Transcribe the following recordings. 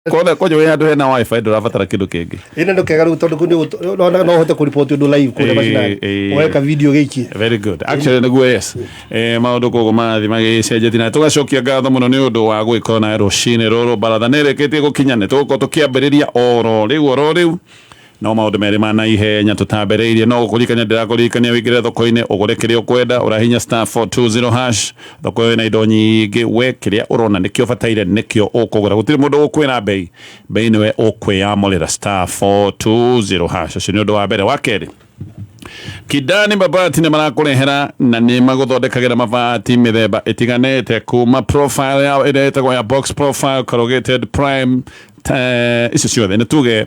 Kothe kwanja wĩ handũ hena WiFi, ndũrabatara kĩndũ kĩngĩ. Ĩno nĩ kega rĩu, tondũ kũu no ũhote kũriboti ũndũ live kũrĩa macinani, ũgeka video gĩikie. Very good, actually nĩguo, yes. Maũndũ koguo marathiĩ magĩcenjetie na tũgacokia ngatho mũno nĩ ũndũ wa gũgĩkorwo nawe rũcinĩ rũrũ. Baratha nĩ ĩrĩkĩtie gũkinya, nĩ tũgũkorwo tũkĩambĩrĩria oro rĩu oro rĩu, no maũndũ merĩ ma naihenya tũtambĩrĩirie no gũkũririkania, ndĩrakũririkania wĩingĩre thoko-inĩ ũgũre kĩrĩa ũkwenda. Ũrahinya *420#. Thoko ĩyo ĩna indo nyingĩ, we kĩrĩa ũrona nĩkĩo ũbataire nĩkĩo ũkũgũra. Gũtirĩ mũndũ ũgũkwĩra mbei, mbei nĩwe ũkwĩyamũrĩra. *420#. Ũcio nĩ ũndũ wa mbere. Wa kerĩ, Kidani Mabati nĩ marakũrehera na nĩ magũthondekagĩra mabati mĩthemba ĩtiganĩte, kuma profile yao ĩrĩa ĩtagwo ya box profile, corrugated, prime, icio ciothe. Nĩ tuge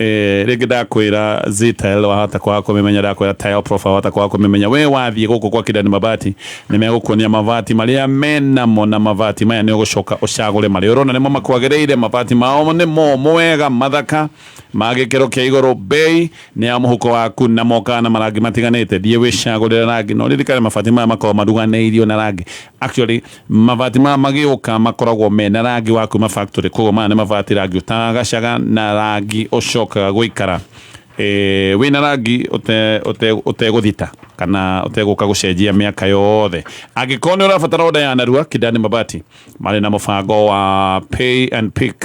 rĩngĩ ndakwĩra Ztile wahota kwaga kũmĩmenya, ndakwĩra tile profile wahota kwaga kũmĩmenya. We wathiĩ gũkũ kwa Kidani Mabati nĩ megũkuonia mabati marĩa menamo, na mabati maya nĩ ũgũcoka ũcagũre marĩa ũrona nĩmo makwagĩrĩire. Mabati mao nĩ momũ wega, mathaka, ma gĩkĩro kĩa igũrũ, bei nĩ ya mũhuko waku, na mokaga na marangi matiganĩte. Thiĩ wĩcagũrĩre rangi, no ririkane mabati maya makoragwo maruganĩirio na rangi. Actually, mabati maya magĩũka makoragwo mena rangi wa kuma factory, koguo maya nĩ mabati rangi ũtagacaga na rangi ũcokaga gũikara wĩna rangi ũtegũthita kana ũtegũka gũcenjia mĩaka yothe. Angĩkorwo nĩ ũrabatara order ya narua, Kidani Mabati marĩ na mũbango wa pay and pick,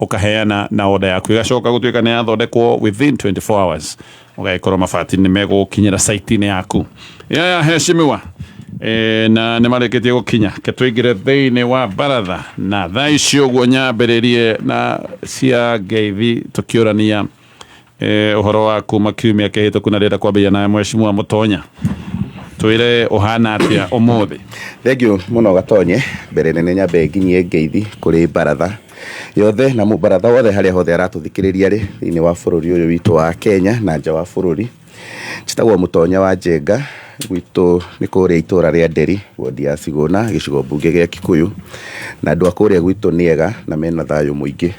ũkaheana na order yaku ĩgacoka gũtuĩka nĩ yathondekwo within 24 hours, ũgagĩkorwo mabati nĩ megũkinyĩra site-inĩ yaku ya heshimiwa. Na nĩ marĩkĩtie gũkinya, ke tũingĩre thĩinĩ wa baratha na thaa ici ũguo nyambĩrĩrie na cia ngeithi, tũkĩũrania ũhoro wa kuma kiumia kĩhĩtũku, na ndĩrenda kwambĩrĩria nawe Mheshimiwa Mũtonya, twĩre ũhana atĩa ũmũthĩ. Thank you mũno, Gatonye. Mbere nene nyambe nginyie ngeithi kũrĩ baratha yothe na mũbaratha wothe harĩa hothe aratũthikĩrĩria rĩ thĩinĩ wa bũrũri ũyũ witũ wa Kenya na nja wa bũrũri. Njĩtagwo Mũtonya wa Njenga, gwitũ nĩ kũrĩa itũra rĩa Nderi, wodi ya Sigũna, gĩcigo mbunge gĩa Kikuyu, na andũ a kũrĩa gwitũ nĩ ega na mena thayũ mũingĩ.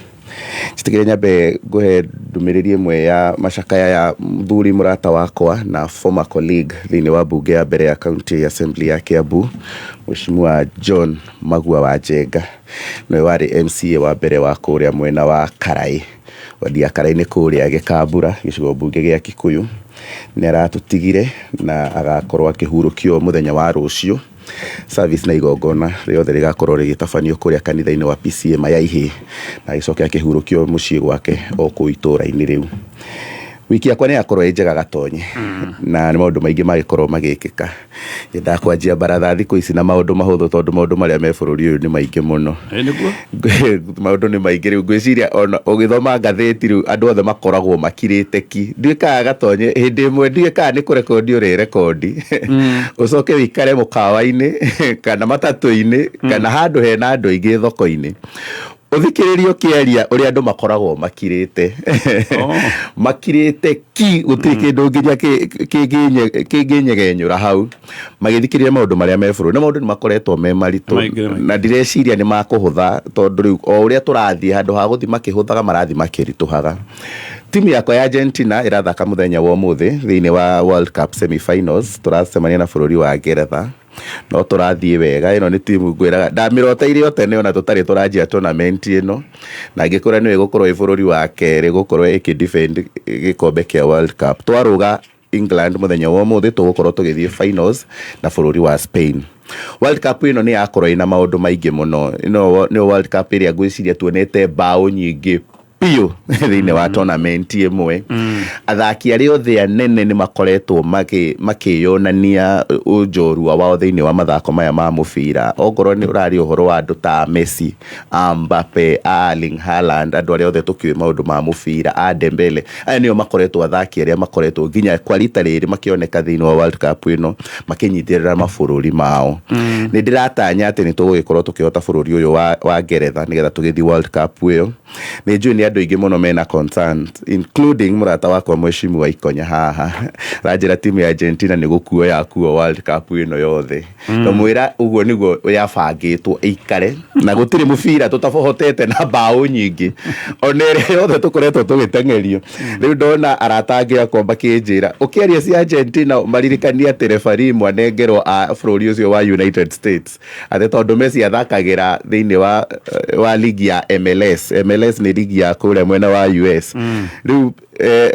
Njĩtĩkĩre nyambe ngũhe ndũmĩrĩri ĩmwe ya macakaya ya mũthuri mũrata wakwa na former colleague thĩinĩ wa mbunge ya mbere ya County Assembly ya Kiambu, Mheshimiwa John Magua wa Njenga. Nĩwe warĩ MCA wa mbere wa kũrĩa mwena wa Karai, wadi ya Karai nĩ kũrĩa Gĩkambura, gĩcigo mbunge gĩa Kikuyu. Nĩ aratũtigire na agakorwo akĩhurũkio mũthenya wa rũciũ. Service na igongona rĩothe rĩgakorwo rĩgĩtabanio kũrĩa kanitha-inĩ wa PCEA Mayaihĩ, na agĩcoke akĩhurũkio mũciĩ gwake o kũu itũũra-inĩ rĩu. Wiki yakwa nĩ yakorwo ĩ njega, Gatonye, na nĩ maũndũ maingĩ magĩkorwo magĩkĩka. Nyendaga kwanjia baratha thikũ ici na maũndũ mahũthũ, tondũ maũndũ marĩa me bũrũri ũyũ nĩ maingĩ mũno. Ĩ nĩguo. Maũndũ nĩ maingĩ. Rĩu ngwĩciria ona ũgĩthoma ngathĩti rĩu andũ othe makoragwo makirĩte ki. Nduĩkaga, Gatonye, hĩndĩ ĩmwe nduĩkaga nĩ kũrekondi ũrĩrekondi, ũcoke ũikare mũkawa-inĩ kana matatũ-inĩ kana handũ hena andũ aingĩ thoko-inĩ, ũthikĩrĩrie ũkĩaria ũrĩa andũ makoragwo makirĩte. Makirĩte ki, gũtirĩ kĩndũ nginya kĩngĩnyegenyũra hau magĩthikĩrĩria maũndũ marĩa me bũrũri, na maũndũ nĩ makoretwo me maritũ. Maingĩ, maingĩ. Na ndireciria nĩ makũhũtha, tondũ rĩu o ũrĩa tũrathiĩ, handũ ha gũthiĩ makĩhũthaga, marathiĩ makĩritũhaga. Timu yakwa ya Argentina ĩrathaka mũthenya wa ũmũthĩ thĩinĩ wa World Cup semi-finals, tũracemania na bũrũri wa Ngeretha, no tũrathiĩ wega. Ĩno nĩ timu ngwĩraga ndamĩroteire o tene ona tũtarĩ tũranjia tournament ĩno, na ngĩkũra nĩyo ĩgũkorwo ĩ bũrũri wa kerĩ gũkorwo ĩkĩ defend gĩkombe kĩa World Cup. Twarũga England mũthenya wa ũmũthĩ, tũgũkorwo tũgĩthiĩ finals na bũrũri wa Spain. World Cup ĩno nĩ yakorwo ĩna maũndũ maingĩ mũno. Ĩno nĩyo World Cup ĩrĩa ngwĩciria tuonete mbaũ nyingĩ biũ thĩinĩ wa tournament ĩmwe. Athaki arĩa othe anene nĩ makoretwo makĩyonania ũnjorua wao thĩinĩ wa mathako maya ma mũbira, ongorwo nĩ ũrarĩ ũhoro wa andũ ta Messi, a Mbappe, a Erling Haaland, andũ arĩa othe tũkĩũĩ maũndũ ma mũbira, a Dembele. Aya nĩo makoretwo athaki arĩa makoretwo nginya kwa rita rĩrĩ makĩoneka thĩinĩ wa World Cup ĩno makĩnyitĩrĩra mabũrũri mao. Nĩ ndĩratanya atĩ nĩ tũgũgĩkorwo tũkĩhota bũrũri ũyũ wa Ngeretha nĩgetha tũgĩthiĩ World Cup ĩyo. Nĩ njũĩ nĩ Nĩ andũ aingĩ mũno mena concerns, including mũrata wakwa mheshimiwa Ikonya haha, aranjĩra timu ya Argentina nĩ gũkuo yakuo World Cup ĩno yothe. Ndamwĩra ũguo nĩguo yabangĩtwo ĩikare, na gũtirĩ mũbira tũtahotete na mbaũ nyingĩ ona ĩrĩa yothe tũkoretwo tũgĩteng'erio. Rĩu ndona arata angĩ akwa makĩnjĩra ũkĩaria cia Argentina maririkanie atĩ referee mwanengerwo a bũrũri ũcio wa United States, atĩ tondũ Messi athakagĩra thĩinĩ wa ligi ya MLS. MLS nĩ ligi ya kũrĩa mwena wa US. Rĩu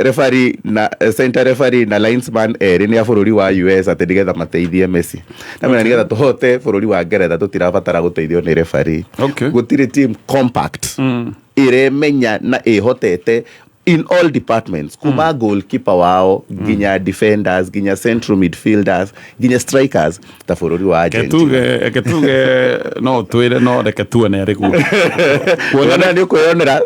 referee na center referee na linesman erĩ nĩ a bũrũri wa US, atĩ nĩgetha mateithie Messi. Na mena nĩgetha tũhote bũrũri wa Ngeretha tũtirabatara gũteithio nĩ referee. Gũtirĩ team compact ĩremenya na ĩhotete in all departments, kuma goalkeeper wao nginya defenders, nginya central midfielders, nginya strikers, ta bũrũri wa Argentina. Reke tuge no twĩre, no reke tuone arĩ guo. Kuona nĩ ũkwĩyonera.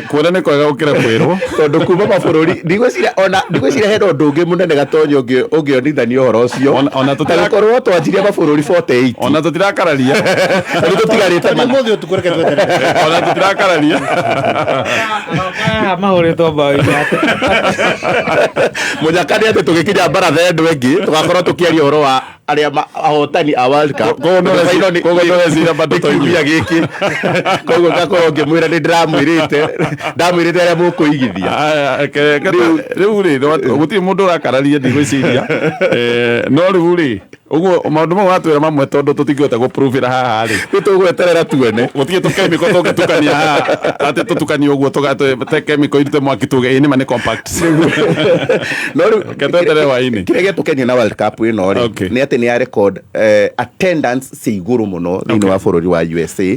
Kuona nĩ kwega gũkĩra kwĩrwo. Tondũ kuma mabũrũri ndigwĩciria, ona ndigwĩciria hena ũndũ ũngĩ mũnene Gatonyo ũngĩonithania ũhoro ũcio. Ona Ta gũkorwo twanjirie mabũrũri 48. Ona tũtirakararia. Rĩu tũtigarĩte mana. Ũmũthĩ ũtukũ reke tweterere. Ona tũtirakararia. Haha mahũrĩtwo mbaũ inya. Mũnyaka nĩ atĩ tũgĩkinya baratha ĩno ĩngĩ tũgakorwo tũkĩaria ũhoro wa arĩa ahotani a World Cup. Koguo nĩ ũreciria bado Nĩ kiumia gĩkĩ, koguo ngakorwo ngĩmwĩra nĩ ndĩramwĩrĩte, ndamwĩrĩte arĩa mũkũigithia. Aya, rĩu rĩ, gũtirĩ mũndũ ũrakararia ndigwĩciria. No rĩu rĩ, ũguo maũndũ mau watwĩra mamwe, tondũ tũtingĩhota gũpruvĩra haha rĩ, nĩ tũgweterera tuone. Gũtirĩ tũkemiko tũngĩtukania haha atĩ tũtukanie ũguo tũgate chemical irute mwaki tuge ĩ nĩma nĩ compact. No rĩu Reke tweterere hwaĩ-inĩ. Kĩrĩa gĩatũkenia na World Cup ĩno rĩ, nĩ atĩ nĩ ya record attendance cia igũrũ mũno thĩinĩ wa bũrũri wa USA.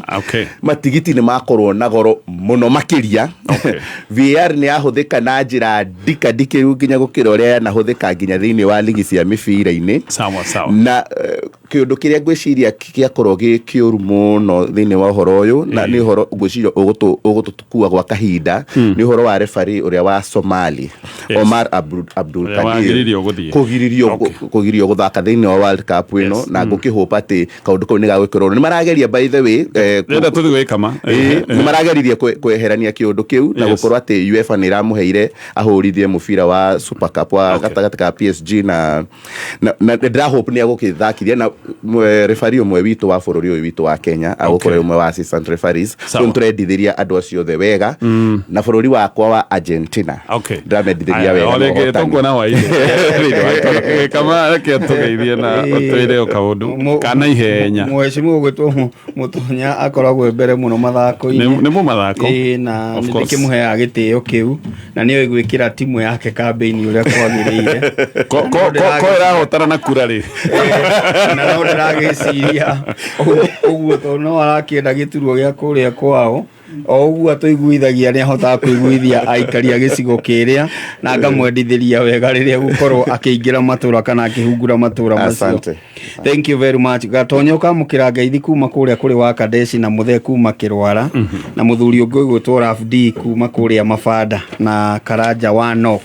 Matigiti nĩ makorwo na goro mũno makĩria. VAR nĩ yahũthĩka na njĩra ndikandikĩru nginya gũkĩra ũrĩa yanahũthĩka nginya thĩinĩ wa ligi cia mĩbira-inĩ. Sawa sawa. Na kĩũndũ kĩrĩa ngwĩciria gĩakorwo gĩ kĩũru mũno thĩinĩ wa ũhoro ũyũ, na nĩ ũhoro ngwĩciria ũgũtũkua gwa kahinda, nĩ ũhoro wa referee ũrĩa wa Somali, Omar Abdul Ũrĩa Kadir, wagiririo gũthiĩ. Kũgiririo gũthaka thĩinĩ wa World Cup ĩno. Na ngũkĩhũpa atĩ kaũndũ kau nĩ gagwĩkĩrwo. Nĩ marageria, by the way, Rĩenda tũthiĩ gwĩkama. Nĩ marageririe kweherania kĩũndũ kĩu na gũkorwo atĩ UEFA nĩ ĩramũheire ahũrithie mũbira wa Super Cup wa gatagatĩ ka PSG na ndĩrahope nĩ agũkĩthakithia na referee ũmwe witũ wa bũrũri ũyũ witũ wa Kenya agũkorwo ũmwe wa assistant referees. So nĩtũrendithĩria andũ acio othe wega na bũrũri wakwa wa Argentina. Ndĩramendithĩria Aya, wega o na rĩngĩ ũhotani. tũkuona hwaĩ-inĩ. Kama reke tũgeithie na ũtwĩre o kaũndũ kana ihenya. Mheshimiwa ũgwĩtwo Mũtonya akoragwo e mbere mũno mathako-inĩ. Nĩ mũmathako. Ĩĩ, na Of nĩ course. ndĩkĩmũheaga gĩtĩo kĩu na nĩoĩ gwĩkĩra timu yake kambĩini ũrĩa kwagĩrĩire. Ko ĩrahotana na kura rĩ. Na no ndĩragĩciria ũguo tondũ no arakĩenda gĩturwa gĩa kũrĩa kwao, o ũguo atũiguithagia nĩ ahotaga kũiguithia aikari a gĩcigo kĩrĩa na ngamwendithĩria wega rĩrĩa gũkorwo akĩingĩra matũra kana akĩhungura matũra macio. Asante. Thank you very much. Gatonya ũkamũkĩra ngeithi kuma kũrĩa kũrĩ wa Kadeshi na Mũthee kuma Kĩrwara, na mũthuri ũngĩ ũgwĩtwo Raf D kuma kũrĩa Mabanda, na Karanja wa Knox.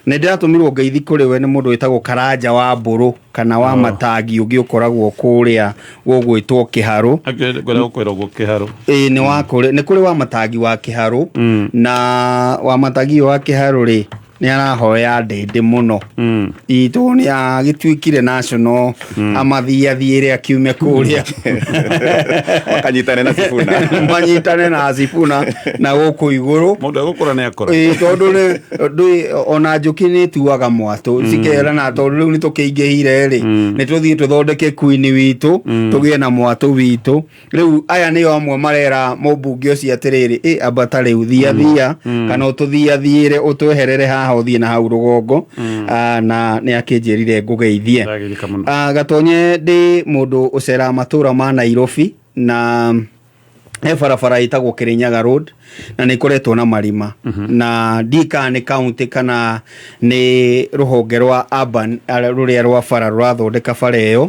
Nĩ ndĩratũmirwo ngeithi kũrĩ we nĩ mũndũ wĩtagwo Karanja wa Mbũrũ kana wa Matangi ũngĩ ũkoragwo kũrĩa gũgwĩtwo Kĩharũ. Ngwenda gũkwĩra ũguo Kĩharũ. Ĩĩ, nĩ wa kũrĩ, nĩ kũrĩ wa Matangi wa Kĩharũ, na wa Matangi ũyũ wa Kĩharũ rĩ, nĩ arahoya ndĩndĩ mũno. Ĩĩ, tondũ nĩ agĩtuĩkire national, amathiathiĩre akiume kũrĩa. Makanyitane na Sifuna. Manyitane na Sifuna na gũkũ igũrũ. Mũndũ egũkũra nĩ akũra. Ĩĩ, tondũ nĩ ndũĩ ona njũkĩ nĩ ĩtuaga mwatũ cikerana, tondũ rĩu nĩ tũkĩingĩhire rĩ, nĩ tũthiĩ tũthondeke queen witũ, tũgĩe na mwatũ witũ. Rĩu aya nĩo amwe marera mũmbunge ũcio atĩrĩrĩ, ĩ ambata rĩu thia thia, kana ũtũthiathiĩre ũtweherere haha ũthiĩ na hau rũgongo. Na nĩ akĩnjĩrire ngũgeithie. Ndagĩrĩka mũno. Gatonye ndĩ mũndũ ũceraga matũra ma Nairobi, na he barabara ĩtagwo Kirinyaga Road na nĩ ĩkoretwo na marima, na ndiũĩ kana nĩ county kana nĩ rũhonge rwa urban rũrĩa rwa bara rũrathondeka bara ĩyo,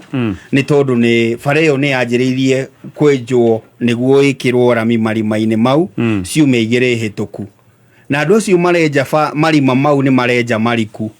nĩ tondũ nĩ bara ĩyo nĩ yanjĩrĩirie kwenjwo nĩguo ĩkĩrwo rami marima-inĩ mau ciumia 2 hĩtũku, na andũ acio marenja marima mau nĩ marenja mariku.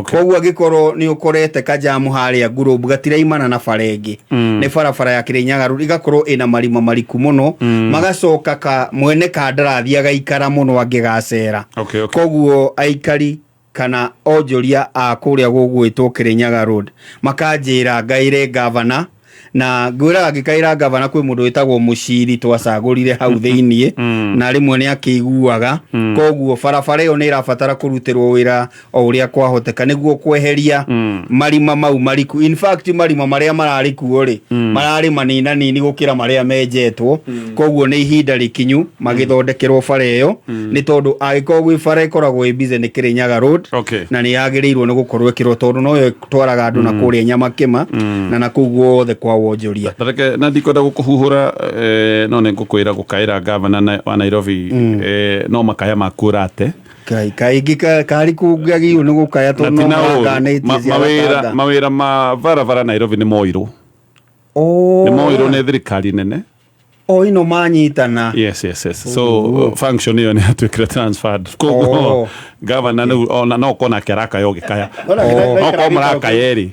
Koguo angĩkorwo nĩ ũkorete kajamu harĩa Ngurubu gatiraimana na bara ĩngĩ, nĩ barabara ya Kirinyaga Road, igakorwo ĩna marima mariku mũno, magacoka ka mwene kandarathi agaikara mũno angĩgacera. Koguo aikari kana onjoria a kũrĩa gũgwĩtwo Kirinyaga Road makanjĩra ngaĩre gavana, na ngwĩraga ngĩkaĩra gavana kwĩ mũndũ wĩtagwo Mũciri twacagũrire hau thĩiniĩ, na rĩmwe nĩ akĩiguaga. Koguo barabara ĩyo nĩ ĩrabatara kũrutĩrwo wĩra o ũrĩa kwahoteka nĩguo kweheria marima mau mariku. In fact, marima marĩa mararĩ kuo rĩ, mararĩ maninanini gũkĩra marĩa menjetwo. Koguo nĩ ihinda rĩkinyu magĩthondekerwo bara ĩyo, nĩ tondũ angĩkorwo gwĩ bara ĩkoragwo ĩ busy nĩ Kirinyaga Road. Na nĩ yagĩrĩirwo nĩ gũkorwo ĩkĩrwo, tondũ noyo ĩtwaraga andũ na kũrĩa Nyamakĩma na kũu guothe kwa wonjoria. Reke na ndikwenda gũkũhuhũra, no nĩ ngũkwĩra gũkaĩra gavana wa Nairobi, no makaya maku ũrate. Kai kaingĩ kari kũngĩagĩrĩirwo nĩ gũkaya Na tondũ ti no na ũũru. maranganĩtie cia mawĩra gatanga. Mawĩra ma barabara Nairobi nĩ moirwo. Oh. Nĩ moirwo nĩ thirikari nene. O ino manyitana. Yes, so function ĩyo nĩ yatuĩkire transferred, koguo gavana rĩu ona no korwo nake arakaya ũgĩkaya. Ona No korwo mũrakaya erĩ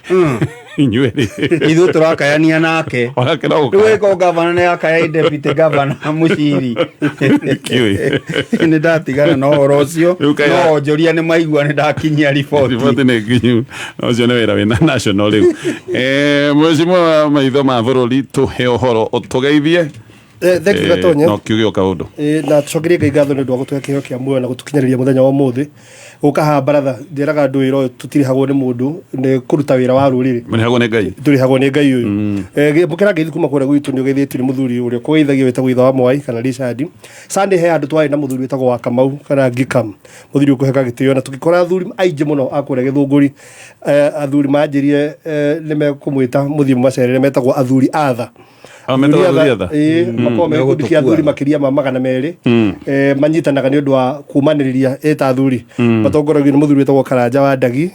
inyuĩ erĩ. Ithuĩ tũrakayania nake. Onake no Rĩu gũkaya. ĩko gavana nĩ akaya deputy governor Mũciri. Ndikiũĩ. Nĩ ndatigana na ũhoro ũcio. Rĩu No onjoria nĩ maigua nĩ ndakinyia riboti. Riboti nĩ nginyu. Na ũcio nĩ wĩra wĩna national rĩu. Mheshimiwa maitho ma bũrũri, tũhe ũhoro ũtũgeithie. Thank you, Gatonye. No kiuge o kaũndũ. Na tucokerie Ngai ngatho nĩ ũndũ wa gũtũhe kĩheo kĩa muoyo na gũtũkinyĩrĩria mũthenya wa ũmũthĩ gũka haha baratha. Njĩraga andũ wĩra ũyũ tũtirĩhagwo nĩ mũndũ, nĩ kũruta wĩra wa rũrĩrĩ. Mũrĩhagwo nĩ Ngai. Tũrĩhagwo nĩ Ngai ũyũ. Mũkĩra ngeithi kuma kũrĩa gwitũ nĩ ũgeithĩtio nĩ mũthuri ũrĩa kũgeithagio wĩtagwo ithe wa Mwai kana Richard Sunday. He handũ twarĩ na mũthuri wĩtagwo wa Kamau kana Ngikam, mũthuri ũkũheka gĩtĩo, na tũgĩkora athuri aingĩ mũno a kũrĩa Gĩthũngũri. Athuri manjĩrie nĩ mekũmwĩta mũthiĩ mũmacerere, metagwo athuri atha. Ah, metagwo athuri atha? Ĩĩ, makoragwo me gĩkundi kĩa athuri makĩria ma 200. Manyitanaga nĩ ũndũ wa kumanĩrĩria ĩta athuri, matongoragio nĩ mũthuri wĩtagwo Karanja wa Ndagi.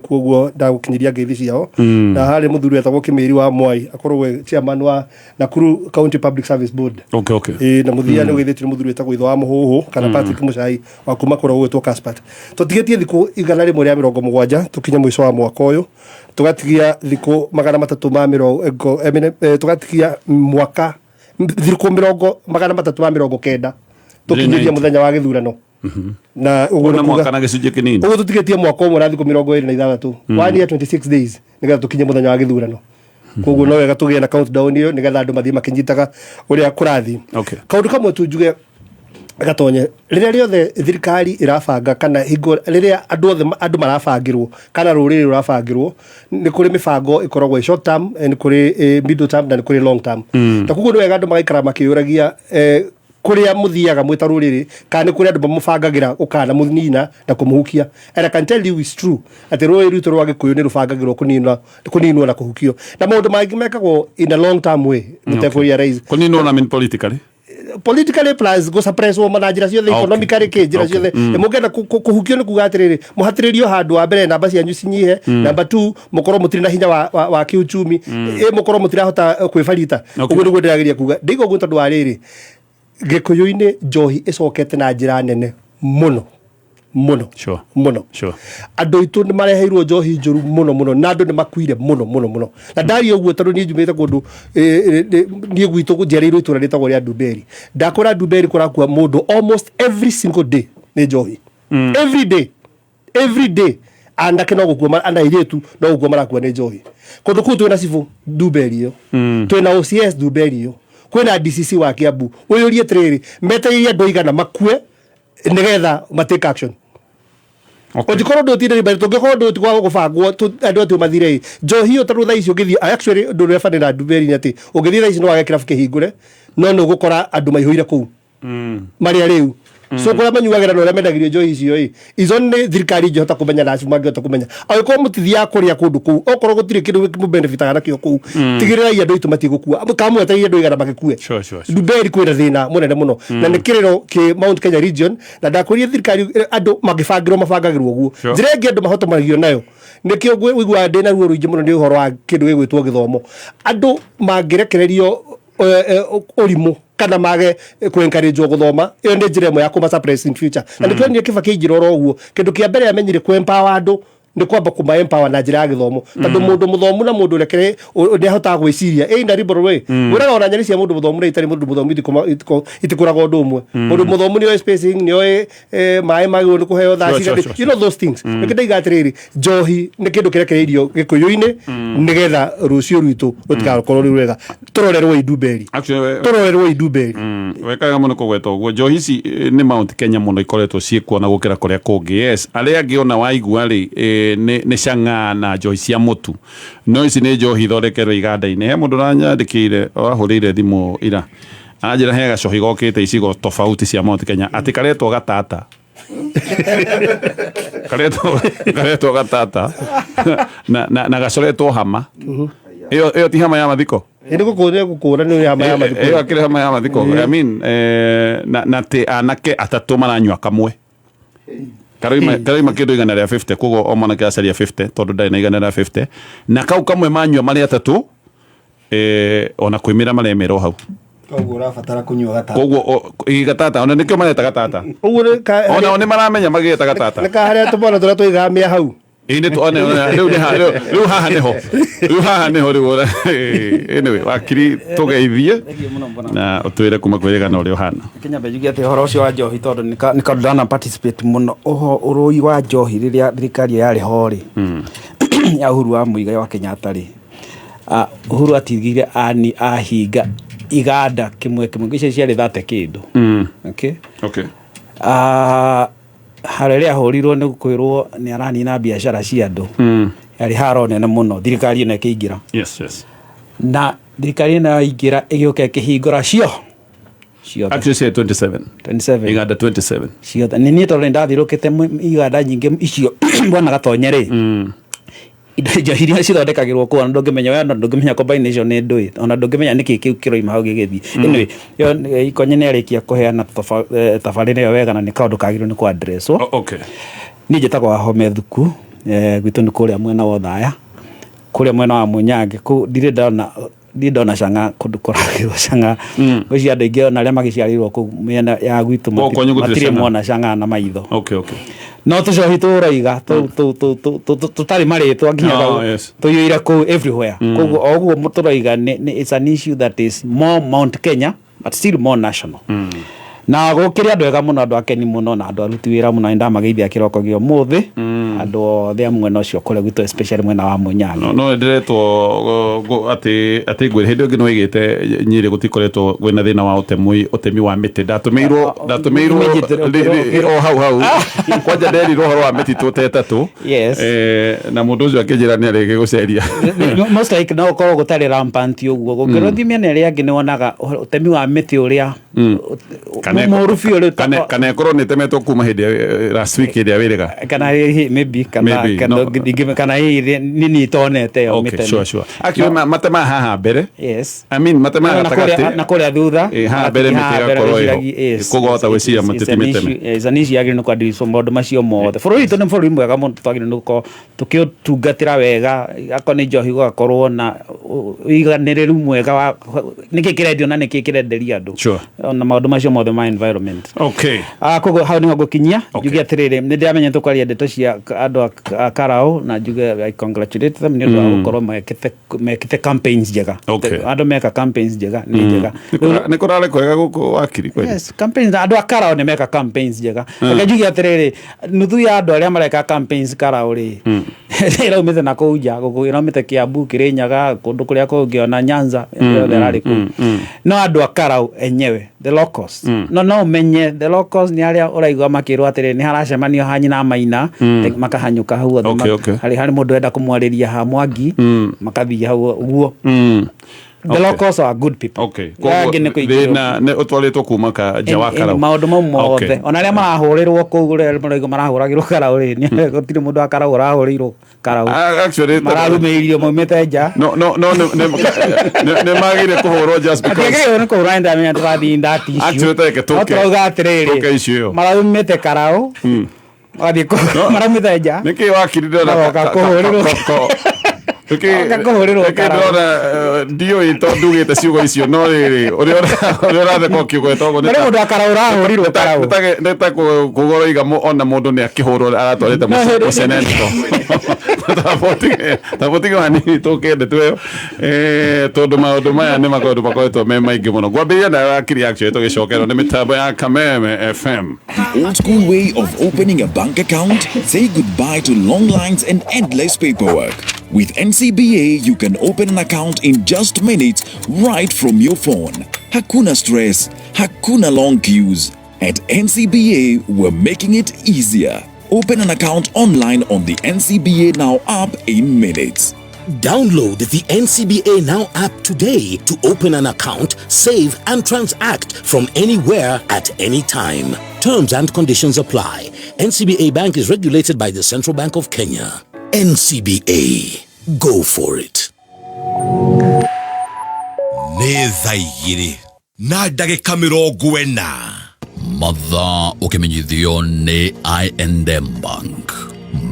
Koguo ndagũkinyĩria ngeithi ciao. Na harĩ mũthuri wetagwo Kĩmĩri wa Mwai, akoragwo e chairman wa Nakuru County Public Service Board. Ĩĩ, na mũthia nĩ ũgeithĩtio nĩ mũthuri wĩtagwo ithe wa Mũhũhũ kana Patrick Mũcai wa kuma kũrĩa gũgwĩtwo Kaspat. Tũtigĩtie thikũ 170 tũkinye mũico wa mwaka ũyũ, tũgatigia thikũ 300 ma mĩrongo tũgatigia mwaka thikũ 390 tũkinyĩrie 390. Mũthenya wa gĩthurano, na ũguo na nĩ kuga mwaka na gĩcunjĩ kĩnini. Ũguo tũtigĩtie mwaka ũmwe na thikũ 26, 1 year 26 days, nĩgetha tũkinye mũthenya wa gĩthurano. Koguo no wega tũgĩe na countdown ĩyo nĩgetha andũ mathiĩ makĩnyitaga ũrĩa kũrathiĩ. Kaũndũ kamwe tu njuge, Gatonye, rĩrĩa rĩothe thirikari ĩrabanga kana hingo rĩrĩa andũ othe andũ marabangĩrwo kana rũrĩrĩ rũrabangĩrwo, nĩ kũrĩ mĩbango ĩkoragwo ĩ short term, nĩ kũrĩ middle term na nĩ kũrĩ long term. Na koguo nĩ wega andũ magaikara makĩyũragia kũrĩa mũthiaga mwĩ ta rũrĩrĩ, kana nĩ kũrĩ andũ mamũbangagĩra gũkana mũnina na kũmũhukia. And I can tell you it's true atĩ rũrĩrĩ rwitũ rwa Gĩkũyũ nĩ rũbangagĩrwo kũninwa, kũninwo na kũhukio, na maũndũ mangĩ mekagwo in a long term way mũtekũ realize. Kũninwo na mean politically? Politically plus gũsuppresswo na njĩra ciothe. Economically, kĩ njĩra ciothe. Mũngĩenda kũhukio nĩ kuga atĩrĩrĩ, mũhatĩrĩrio handũ wa mbere namba cianyu cinyihe, namba 2 mũkorwo mũtirĩ na hinya wa kĩuchumi, mũkorwo mũtirahota kwĩbarita. Ũguo nĩguo ndĩrageria kuga. Ndĩiga ũguo tondũ wa rĩrĩ, Gĩkũyũ-inĩ njohi ĩcokete na njĩra nene mũno mũno mũno. Andũ aitũ nĩ mareheirwo njohi njũru mũno mũno, na andũ nĩ makuire mũno mũno mũno. Na ndaria ũguo tondũ niĩ njumĩte kũndũ, niĩ gwitũ njiarĩirwo itũra rĩtagwo rĩa Ndumberi. Ndakwĩra Ndumberi kũrakua mũndũ almost every single day nĩ njohi. Every day, every day, anake no gũkua ana airĩtu no gũkua marakua nĩ njohi kũndũ kũu. Twĩna cibũ Ndumberi ĩyo, twĩna OCS Ndumberi ĩyo, kwĩna DCC wa Kiambu. Ũyũrie atĩrĩrĩ, metereire andũ aigana makue nĩgetha ma take action? Ũngĩkorwo ndũ ũtindĩrĩ mbere, tũngĩkorwo ndũ ti wa gũbangwo andũ atĩ mathire ĩ njohi ĩyo, tondũ thaa ici ũngĩthiĩ, actually ũndũ ũrĩa bani na Ndumberi nĩ atĩ ũngĩthiĩ thaa ici no wage kĩrabu kĩhingũre, no nĩ ũgũkora andũ maihũire kũu marĩa rĩu. So kũrĩa manyuagĩra na ũrĩa mendagĩrio njohi icio ĩ izo nĩ thirikari ingĩhota kũmenya na acio mangĩhota kũmenya. Angĩkorwo mũtithiaga kũrĩa kũndũ kũu, okorwo gũtirĩ kĩndũ mũbenefitaga nakĩo kũu, tigĩrĩrai andũ aitũ matigũkua kana mwetereire andũ aigana magĩkue. Ndumberi kwĩna thĩna mũnene mũno na nĩ kĩrĩro kĩ Mount Kenya region, na ndakwĩrire thirikari andũ mangĩbangĩrwo mabangagĩrwo ũguo. Njĩra ĩngĩ andũ mahotomagio nayo, nĩkĩo ũiguaga ndĩna ruo rũingĩ mũno nĩ ũhoro wa kĩndũ gĩgwĩtwo gĩthomo. Andũ mangĩrekererio ũrimũ kana mage kũ encourage gũthoma, ĩyo nĩ njĩra ĩmwe ya kũma suppress in future. Na nĩkĩo niĩ Kibaki aingĩra oro ũguo, kĩndũ kĩa mbere amenyire kũ empower andũ. Nĩ kwamba kũma empower na njĩra ya gĩthomo, tondũ mũndũ mũthomu na mũndũ ũrĩa nĩ ahotaga gwĩciria ĩ na liberal way. Wĩraga ona nyeni cia mũndũ mũthomu na itarĩ mũndũ mũthomu itikũraga ũndũ ũmwe. Mũndũ mũthomu nĩoĩ spacing, nĩoĩ maĩ magĩrĩirwo nĩ kũheo thaa cigana, you know those things. Nĩkĩo ndaiga atĩrĩrĩ, njohi nĩ kĩndũ kĩrekereirio gĩkũyũ-inĩ nĩgetha rũciũ rwitũ rũtigakorwo rwĩ rwega. Tũrorerwo Idumberi. Actually, Tũrorerwo Idumberi. Wekaga mũno kũgweta ũguo. Njohi ici nĩ Mount Kenya mũno ikoretwo ciĩkuo na gũkĩra kũrĩa kũngĩ. Yes, arĩa angĩ ona waigua rĩ, nĩ chang'aa na njohi cia mũtu, no ici nĩ njohi ithondekerwo iganda-inĩ. He mũndũ ũranyandĩkĩire, wahũrĩire thimũ ira, anjĩra he gacohi gokĩte icigo tofauti cia Mount Kenya atĩ karetwo gatata, karetwo gatata na gacoretwo hama. Ĩyo ti hama ya mathiko. Nĩ gũkũra nĩ hama ya mathiko. Ĩyo akĩrĩ hama ya mathiko. I mean, na ti anake atatũ maranyua kamwe karoima kĩndũ 150. Koguo o mwanake acaria 50 tondũ ndarĩ na 150, na kau kamwe manyua marĩ atatũ, ona kwĩmĩra maremera o hau. Koguo ũrabatara kũnyua gatata. Koguo ĩ gatata, ona nĩkĩo mareta gatata. Ũguo nĩ Ona o nĩ maramenya magĩeta gatata. Nĩ ka harĩa tũmwana tũrĩa tũigaga mĩa hau. Ĩ nĩ rĩu rĩu haha nĩho, rĩu haha nĩho rĩu anyway, wakiri, tũgeithie na ũtwĩre kuma kwĩrĩgana ũrĩa ũhana. Kinyambe njuge atĩ ũhoro ũcio wa njohi, tondũ nĩ kaũndũ ndana participate mũno ũho ũrũi wa njohi rĩrĩa thirikari ĩyo yarĩ ho rĩ, ya Uhuru wa Muigai wa Kenyatta rĩ. Ah, Uhuru atigire ani ahinga iganda kĩmwe kĩmwe, icio ciarĩ 30 kĩndũ. Okay. Ah, harĩa rĩrĩa ahũrirwo nĩ kwĩrwo nĩ aranina biacara cia andũ, yarĩ haro nene mũno. Thirikari ĩno ĩkĩingĩra na thirikari ĩno yaingĩra ĩgĩũka ĩkĩhingũra cio ciothe. Actually say 27. 27. Iganda 27. Ciothe. Nĩ niĩ tondũ nĩ ndathirũkĩte iganda nyingĩ icio, bwana Gatonye rĩ, indo njohi iria cithondekagĩrwo kũu, ona ndũngĩmenya we, ona ndũngĩmenya combination nĩ ndũĩ, ona ndũngĩmenya nĩkĩ kĩu kĩroima hau gĩgĩthiĩ. Anyway, ĩyo Ikonye nĩ arĩkia kũheana tabarĩra ĩyo wega, na nĩ kaũndũ kagĩrĩirwo nĩ kũ address wo. Niĩ njĩtagwo Wahome Thuku, gwitũ nĩ kũrĩa mwena wa Othaya, kũrĩa mwena wa Mũnyange. Kũu ndirĩ ndona chang'aa kũndũ kũragĩrwo chang'aa. Ngwĩciria andũ aingĩ ona arĩa magĩciarĩirwo kũu mĩena ya gwitũ Kũu kwanyu gũtirĩ matirĩ chang'aa? mona chang'aa na maitho. No tũcohi tũroiga tũtarĩ marĩtwa nginya kau tũiyũire kũu everywhere. Koguo o ũguo tũroiga it's an issue that is more Mount Kenya but still more national. Na gũkĩrĩ andũ ega mũno, andũ akeni mũno na andũ aruti wĩra mũno. Nĩndamageithia kĩroko gĩa ũmũthĩ, andũ othe a mwena ũcio kũrĩa gwitũ, especially mwena wa Mũnyange. No ndĩretwo atĩ ngwĩre hĩndĩ ĩngĩ nĩwaigĩte Nyĩrĩ gũtikoretwo kwĩna thĩna wa ũtemi wa mĩtĩ. Ndatũmĩirwo o hau hau kwanja nderirwo ũhoro wa mĩtitũ ta ĩtatũ. Na mũndũ ũcio akĩnjĩra nĩ arĩgĩ gũceria. Most like no ũkorwo gũtarĩ rampant ũguo, gũkĩrwo thiĩ mĩena ĩrĩa ĩngĩ nĩ wonaga ũtemi wa mĩtĩ ũrĩa mũru biũ rĩu. Kana ĩkorwo nĩ ĩtemetwo kuma hĩndĩ ya last week ĩrĩa wĩrĩga. Kana hihi maybe kana Maybe, kana no. kana hihi nini itonete yo mĩtemi. Sure. Actually, matemaga haha mbere. I mean, matemaga Na kũrĩa gatagatĩ. Na kũrĩa thutha. Haha mbere mĩtĩ Haha mbere ĩgakorwo ĩho. wĩciragia, yes, Koguo wahota gwĩciria it's mũtĩ ti an mĩteme. issue, it's an issue yagĩrĩirwo nĩ kũ-address maũndũ macio mothe. Bũrũri witũ nĩ bũrũri mwega mũno, twagĩrĩirwo nĩ gũkorwo tũkĩũtungatĩra wega. Akorwo nĩ njohi, gũgakorwo na ũiganĩrĩru mwega wa nĩkĩ kĩrendio na nĩkĩ kĩrenderio andũ na maũndũ macio mothe ma environment. Koguo hau nĩho ngũkinyia. Njuge atĩrĩrĩ, nĩ ndĩramenya tũkwaria ndeto cia andũ a Karau, na njuge I congratulate them nĩ ũndũ wa gũkorwo mekĩte campaigns njega. Andũ meka campaigns njega nĩ njega. Nĩ kũrarĩ kwega gũkũ, wakiri, kweli? Yes, campaigns, andũ a Karau nĩ meka campaigns njega. Reke njuge atĩrĩrĩ, nuthu ya andũ arĩa mareka campaigns Karau rĩ, ĩraumĩte na kũu nja gũkũ, ĩraumĩte Kiambu, Kirinyaga, kũndũ kũrĩa kũngĩ, ona Nyanza yothe ĩrarĩ kũu. No andũ a Karau enyewe, the locals, no ũmenye the locals nĩ arĩa ũraigua makĩrwo atĩrĩ nĩ haracemanio ha nyina Maina, makahanyũka hau othe. Harĩ mũndũ ũrenda kũmwarĩria ha Mwangi, makathiĩ hau ũguo. The locals are good people. Arĩa angĩ nĩ kũingĩrwo. Thĩna nĩ ũtwarĩtwo kuma ka nja wa Karau. Maũndũ mau mothe, ona arĩa marahũrĩrwo kũu, ũrĩa maraigua marahũragĩrwo Karau rĩ, gũtirĩ mũndũ wa Karau ũrahũrĩirwo Karau. Ah, actually, Mararumĩirio maumĩte nja. No, nĩ magĩrĩire kũhũrwo just because Matiagĩrĩirwo nĩ kũhũra, ndamenya tũrathiĩ ndati icio. Actually, tareke No tũrauga atĩrĩrĩ, tũke icio ĩyo. Maraumĩte Karau magathiĩ maraumĩte nja. Nĩkĩ wakiri ndĩrona Magoka kũhũrĩrwo. Oka kũhũrĩrwo karaũ. Ndĩrona ndiũĩ tondũ ndugĩte ciugo icio no rĩrĩ ũrĩa ũratheka ũkiugweta ũguo Kũrĩ mũndũ wa karaũ ũrahũrirwo karaũ. nĩ ta kuga ũroiga ona mũndũ nĩ akĩhũrwo aratwarĩte No, hĩndĩ- mũceneneko. Tabũtige hanini tũkende tweyo tondũ maũndũ maya nĩ maũndũ makoretwo me maingĩ mũno. Ngwambĩrĩria nayo akiri actually tũgĩcokerwo nĩ mĩtambo ya Kameme FM. The old school way of opening a bank account? Say goodbye to long lines and endless paperwork. With NCBA, you can open an account in just minutes right from your phone. Hakuna stress, hakuna long queues. At NCBA, we're making it easier. Open an account online on the NCBA Now app in minutes. Download the NCBA Now app today to open an account, save, and transact from anywhere at any time. Terms and conditions apply. NCBA Bank is regulated by the Central Bank of Kenya. NCBA. Go for it. Nĩ thaa igĩrĩ na ndagĩka mĩrongo ĩna mathaa ũkĩmenyithio nĩ I&M Bank.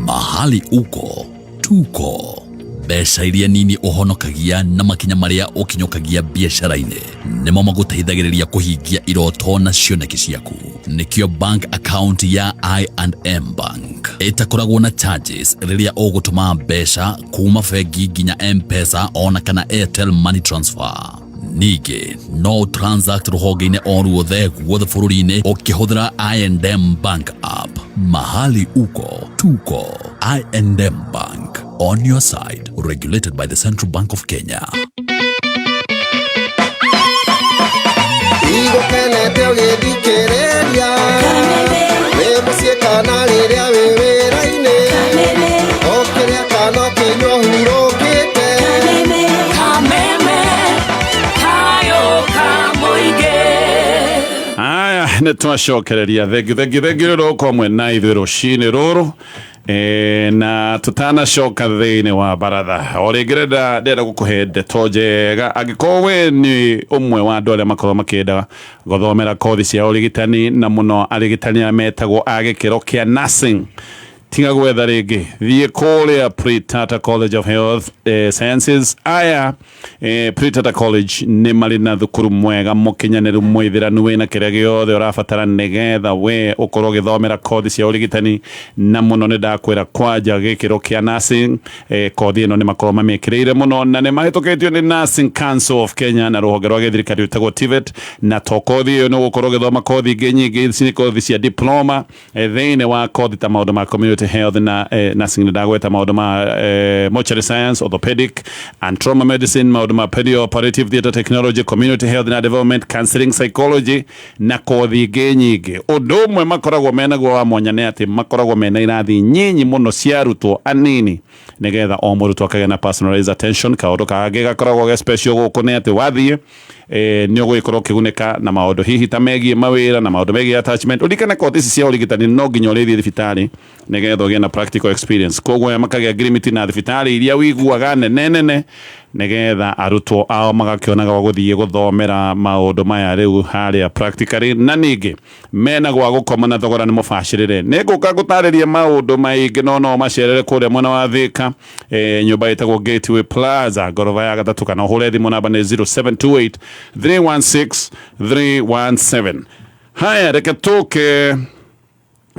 Mahali uko tuko. Mbeca iria nini ũhonokagia na makinya marĩa ũkinyũkagia biacara-inĩ nĩmo magũteithagĩrĩria kũhingia iroto na cioneki ciaku. Nĩkĩo bank account ya I&M Bank ĩtakoragwo na charges rĩrĩa ũgũtũma mbeca kuma bengi nginya M-Pesa ona kana Airtel Money Transfer. Ningĩ no transact rũhonge-inĩ o ruothe guothe bũrũri-inĩ ũkĩhũthĩra I&M Bank app. Mahali uko tuko. I&M Bank, on your side, regulated by the Central Bank of Kenya. Igũkenete ũgĩthikĩrĩria wĩ mũciĩ kana rĩrĩa wĩ wĩra-inĩ ũkĩrĩa kana ũkĩnyua ũhurũkĩte. Kameme kayo kamoige. Aya, nĩ twacokereria. Thengiũ, thengiũ, thengiũ rĩ ũkorwo mwena ithuĩ rũcinĩ rũrũ. Na tutanacoka thĩinĩ wa baratha o rĩngĩ ndĩrenda gũkũhe ndeto njega angĩkorwo we nĩ ũmwe wa andũ arĩa makorwo makĩenda gũthomera kothi cia ũrigitani na mũno arigitani arĩa metagwo a gĩkĩro kĩa nursing. Tiga gwetha rĩngĩ, thiĩ kũrĩa Pre-Tata College of Health Sciences. Aya Pre-Tata College nĩ marĩ na thukuru mwega mũkinyanĩru mũithĩranu wĩna kĩrĩa gĩothe ũrabatara nĩgetha we ũkorwo ũgĩthomera kothi cia ũrigitani na mũno nĩ ndakwĩra kwanja gĩkĩro kĩa nursing. Kothi ĩno nĩ makorwo mamĩkĩrĩire mũno na nĩ mahĩtũkĩtio nĩ Nursing Council of Kenya na rũhonge rwa gĩthirikari rwĩtagwo TVET. Na to kothi ĩyo, nĩ ũgũkorwo ũgĩthoma kothi ingĩ nyingĩ. Ici nĩ kothi cia diploma thĩinĩ wa kothi ta maũndũ ma community health na nursing, nĩ ndagweta maũndũ ma mortuary science, orthopedic and trauma medicine, maũndũ ma perioperative theatre technology, community health na development, counseling psychology na kothi ingĩ nyingĩ. Ũndũ ũmwe makoragwo menaguo wa mwanya nĩ atĩ makoragwo mena irathi nyinyi mũno cia arutwo anini nĩgetha o mũrutwo akagĩa na personalized attention. Kaũndũ kangĩ gakoragwo ge special gũkũ nĩ atĩ wathiĩ nĩ ũgũgĩkorwo ũkĩgunĩka na maũndũ hihi ta megiĩ mawĩra na maũndũ megiĩ attachment. Ũririkane kothi ici cia ũrigitani no nginya ũrĩthiĩ thibitarĩ nĩgetha ũgĩe na practical experience. Koguo aya makagĩa ngirimiti na thibitarĩ iria wiguaga nene nene nĩgetha arutwo ao magakĩonaga gwa gũthiĩ gũthomera maũndũ maya rĩu harĩa practically. Na ningĩ mena gwa gũkoma na thogora nĩ mũbacĩrĩre. Nĩ ngũka ngũtarĩrie maũndũ maingĩ no no macerere kũrĩa mwena wa Thika, nyũmba ĩtagwo Gateway Plaza, ngoroba ya gatatũ, kana ũhũre thimũ namba nĩ 0728 316 317. Haya, reke tũke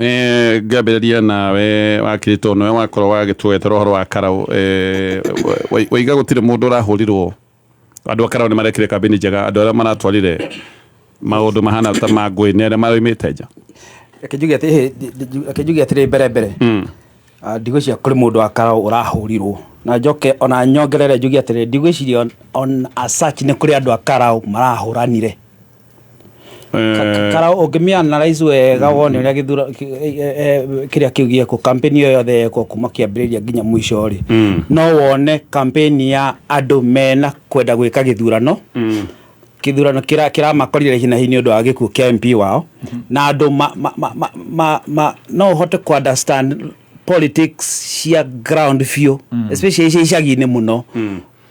ngambĩrĩria nawe wakiri tondũ nĩwe wakorwo wagĩtwetera ũhoro wa karau. Waiga gũtirĩ mũndũ ũrahũrirwo, andũ a karau nĩ marekire kambĩni njega, andũ arĩa maratwarire maũndũ mahana ta ma ngũĩ nĩ arĩa maraumĩte nja. Reke njuge atĩrĩ mbere mbere, ndigwĩciria kũrĩ mũndũ wa karau ũrahũrirwo na njoke ona nyongerere njuge atĩrĩ, ndigwĩciria on as such nĩ kũrĩ andũ a karau marahũranire. Karau ũngĩmĩ analyze wega wone ũrĩa gĩthura kĩrĩa kĩu gĩekwo, campaign ĩyo yothe yekwo kuma kĩambĩrĩria nginya mũico rĩ, no wone campaign ya andũ mena kwenda gwĩka gĩthurano. Kĩthurano kĩramakorire hi na hi nĩ ũndũ wa gĩkuũ kĩa MP wao na andũ ma no ũhote ku understand politics cia ground biũ, especially cia icagi-inĩ mũno.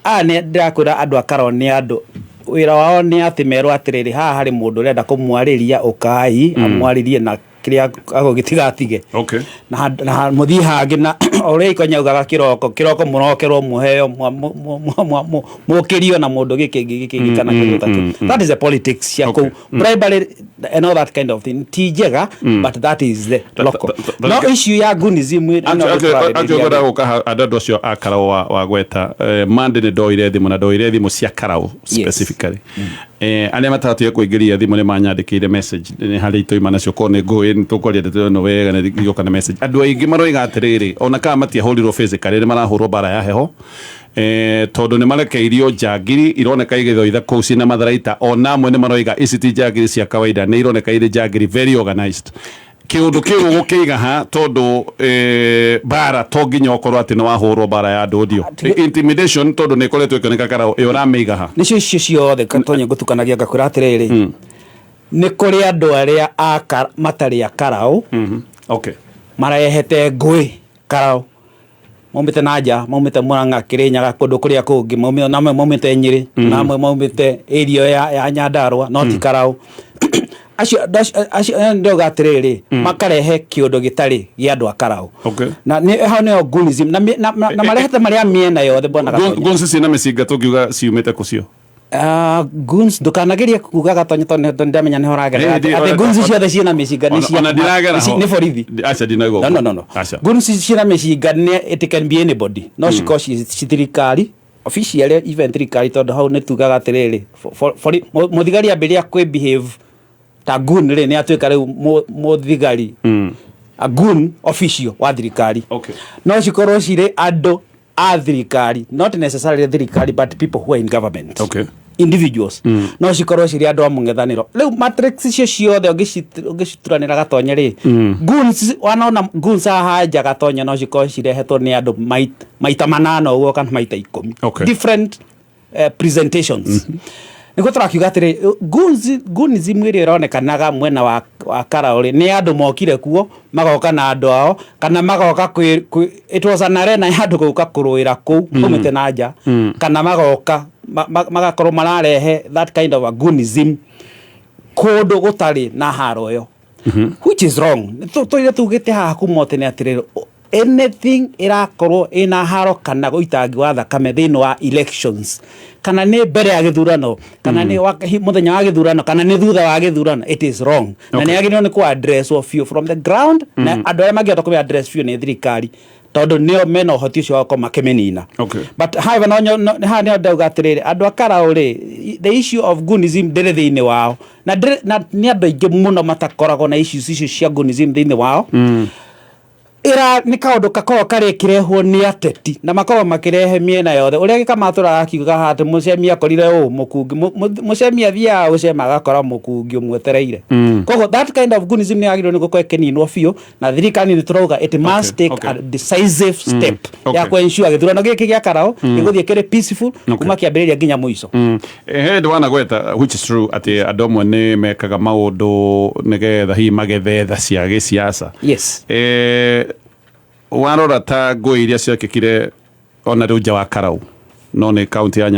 Aya nĩ ndĩrakwĩra andũ a Karau nĩ andũ wĩra wao nĩ atĩ merwo atĩrĩrĩ, haha harĩ mũndũ ũrenda kũmwarĩria, ũkai amwarĩrie na kĩrĩa agũgĩtigatige. Na mũthiĩ hangĩ na O ũrĩa ikonyaugaga kĩroko kĩroko mũrokerwo mũheo mũkĩrio na mũndũ gĩkĩ gĩkĩ gĩkĩ kana kĩndũ ta kĩu. That is the politics cia kũu, bribery and all that kind of thing ti njega, but that is the local. No issue ya gunism ĩno Actually, tũrarĩrĩria. Ngwenda gũka andũ acio a Karau wa gweta Monday nĩ ndoire thimũ na ndoire thimũ cia Karau specifically. Arĩa matahotie kũingĩria thimũ nĩ manyandĩkĩire message, nĩ harĩa itoima nacio korwo nĩ ngũĩ nĩ tũkwaria ndeto ĩno wega na igĩũka na message. Andũ aingĩ maroiga atĩrĩrĩ, ona kana matiahũrirwo physically, nĩ marahũrwo mbara ya heho tondũ nĩ marekeirio njangiri ironeka igĩthoitha kũu ciĩna matharaita. Ona amwe nĩ maroiga ici ti njangiri cia kawaida, nĩ ironeka irĩ njangiri very organized. Kĩũndũ kĩu ũgũkĩiga ha tondũ mbara to nginya ũkorwo atĩ nĩ wahũrwo mbara ya ndũndio, intimidation tondũ nĩ ĩkoretwo ĩkĩoneka Karau ĩyo ũramĩiga ha? Nĩcio icio ciothe, Gatonye, ngũtukanagia ngakwĩra atĩrĩrĩ, nĩ kũrĩ andũ arĩa matarĩ a Karau marehete ngũĩ Karau, maumĩte na nja, maumĩte Murang'a, Kĩrĩnyaga, kũndũ kũrĩa kũngĩ namwe maumĩte Nyĩrĩ, namwe maumĩte area ya Nyandarua, no ti Karau. Acio ndauga atĩrĩrĩ, makarehe kĩũndũ gĩtarĩ gĩa andũ a Karau. Na nĩ hau nĩyo gunism na marehete marĩa mĩena yothe, bwana Gatonye. Guns ciĩna mĩcinga tũngiuga ciumĩte kũcio? Guns ndũkanagerie kuga, Gatonye, tondũ ndamenya nĩho ũragerera. Atĩ guns ciothe ciĩna mĩcinga nĩ Ona ndiragera ho. Nĩ borithi. Aca, ndinauga No, ũguo. no, no, no. Aca. Guns ciĩna mĩcinga nĩ it can be anybody, no cikorwo ci thirikari officially, even thirikari, tondũ hau nĩ tugaga atĩrĩrĩ, mũthigari ambĩrĩria kwĩ behave ta gun rĩ, nĩ atuĩka rĩu mũthigari, a gun official wa thirikari. No cikorwo cirĩ andũ a thirikari, not necessarily thirikari, but people who are in government, individuals. No cikorwo cirĩ andũ a mũng'ethanĩro. Rĩu matrix icio ciothe ũngĩcituranĩra, Gatonye rĩ, goons wanona goons haha nja, Gatonye, no cikorwo cirehetwo nĩ andũ maita manana ũguo kana maita 10, different presentations. Nĩguo tũrakiuga atĩrĩ, gunism ĩrĩa ĩronekanaga mwena wa Karau rĩ, nĩ andũ mokire kuo magoka na andũ ao kana magoka kwĩ it was an arena ya andũ gũka kũrũĩra kũu maumĩte na nja, kana magoka magakorwo mararehe that kind of a gunism kũndũ gũtarĩ na haro ĩyo, which is wrong. Tũire tugĩte haha kuma o tene atĩrĩrĩ, anything ĩrakorwo ĩna haro kana ũitangi wa thakame thĩinĩ wa elections, kana nĩ mbere ya gĩthurano, kana nĩ mũthenya wa gĩthurano, kana nĩ thutha wa gĩthurano, it is wrong na nĩ yagĩrĩirwo nĩ kũ addresswo biũ from the ground, na andũ arĩa mangĩhota kũmĩ address biũ nĩ thirikari, tondũ nĩo mena ũhoti ũcio wa gũkorwo makĩmĩnina. But however, no haha nĩho ndauga atĩrĩrĩ, andũ a Karau rĩ, the issue of gunism ndĩrĩ thĩinĩ wao na nĩ andũ aingĩ mũno matakoragwo na issues icio cia gunism thĩinĩ wao. Ĩra nĩ kaũndũ gakoragwo karekĩrehwo nĩ ateti na makoragwo makĩrehe mĩena yothe. Ũrĩa gĩkamatũraga akiuga haha atĩ mũcemi akorire ũũ mũkungi, mũcemi athiaga gũcema agakora mũkungi ũmwetereire. Koguo that kind of gunism nĩ yagĩrĩirwo nĩ gũkorwo ĩkĩninwo biũ, na thirikari nĩ tũrauga it must take a decisive step ya kũ-ensure gĩthurano gĩkĩ gĩa Karau gĩgũthiĩ kĩrĩ peaceful kuma kĩambĩrĩria nginya mũico. He ndå wanagweta, which is true, atĩ andũ amwe nĩ mekaga maũndũ nĩgetha hihi magethe tha cia gĩsiasa. Warora ta ngũĩ iria ciekĩkire ona rĩu nja wa Karau, no nĩ kaunti ya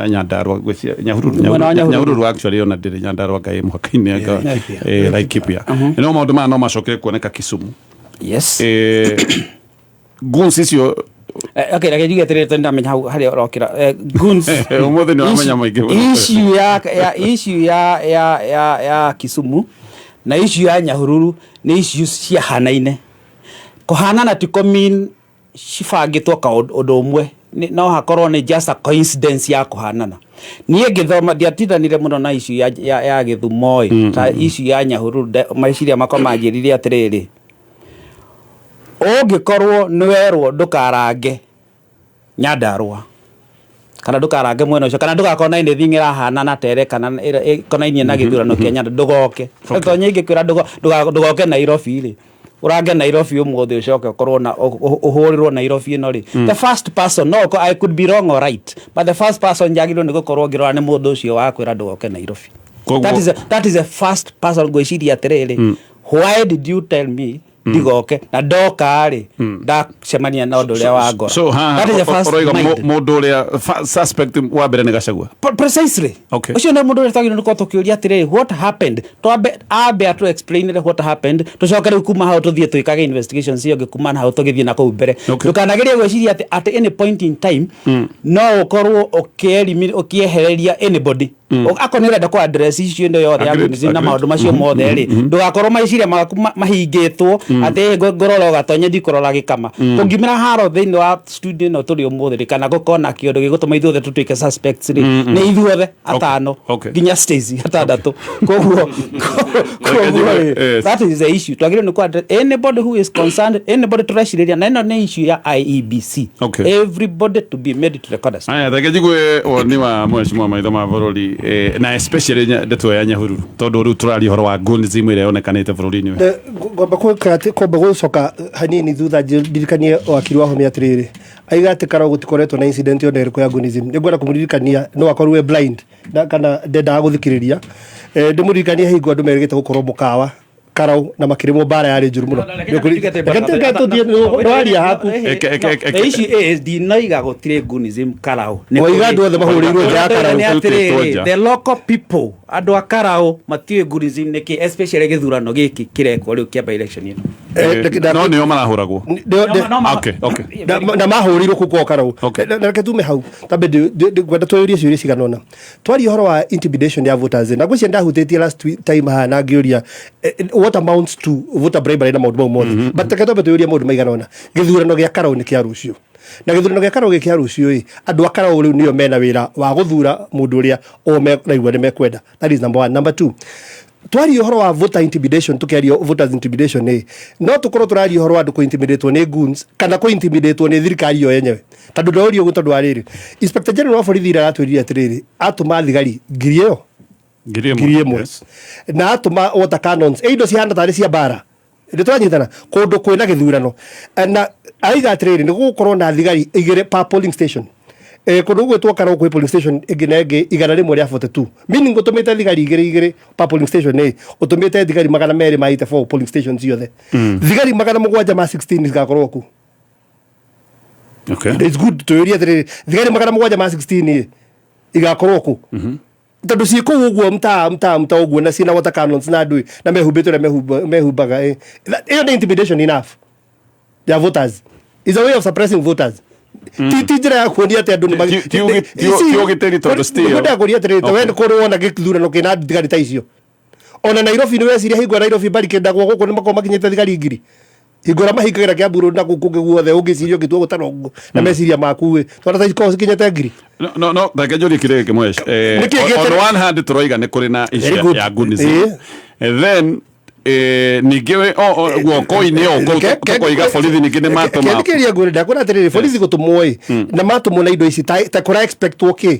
Nyandarua, ngwĩciria Nyahururu. Mwena wa Nyahururu. Nyahururu actually, ona ndĩrĩ Nyandarua, ngai mũhaka-inĩ anga Laikipia. Laikipia. No maũndũ maya no macokere kuoneka Kisumu. Goons icio. Okay, reke njuge atĩrĩrĩ, tondũ ndamenya hau harĩa ũrokĩra. Goons. Ũmũthĩ nĩ wamenya maingĩ mũno. Issue ya issue ya Kisumu na issue ya Nyahururu nĩ issue ciahanaine. Kũhanana ti kũ mean cibangĩtwo kaũndũ ũndũ ũmwe. No hakorwo nĩ just a coincidence ya kũhanana. Niĩ ngĩthoma ndiatindanire mũno na issue ya Gĩthumo ĩ ta issue ya Nyahururu. Meciria makwa manjĩrire atĩrĩrĩ, ũngĩkorwo nĩ werwo ndũkarange Nyandarua kana ndũkarange mwena ũcio kana ndũgakorwo na anything ĩrahanana tere kana ĩkonainie na gĩthurano kĩa Nyandarua, ndũgoke. Tonye ingĩkwĩra ndũgoke Nairobi rĩ, ũrange Nairobi ũmũthĩ, ũcoke ũkorwo na ũhũrĩrwo Nairobi ĩno rĩ, the first person, no I could be wrong or right, but the first person njagĩrĩirwo nĩ gũkorwo ngĩrora nĩ mũndũ ũcio wakwĩra ndũgoke Nairobi. That is a first person ngwĩciria atĩrĩrĩ, why did you tell me? Ndigoke na ndoka rĩ, ndacemania na ũndũ ũrĩa wa ngora. So haha That is the first ũroiga mind. mũndũ ũrĩa suspect wa mbere nĩ Gachagua. Precisely. Ũcio nĩ mũndũ ũrĩa twagĩrĩirwo nĩ gũkorwo tũkĩũria atĩrĩrĩ, what happened? Twambe ambe atũ explain what happened, tũcoke rĩu kuma hau tũthiĩ twĩkage investigations ĩyo ĩngĩ kuma na hau tũgĩthiĩ na kũu mbere. Ndũkanagerie gwĩciria atĩ at any point in time no ũkorwo ũkĩehereria anybody. Akorwo nĩ ũrenda kũ address issue ĩno yothe ya Agreed, na maũndũ macio mothe rĩ, ndũgakorwo meciria maku mahingĩtwo atĩ ngũrora ũgatonye, ndikũrora gĩkama. Kũngiumĩra haro thĩinĩ wa studio ĩno tũrĩ ũmũthĩ rĩ, kana gũkorwo na kĩũndũ gĩgũtũma ithuothe tũtuĩke suspects rĩ, nĩ ithuothe atano, nginya Stacy atandatũ. Koguo rĩ, that is the issue twagĩrĩirwo nĩ kũ address. Anybody who is concerned, anybody tũrecirĩria na ĩno nĩ issue ya IEBC, everybody to be made to record us. Aya, reke njigue woni wa mheshimiwa maitho ma bũrũri, na especially ndeto ya Nyahururu, tondũ rĩu tũraria ũhoro wa gunism ĩrĩa yonekanĩte bũrũri-inĩ ũyũ. Ngomba gwĩka atĩ, kwamba gũcoka hanini thutha ndirikanie wakiri wa Wahome atĩrĩrĩ, aiga atĩ Karau gũtikoretwo na incident yothe ĩrĩkũ ya gunism. Nĩ ngwenda kũmũririkania, no akorwo e blind na kana ndendaga gũthikĩrĩria. Ndĩmũririkanie hingo andũ merĩgĩte gũkorwo mũkawa Karau na makĩrĩmwo, mbara yarĩ njũru mũno. Reke tũthiĩ, nĩwaria haku. The issue is, ndinoiga gũtirĩ gunism Karau. Waiga andũ othe mahũrĩirwo nja ya Karau. Nĩ atĩrĩrĩ, the local people, andũ a Karau matiũĩ gunism nĩkĩ, especially gĩthurano gĩkĩ kĩrekwo rĩu kĩa by election ĩno. No nĩo marahũragwo. Na mahũrĩirwo kũu kwao Karau. Na reke tume hau tambe ngwenda twĩyũrie ciũria cigana ũna twaria ũhoro wa intimidation ya voters, na ngwĩciria ndahutĩtie last time haha na ngĩũria what amounts to voter bribery na maũndũ mau mothe, but reke twambe twĩyũrie maũndũ maigana ũna. Gĩthurano gĩa Karau nĩ kĩa rũciũ, na gĩthurano gĩa Karau gĩ kĩa rũciũ ĩ, andũ a Karau rĩu nĩo mena wĩra wa gũthura mũndũ ũrĩa o meraigua nĩ mekwenda. That is number one. Number two, twaria ũhoro wa voter intimidation, tukiaria voters intimidation ĩ, no tũkorwo tũraria ũhoro wa andũ kũ-intimidatwo nĩ goons kana kũ-intimidatwo nĩ thirikari yo yenyewe, tondũ ndorio ũguo, tondũ wa rĩrĩ, Inspector General wa borithi ira aratwĩrire atĩrĩrĩ, atũma thigari 1000 ĩyo 1000. 1000 na atũma water cannons, ĩ indo cihana tarĩ cia mbara, nĩ tũranyitana kũndũ kwĩna gĩthurano. Na aiga atĩrĩrĩ, nĩ gũgũkorwo na thigari igĩrĩ per polling station. Kũndũ gũgwĩtwo Karau kwĩ polling station ĩngĩ na ĩngĩ 142, meaning ũtũmĩte thigari igĩrĩ igĩrĩ per polling station ĩ, ũtũmĩte thigari 284 polling station ciothe. Thigari 716 cigakorwo ku. It's good tuyũrie atĩrĩrĩ, thigari 716 ĩ igakorwo ku, tondũ ciĩ kũu ũguo mtaa mtaa mtaa ũguo, na ciĩna water cannons na andũ na mehumbĩte ũrĩa mehumbaga ĩ. Ĩyo nĩ intimidation enough ya voters, is a way of suppressing voters. Ti njĩra ya kuonia atĩ andũ nĩ Ti ũgitĩri tondũ still- Nĩngwenda kũria atĩrĩrĩ, ta we kũrĩ wona gĩthurano kĩna thigari ta icio? Ona Nairobi nĩ weciria hingo ya Nairobi barikĩndagwo gũkũ nĩ makorwo makinyĩte thigari 1000 hingo ĩrĩa mahingagĩra Kiambu Road na kũu kũngĩ guothe, ũngĩciria ũngĩtua gũtara ũguo na meciria maku ĩ, twana ta ikorwo cikinyĩte 1000. No, reke njũrie kĩrĩa kĩmwe. Nĩkĩ On one hand tũroiga nĩ kũrĩ na Very issue good. ya gunism. Then ningĩ guoko-inĩ o kũu tũkoiga borithi ningĩ nĩ matũma. Kĩthikĩrĩria ngwĩre, ndakwĩra atĩrĩrĩ, borithi gũtũmwo ĩ, na matũmwo na indo ici ta kũra expectwo kĩ?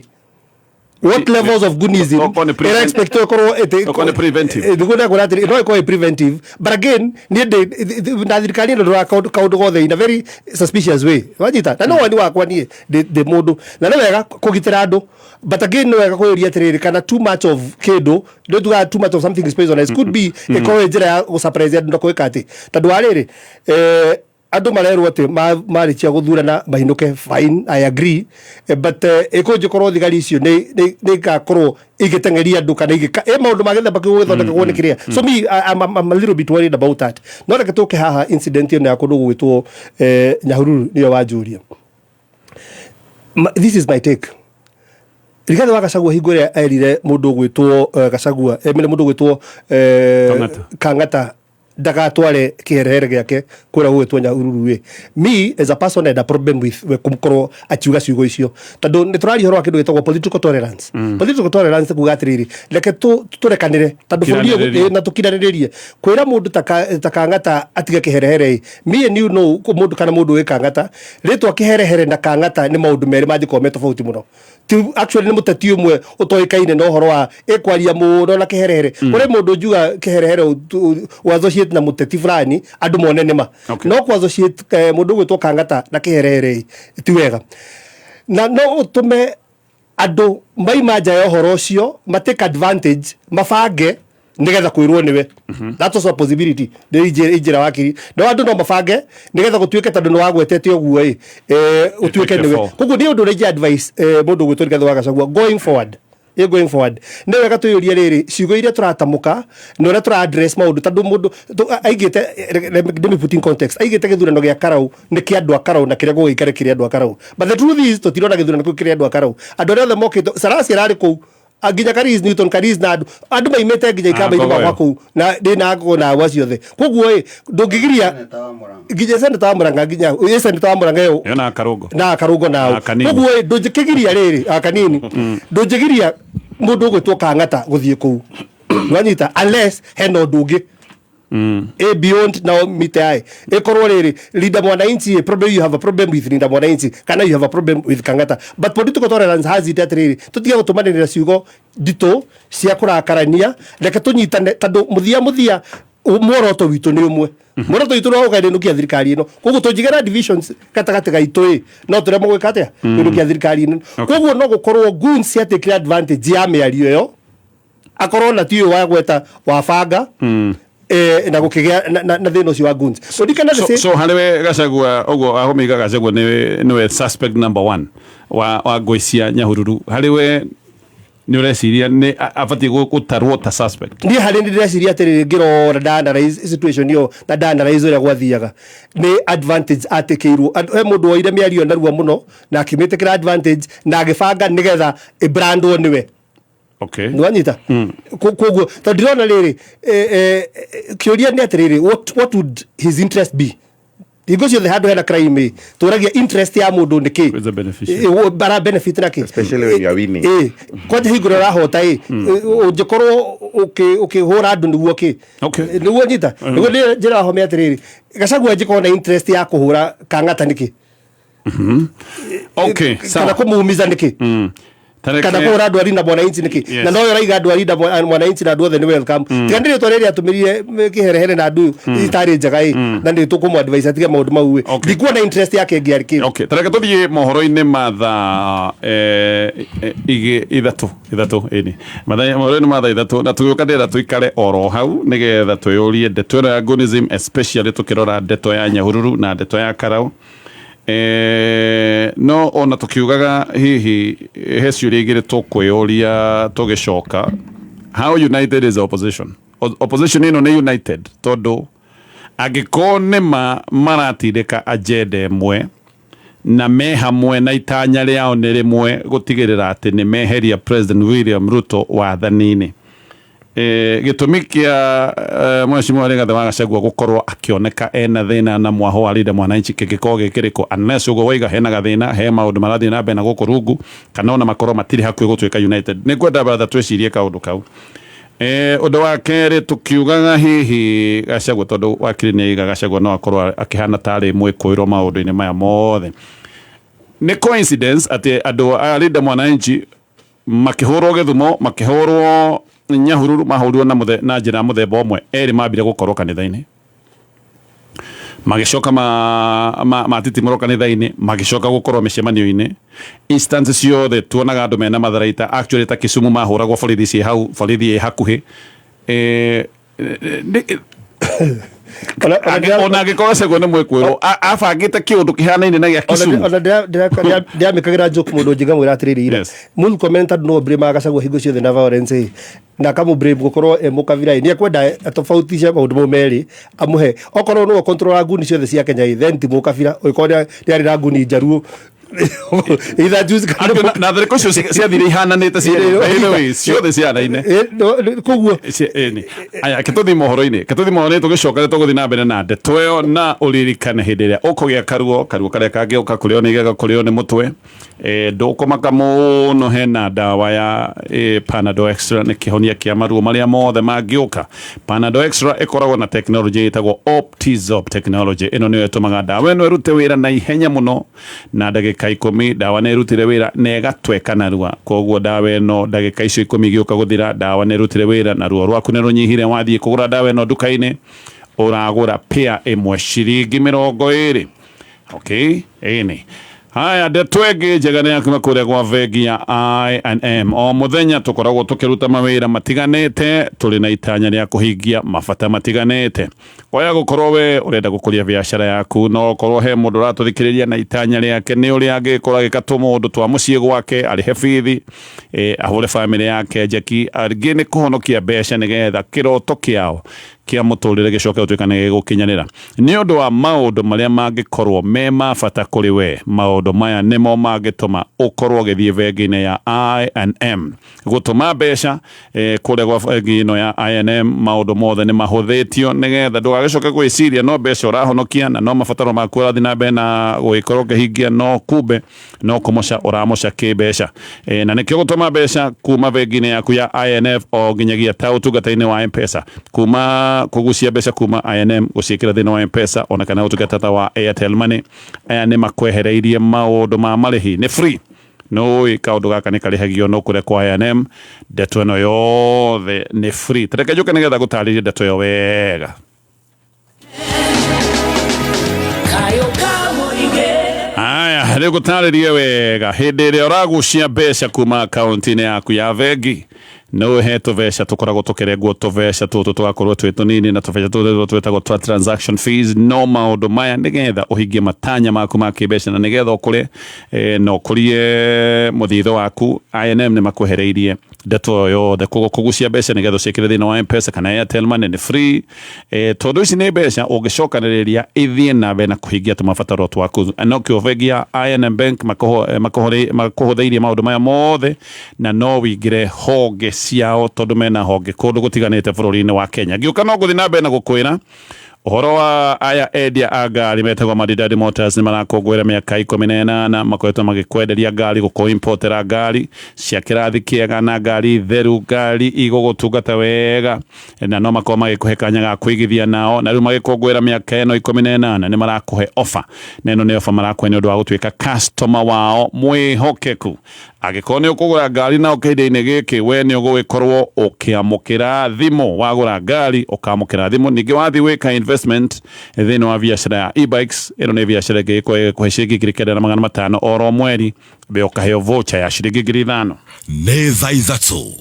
What levels of goonism Okorwo nĩ ĩra expect ĩkorwo ĩtĩ? Okorwo nĩ preventive. Nĩguo ndakwĩra atĩrĩ, no ĩkorwo ĩ preventive, but again niĩ ndĩ na thirikari ĩno, ndũra kaũndũ gothe in a very suspicious way, wanyita? Na no woni wakwa niĩ ndĩ mũndũ, na nĩ wega kũgitĩra andũ, but again nĩ wega kwĩyũria atĩrĩrĩ, kana too much of kĩndũ, nĩ tugaga too much of something is poisonous, could be ĩkorwo ĩ njĩra ya gũsurprise andũ na kwĩka atĩ, tondũ wa rĩrĩ, andũ marerwo atĩ marĩkia gũthurana mainũke. Fine, I agree. But ĩkũnjĩkorwo thigari icio nĩ igakorwo igĩteng'eria andũ kana igĩka ĩ maũndũ ma gĩthemba kĩu gũgĩthondekagwo nĩ kĩrĩa. So me, I'm a little bit worried about that. No reke tũke haha, incident ĩno ya kũndũ gũgwĩtwo Nyahururu nĩyo wanjũria. This is my take. Rigathĩ wa Gachagua hingo ĩrĩa erire mũndũ ũgwĩtwo Gachagua, mũndũ ũgwĩtwo Kang'ata. Kang'ata ndagatware kĩherehere gĩake kũrĩa gũgwĩtwo Nyahururu ĩ, me as a person had a problem with we kũkorwo akiuga ciugo icio, tondũ nĩ tũraria ũhoro wa kĩndũ gĩtagwo political tolerance. Political tolerance kuga atĩrĩrĩ, reke tũrekanĩre tondũ bũrũri ũyũ Kiranĩrĩrie. Na tũkiranĩrĩrie. Kwĩra mũndũ ta Kang'ata atige kĩherehere ĩ, me and you know mũndũ kana mũndũ wĩ Kang'ata, rĩtwa kĩherehere na Kang'ata nĩ maũndũ merĩ mangĩkorwo me tofauti mũno. Ti actually nĩ mũteti ũmwe ũtoĩkaine na ũhoro wa ĩkwaria mũno na kĩherehere. Kũrĩ mũndũ njuga kĩherehere ũ associate na mũteti fulani, andũ mone nĩma. No kũ associate mũndũ ũgwĩtwo Kang'ata na kĩherehere ĩ, ti wega, na no ũtũme andũ maima nja ya ũhoro ũcio ma take advantage, mabange. Nigetha kwirwo niwe. That was a possibility. Nĩ injĩra wakiri. No andũ no mabange nigetha gũtuĩke tondũ nĩ wagwetete ũguo ĩ, ũtuĩke Ĩtuĩke nĩwe. four. Koguo nĩ ũndũ ũrĩa ingĩ advice mũndũ ũgwĩtwo Rigathĩ wa Gachagua going forward. Ĩ going forward. Nĩ wega twĩyũrie rĩrĩ, ciugo iria tũratamũka na ũrĩa tũra address maũndũ, tondũ mũndũ aigĩte, let me put in context, aigĩte gĩthurano gĩa Karau nĩ kĩa andũ a Karau na kĩrĩa gũgĩikare kĩrĩ andũ a Karau. But the truth is, tũtirona gĩthurano kĩu kĩrĩ andũ a Karau. Andũ arĩa othe mokĩte, Sarasi ararĩ kũu, nginya Karis, Newton Karis, na andũ maimĩte nginya ikamba-inĩ Ngogoyo. makwa kũu na ndĩ na ngũ na awa ciothe. Koguo ĩ, ndũngĩgiria nginya seneta wa Murang'a, nginya ĩ seneta wa Murang'a ĩyo Ĩyo na Karũngo. Na Karũngo nao. Na Kanini. Koguo ĩ, ndũngĩkĩgiria rĩrĩ a Kanini, ndũngĩgiria mũndũ ũgwĩtwo Kang'ata gũthiĩ kũu, nwanyita, unless hena ũndũ ũngĩ ĩ beyond nao mite ae ĩkorwo rĩrĩ Linda Mwananchi ĩ, probably you have a problem with Linda Mwananchi kana you have a problem with Kang'ata, but political tolerance has it atĩrĩrĩ, tũtige gũtũmanĩrĩra ciugo nditũ cia kũrakarania, reke tũnyitane, tondũ mũthia mũthia muoroto witũ nĩ ũmwe. Muoroto witũ nĩ wa gũkainũkia thirikari ĩno. Koguo tũnjigĩra divisions gatagatĩ gaitũ ĩ, no tũremwo gwĩka atĩa? Kũinũkia thirikari ĩno. Koguo no gũkorwo goons ciatĩkire advantage ya mĩario ĩyo, akorwo na ti ũyũ wa gweta wabanga na gũkĩgĩa na thĩna ũcio wa goons. So ndikana So, so harĩ we Gachagua ũguo ahũmĩiga Gachagua nĩwe suspect number one wa ngũĩ cia Nyahururu. Harĩ we nĩ ũreciria nĩ abatiĩ gũtarwo ta suspect? Niĩ harĩ nĩ ndĩreciria atĩrĩrĩ, ngĩrora nda-analyze situation ĩyo na nda-analyze ũrĩa gwathiaga, nĩ advantage atĩkĩirwo. He mũndũ woire mĩario narua mũno na akĩmĩtĩkĩra advantage na agĩbanga nĩgetha ĩbrandwo nĩwe. Nĩwanyita? Koguo tondũ ndĩrona rĩrĩ, kĩũria nĩ atĩrĩrĩ, what would his interest be? Hingo ciothe handũ hena crime ĩ, tũragia interest ya mũndũ nĩ kĩ? Who's the beneficiary? Bara benefit na kĩ? Especially when you are winning. Kwanja hingo ĩrĩa ũrahota ĩ, ũngĩkorwo ũkĩhũra andũ nĩguo kĩ? Nĩguo nyita, nĩguo njĩra wahome atĩrĩrĩ, Gachagua angĩkorwo na interest ya kũhũra Kang'ata nĩkĩ? Kana kũmuumiza nĩkĩ? Tareke Kana kũhũra andũ a Linda Mwananchi nĩkĩ? Na noyo ũraiga andũ a Linda Mwananchi na andũ othe nĩ welcome, tiga nĩ rĩtwa rĩrĩa atũmĩrire kĩherehere na andũ itarĩ njega ĩ, na nĩ tũkũmũ advise atige maũndũ mau ĩ. Ndikuona interest yake ĩngĩ arĩ kĩ. Okay, tareke tũthiĩ mohoro-inĩ ma thaa ithatũ ithatũ ĩni mohoro-inĩ ma thaa 3, na tũgĩũka ndĩrenda tũikare oro hau nĩgetha twĩyũrie ndeto ĩno ya Gunism, especially tũkĩrora ndeto ya Nyahururu na ndeto ya Karau. No ona tukiugaga hihi he ciũria igĩrĩ tũkwĩyũria tũgĩcoka: how united is the opposition? Opposition ĩno nĩ united? Tondũ angĩkorwo nĩma maratindĩka agenda ĩmwe na me hamwe na itanya rĩao nĩ rĩmwe, gũtigĩrĩra atĩ nĩ meheria President William Ruto wathani-inĩ, gĩtũmi kĩa Mheshimiwa Rigathĩ wa Gachagua gũkorwo akĩoneka ena thĩna na mwaho wa Linda Mwananchi kĩngĩkorwo gĩkĩrĩkũ, unless ũguo waiga hena gathĩna, he maũndũ marathiĩ na mbere na gũkũ rungu, kana ona makorwo matirĩ hakuhĩ gũtuĩka united. Nĩ ngwenda baratha twĩcirie kaũndũ kau. Ũndũ wa kerĩ, tũkiugaga hihi Gachagua, tondũ wakiri nĩ aiga Gachagua no akorwo akĩhana tarĩ mwĩkũĩrwo maũndũ-inĩ maya mothe, nĩ coincidence atĩ andũ a Linda Mwananchi makĩhũrwo Gĩthumo, makĩhũrwo Nyahururu, mahũrirwo na njĩra ya mũthemba ũmwe? Erĩ mambire gũkorwo kanitha-inĩ, magĩcoka matitimũrwo kanitha-inĩ, magĩcoka gũkorwo mĩcemanio-inĩ. Instance ciothe tuonaga andũ mena matharaita, actually ta Kisumu mahũragwo borithi ciĩ hau, borithi ĩ hakuhĩ. Ona angĩkorwo Gachagua nĩ mwĩkwĩrwo, abangĩte kĩũndũ kĩhanaine na gĩa Kisumu. Ona ndĩramĩkagĩra joke mũndũ njingamwĩra atĩrĩrĩ, ira Murkomen tondũ no blame Gachagua hingo ciothe na violence ĩ, na akamũ blame gũkorwo e mũkabira ĩ, nĩ ekwenda atofautishe maũndũ mau merĩ, amũhe okorwo nĩwe control nguni ciothe cia Kenya ĩ, then ti mũkabira, ũngĩkorwo nĩ arĩ na nguni njaruo either juice kana Na tharĩko icio ciathire ihananĩte cierĩ, by the way, ciothe cihanaine. Koguo Ĩni. Aya, ke tũthiĩ mohoro-inĩ, ke tũthiĩ mohoro-inĩ, tũgĩcoka nĩ tũgũthiĩ na mbere na ndeto ĩyo. Na ũririkane hĩndĩ ĩrĩa ũkũgĩa karuo, karuo karĩa kangĩũka kũrĩo nĩ igego, kũrĩo nĩ mũtwe, ndũkũmaka mũno, hena ndawa ya Panadol Extra, nĩ kĩhonia kĩa maruo marĩa mothe mangĩũka. Panadol Extra ĩkoragwo na technology ĩtagwo Optizop technology. Ĩno nĩyo ĩtũmaga ndawa ĩno ĩrute wĩra na ihenya mũno, na ndagĩka 10 ndawa nĩ ĩrutire wĩra na ĩgatweka narua. Koguo ndawa ĩno ndagĩka icio 10 igĩũka gũthira, ndawa nĩ ĩrutire wĩra na ruo rwaku nĩ rũnyihire. Wathiĩ kũgũra ndawa ĩno nduka-inĩ, ũragũra pĩa ĩmwe ciringi 20. Okay, ĩni. Haya, ndeto ĩngĩ njega nĩ yakuma kũrĩa gwa bengi ya I&M. O mũthenya tũkoragwo tũkĩruta mawĩra matiganĩte, tũrĩ na itanya rĩa kũhingia mabata matiganĩte. Kwaya gũkorwo we ũrenda gũkũria biacara yaku, no ũkorwo he mũndũ ũratũthikĩrĩria na itanya rĩake nĩ ũrĩa angĩkorwo agĩka tũmaũndũ twa mũciĩ gwake, arĩhe bithi, ahũre bamĩrĩ yake njeki, angĩ nĩ kũhonokia mbeca nĩgetha kĩroto kĩao kĩa mũtũrĩre gĩcoke gũtuĩka nĩ gĩgũkinyanĩra. Nĩ ũndũ wa maũndũ marĩa mangĩkorwo me ma bata kũrĩ we, maũndũ maya nĩmo mangĩtũma ũkorwo ũgĩthiĩ bengi-inĩ ya I&M gũtũma mbeca kũrĩa gwa bengi ĩno ya I&M. Maũndũ mothe nĩ mahũthĩtio nĩgetha ndũgagĩcoke gwĩciria no mbeca ũrahonokia na no mabataro maku ũrathiĩ na mbere na gũgĩkorwo ũkĩhingia, no kumbe no kũmoca ũramoca kĩmbeca. Na nĩkĩo gũtũma mbeca kuma bengi-inĩ yaku ya INF o nginyagia ta ũtungata-inĩ wa M-Pesa, kuma kũgucia mbeca kuma I&M gũciĩkĩra thĩinĩ wa M-Pesa ona kana ũtungata ta wa Airtel Money, aya nĩ makwehereirie maũndũ ma marĩhi, nĩ free. No kaũndũ gaka nĩ karĩhagio no kũrĩa kwa I&M, ndeto ĩno yothe nĩ free. Tareke njũke nĩgetha gũtarĩrie ndeto ĩyo wega. Aya, rĩu gũtarĩrie wega, hĩndĩ ĩrĩa ũragucia mbeca kuma akaunti-inĩ yaku ya bengi, no he tũbeca tũkoragwo tũkĩrengwo, tũbeca tũtũ tũgakorwo twĩ tũnini, na tũbeca tũtũ twĩtagwo twa transaction fees. No maũndũ maya nĩgetha ũhingie matanya maku ma kĩmbeca na nĩgetha ũkũre na ũkũrie mũthithũ waku, I&M nĩ makwehereirie ndeto ĩyo yothe. Koguo kũgucia mbeca nĩgetha ũciĩkĩre thĩinĩ wa M-Pesa kana Airtel Money nĩ free, tondũ ici nĩ mbeca ũngĩcokanĩrĩria ithiĩ na mbere na kũhingia tũmabataro twaku. No kĩo bengi ya I&M Bank makũhũthĩirie maũndũ maya mothe, na no wĩingĩre honge ciao tondũ mena honge kũndũ gũtiganĩte bũrũri-inĩ wa Kenya. Ngĩũka no ngũthiĩ na mbere na gũkwĩra ũhoro wa aya endia a ngari metagwo Maridadi Motors. Nĩ marakũngũĩra mĩaka 18 makoretwo magĩkwenderia ngari, gũkũ-importera ngari cia kĩrathi kĩega na ngari theru, ngari igũgũtungata wega, na no makorwo magĩkũhe kanya ga kũigithia nao. Na rĩu magĩkũngũĩra mĩaka ĩno 18 nĩ marakũhe offer, na ĩno nĩ offer marakũhe nĩ ũndũ wa gũtuĩka customer wao mwĩhokeku. Angĩkorwo nĩ ũkũgũra ngari nao kĩhinda-inĩ gĩkĩ, we nĩ ũgũgĩkorwo ũkĩamũkĩra thimũ. Wagũra ngari ũkamũkĩra thimũ. Ningĩ wathiĩ gwĩka investment thĩinĩ wa biacara ya e-bikes, ĩno nĩ biacara ĩngĩgĩkorwo ĩgĩkũhe ciringi 9,500 oro mweri, be ũkaheo voucher ya ciringi 5,000. Nĩ thaa 3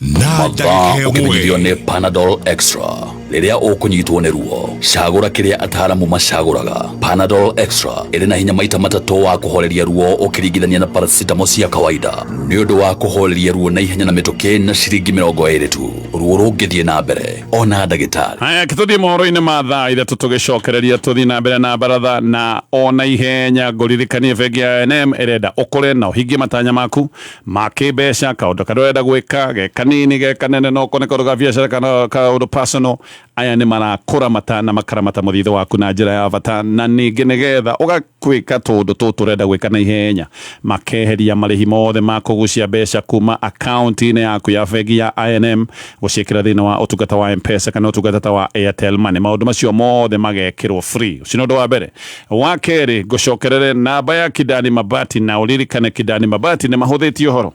na ndagĩka ũkĩmenyithio ĩmwe. Nĩ Panadol Extra. Rĩrĩa ũkũnyitwo nĩ ruo, cagũra kĩrĩa ataaramu macagũraga. Panadol Extra ĩrĩ na hinya maita matatũ wa kũhoreria ruo ũkĩringithania na paracetamol cia kawaida, nĩ ũndũ wa kũhoreria ruo na ihenya na mĩtũkĩ na ciringi 20 tu. Ruo rũngĩthiĩ na mbere, ona ndagĩtarĩ. Haya, tũthiĩ mohoro-inĩ ma thaa 3 tũgĩcokereria tũthiĩ na mbere na baratha na ona ihenya. Ngũririkanie bengi ya NM ĩrenda ũkũre na ũhingie matanya maku ma kĩmbeca, kaũndũ karĩa ũrenda gwĩka ge kanini ge kanene, no kone kaũndũ ga biacara kana kaũndũ personal. Aya nĩ marakũramata na makaramata mũthithũ waku na njĩra ya bata, na ningĩ nĩgetha ũgakwĩka tũũndũ tũtũ ũrenda gwĩka na ihenya, makeheria marĩhi mothe ma kũgucia mbeca kuma akaunti-inĩ yaku ya bengi ya I&M gũciĩkĩra thĩinĩ wa ũtungata wa M-Pesa kana ũtungata ta wa Airtel Money. Maũndũ macio mothe magekĩrwo free. Ũcio nĩ ũndũ wa mbere. Wa kerĩ, ngũcokerere namba ya Kidani Mabati, na ũririkane Kidani Mabati nĩ mahũthĩtie ũhoro.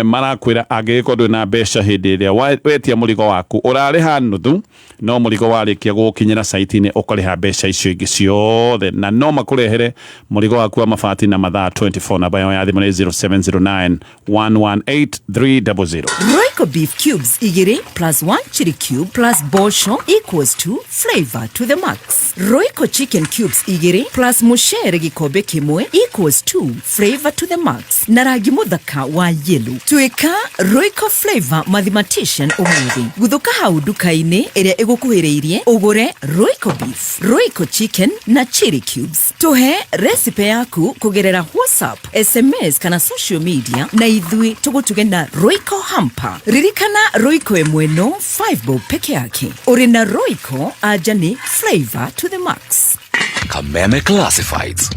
Marakwĩra angĩgĩkorwo ndũrĩ na mbeca hĩndĩ ĩrĩa wetia mũrigo waku, ũrarĩha nuthu, no mũrigo warĩkia gũgũkinyĩra site-inĩ ũkarĩha mbeca icio ingĩ ciothe, na no makũrehere mũrigo waku wa mabati na mathaa 24. Namba yao ya thimũ nĩ 0709 118 300. Royco beef cubes igiri plus 1 chili cube plus bosho equals to flavor to the max. Royco chicken cubes igiri plus mushere gikombe kimwe equals to flavor to the max. Na rangi muthaka wa yellow. Tuika Royco flavor mathematician umuthi. Guthuka hau nduka-inĩ ĩrĩa ĩgũkuhĩrĩirie ũgũre Royco beef, Royco chicken na chili cubes. Tuhe recipe yaku kũgerera WhatsApp, SMS kana social media na ithuĩ tũgũtuge na Royco hamper. Ririkana Royco ĩmwe no 5 bob peke yake. Ũrĩ na Royco anja nĩ flavor to the max. Kameme Classifieds.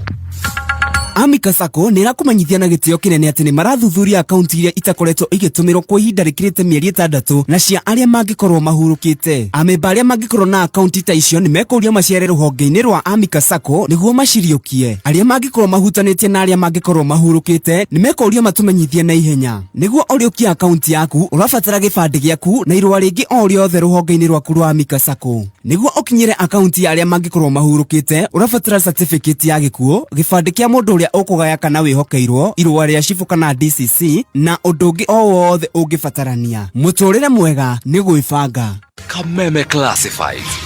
Amika Sacco nĩ ĩrakũmenyithia na gĩtĩo kĩnene atĩ nĩ marathuthuria akaunti iria itakoretwo igĩtũmĩrwo kwa ihinda rĩkĩrĩte mĩeri ĩtandatũ na cia arĩa mangĩkorwo mahurũkĩte. Amemba arĩa mangĩkorwo na akaunti ta icio nĩ mekũrio macere rũhonge-inĩ rwa Amika Sacco nĩguo maciriũkie. Arĩa mangĩkorwo mahutanĩtie na arĩa mangĩkorwo mahurũkĩte nĩ mekũrio matũmenyithie na ihenya. Nĩguo ũriũkie akaunti yaku ũrabatara gĩbandĩ gĩaku na irũa rĩngĩ o rĩothe rũhonge-inĩ rwaku rwa Amika Sacco. Nĩguo ũkinyĩre akaunti ya arĩa mangĩkorwo mahurũkĩte ũrabatara certificate ya gĩkuũ, gĩbandĩ kĩa mũndũ ũrĩa ũkũgaya kana wĩhokeirwo, irũa rĩa cibũ kana DCC na ũndũ ũngĩ o wothe ũngĩbatarania. Mũtũrĩre mwega nĩ gwĩbanga. Kameme Classifieds.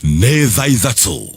Nĩ thaa 3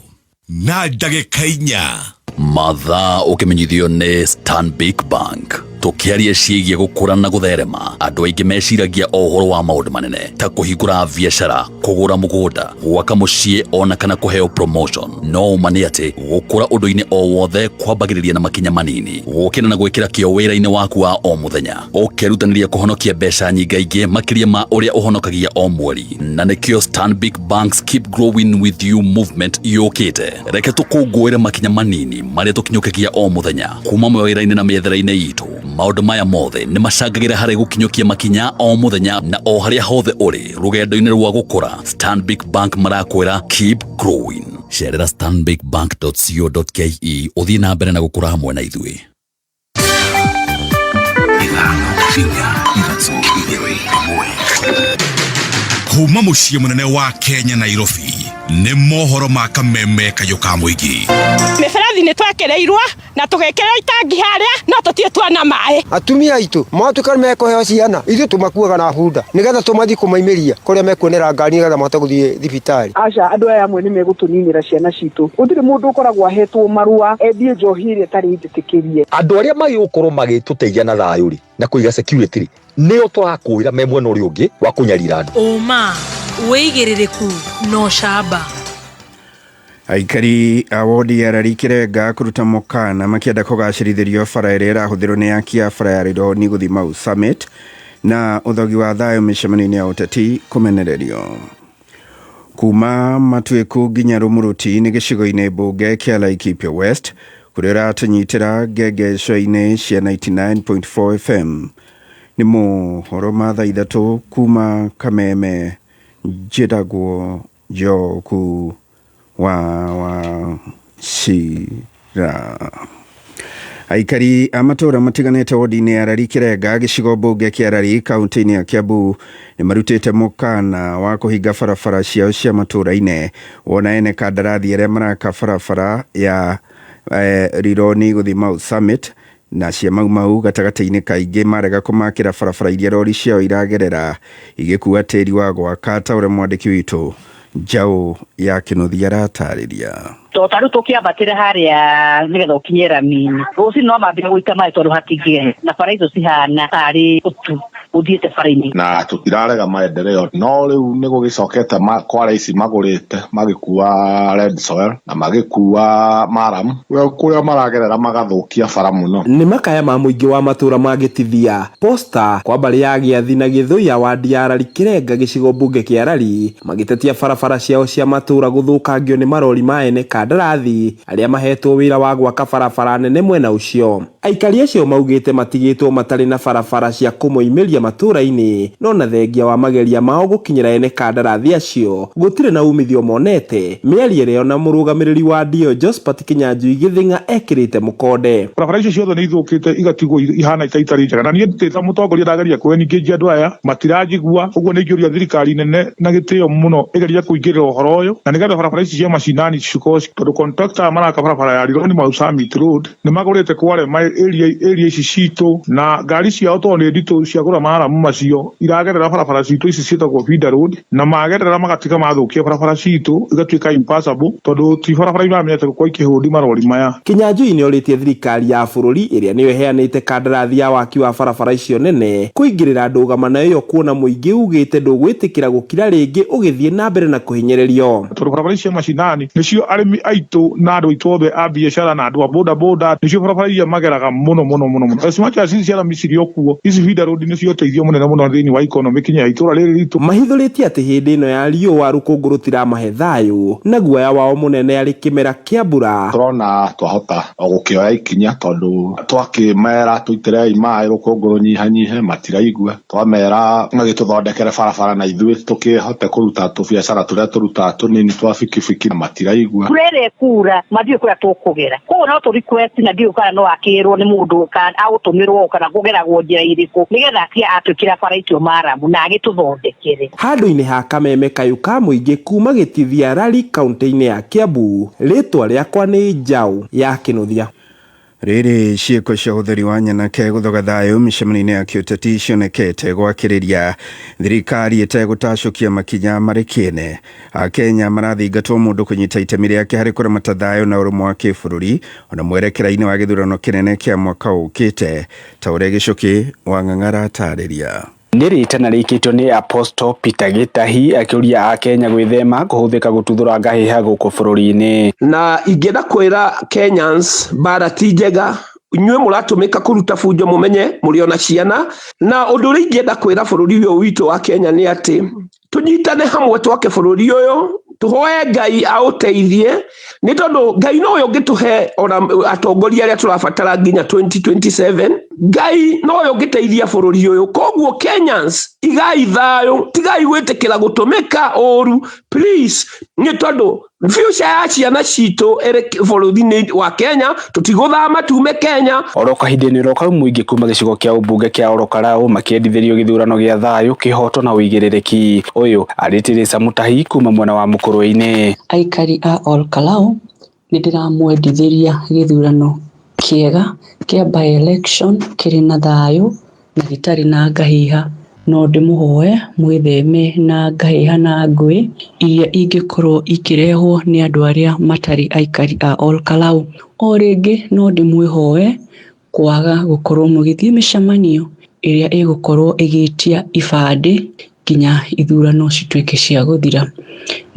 na ndagĩka 4. Mathaa ũkĩmenyithio nĩ Stanbic Bank. Tũkĩaria ciĩgiĩ gũkũra na gũtherema, andũ aingĩ meciragia o ũhoro wa maũndũ manene ta kũhingũra biacara, kũgũra mũgũnda, gwaka mũciĩ ona kana kũheo promotion. No ũma nĩ atĩ gũkũra ũndũ-inĩ o wothe kwambagĩrĩria na makinya manini, gũkĩra na gwĩkĩra kĩo wĩra-inĩ waku wa o mũthenya, ũkerutanĩria kũhonokia mbeca nyingaingĩ makĩria ma ũrĩa ũhonokagia o mweri. Na nĩkĩo Stanbic Bank's Keep Growing With You movement yũkĩte. Reke tũkũngũĩre makinya manini marĩa tũkinyũkagia o mũthenya kuma mawĩra-inĩ na mĩethere-inĩ itũ. Maũndũ maya mothe nĩ macangagĩra harĩ gũkinyũkia makinya o mũthenya na o harĩa hothe ũrĩ rũgendo-inĩ rwa gũkũra. Stanbic Bank marakwĩra keep growing. Cerera stanbicbank.co.ke ũthiĩ na mbere na gũkũra hamwe na ithuĩ. 5 4 3 2 1. Kuma mũciĩ mũnene wa Kenya Nairobi nĩ mohoro ma Kameme kayũ ka mũingĩ. Mĩberethi nĩ twekereirwo na tũgĩkĩrĩrwo itangi harĩa no tũtirĩ tuona maĩ. Atumia aitũ matuĩka nĩ mekũheo ciana ithuĩ tũmakuaga na bunda nĩgetha tũmathiĩ kũmaimĩria kũrĩa mekuonera ngari nĩgetha mahote gũthiĩ thibitarĩ. Aca, andũ aya amwe nĩ megũtũninĩra ciana citũ. Gũtirĩ mũndũ ũkoragwo ahetwo marũa endie njohi ĩrĩa ĩtarĩ njĩtĩkĩrie. Andũ arĩa magĩgũkorwo magĩtũteithia na thayũ rĩ na kũiga security rĩ nĩo tũrakũĩra me mwena ũrĩa ũngĩ wa kũnyarira andũ. Ũma, wĩigĩrĩrĩku na ũcamba. Aikari a wodi ya Rari Kĩrenga kũruta mũkana makĩenda kũgacĩrithĩrio bara ĩrĩa ĩrahũthĩrwo nĩ aki a bara ya Rironi gũthiĩ Mau Summit na ũthogi wa thayũ mĩcemanio-inĩ ya ũteti kũmenererio. Kuma Matuĩku nginya Rũmũrũti nĩ gĩcigo-inĩ mbunge kĩa Laikipia West kũrĩa ũratũnyitĩra ngengeco-inĩ cia 99.4 FM. Nĩ mohoro ma thaa 3 kuma Kameme, njĩtagwo Njoku wa Wachira. Aikari a matũũra matiganĩte wodi-inĩ ya Rari Kĩrenga gĩcigo mbunge kĩa Rari kaunti-inĩ ya Kiambu nĩ marutĩte mũkana wa kũhinga barabara ciao cia matũũra-inĩ wona ene kandarathi arĩa maraka barabara ya Rironi gũthiĩ Mau Summit na cia Mau Mau gatagatĩ-inĩ kaingĩ marega kũmakĩra barabara iria rori ciao iragerera igĩkua tĩri wa gwaka ta ũrĩa mwandĩki witũ Njaũ ya Kĩnuthia aratarĩria. To ta rĩu tũkĩambatĩra harĩa nĩgetha ũkinye rami-inĩ, rũcinĩ no mambire gũita maĩ tondũ hatingĩhe, na bara icio cihana tarĩ ũtu ũthiĩte bara-inĩ. Na tũtirarega maendeleo no rĩu nĩ gũgĩcokete kware ici magũrĩte magĩkua red soil na magĩkua maram kũrĩa maragerera magathũkia bara mũno. Nĩ makaya ma mũingĩ wa matũra ma Gĩtithia, Posta, kwa mbarĩ ya Gĩathi na Gĩthũiya wadi ya Rari Kĩrenga gĩcigo mbunge kĩa Rari magĩtetia barabara ciao cia matũra gũthũkangio nĩ marori ma ene kandarathi arĩa mahetwo wĩra wa gwaka barabara nene mwena ũcio. Aikari acio maugĩte matigĩtwo matarĩ na barabara cia kũmoimĩria matũra-inĩ no na thengia wa mageria mao gũkinyĩra ene kandarathi acio gũtirĩ na umithio monete. Mĩario ĩrĩa ona mũrũgamĩrĩri wa ndio Josphat Kĩnyanjui Gĩthĩng'a ekĩrĩte mũkonde. Barabara icio ciothe nĩ ithũkĩte igatigwo ihana ta itarĩ njega na niĩ ndĩ ta mũtongoria ndageria kũ engage andũ aya matiranjigua, ũguo nĩ ingĩũria thirikari nene na gĩtĩo mũno ĩgerie kũingĩrĩra ũhoro ũyũ na nĩgetha barabara ici cia macinani cikorwo, tondũ contractor aya maraka barabara ya Rironi Mau Summit Road nĩ magũrĩte kware area ici citũ na ngari ciao tondũ nĩ nditũ ciagũra maramu macio iragerera barabara citũ ici ciĩtagwo feeder road na magerera magatiga mathũkia barabara citũ igatuĩka impassable tondũ ti barabara iramenyete gũkorwo ikĩhũndi marori maya. Kĩnyanjui nĩ orĩtie thirikari ya bũrũri ĩrĩa nĩyo ĩheanĩte kandarathi ya waki wa barabara icio nene kũingĩrĩra ndũgamano ĩyo kuona mũingĩ ugĩte ndũgwĩtĩkĩra gũkira rĩngĩ ũgĩthiĩ na mbere na kũhinyĩrĩrio. Tondũ barabara ici cia macinani nĩcio arĩmi aitũ na andũ aitũ othe a biacara na andũ a boda boda nĩcio barabara iria mageragĩra. tũgereraga mũno mũno mũno mũno. As much as ici cia Misiri okuo, ici feeder road nĩ cio ũteithio mũnene mũno thĩinĩ wa economy kinya ya itũra rĩrĩ ritũ. Mahithũrĩtie atĩ hĩndĩ ĩno ya riũa rũkũngũ rũtiramahe thayũ na guoya wao mũnene arĩ kĩmera kĩa mbura. Tũrona twahota o gũkĩoya ikinya tondũ twakĩmera tũitĩrei maĩ rũkũngũ rũnyihanyihe matiraigua, twamera magĩtũthondekere barabara na ithuĩ tũkĩhote kũruta tũbiacara tũrĩa tũrutaga tũnini twa bikibiki matiraigua. Mbura ĩrĩa ĩkura matiũĩ kũrĩa tũkũgera, koguo no tũ request na ndiũĩ kana no akĩrwo nĩ mũndũ kana agũtũmĩrwo kana kũgeragwo njĩra irĩkũ nĩgetha atige atwĩkĩra bara icio maramu na agĩtũthondekere. Handũ-inĩ ha kameme kayũ ka mũingĩ kuma Gĩtithia Rari kaunti-inĩ ya Kiambu, rĩtwa rĩakwa nĩ Njaũ ya Kĩnuthia. Rĩrĩ ciĩko cia ũhũthĩri wa nyanake gũthoga thayũ mĩcemanio-inĩ ya kĩũteti cionekete gwakĩrĩria thirikari ĩtegũtacũkia makinya marĩ kĩene. Akenya marathingatwo mũndũ kũnyita itemi rĩake harĩ kũramata thayũ na ũrũmwe wa kĩbũrũri ona mwerekera-inĩ wa gĩthurano kĩnene kĩa mwaka ũkĩte ta ũrĩa Gĩcũkĩ wa Ng'ang'a aratarĩria. Nĩ rĩtana rĩikĩtio nĩ Apostle Peter Gĩtahi akĩũria Akenya gwĩthema kũhũthĩka gũtuthũra ngahĩha gũkũ bũrũri-inĩ. Na ingĩenda kwĩra Kenyans mbara ti njega, inyuĩ mũratũmĩka kũruta bunjo mũmenye mũrĩ ona ciana. Na ũndũ ũrĩa ingĩenda kwĩra bũrũri ũyũ witũ wa Kenya nĩ atĩ tũnyitane hamwe twake bũrũri ũyũ, tũhoe Ngai aũteithie, nĩ tondũ Ngai nowe ũngĩtũhe ona atongoria arĩa tũrabatara nginya 2027. Ngai nowe ũngĩteithia bũrũri ũyũ. Koguo Kenyans, igai thayũ, tigai gwĩtĩkĩra gũtũmĩka ũru please, nĩ tondũ future ya ciana citũ ĩrĩ bũrũri-inĩ wa Kenya, tũtigũthama tume Kenya. Oro kahinda-inĩ oro kau mũingĩ kuma gĩcigo kĩa ũmbunge kĩa Orokarau makĩendithĩrio gĩthurano gĩa thayũ, kĩhoto na ũigĩrĩrĩki. Ũyũ arĩ Teresa Mutahi kuma mwena wa Mũkũrwe-inĩ. Aikari a Olkalou nĩ ndĩramwendithĩria gĩthurano kĩega kĩa by-election kĩrĩ na thayũ na gĩtarĩ na ngahĩha. No ndĩmũhoe mwĩtheme na ngahĩha na ngũĩ iria ingĩkorwo ikĩrehwo nĩ andũ arĩa matarĩ aikari a Olkalou. O rĩngĩ no ndĩmwĩhoe kwaga gũkorwo mũgĩthiĩ mĩcemanio ĩrĩa ĩgũkorwo ĩgĩtia ibandĩ nginya ithurano cituĩke cia gũthira.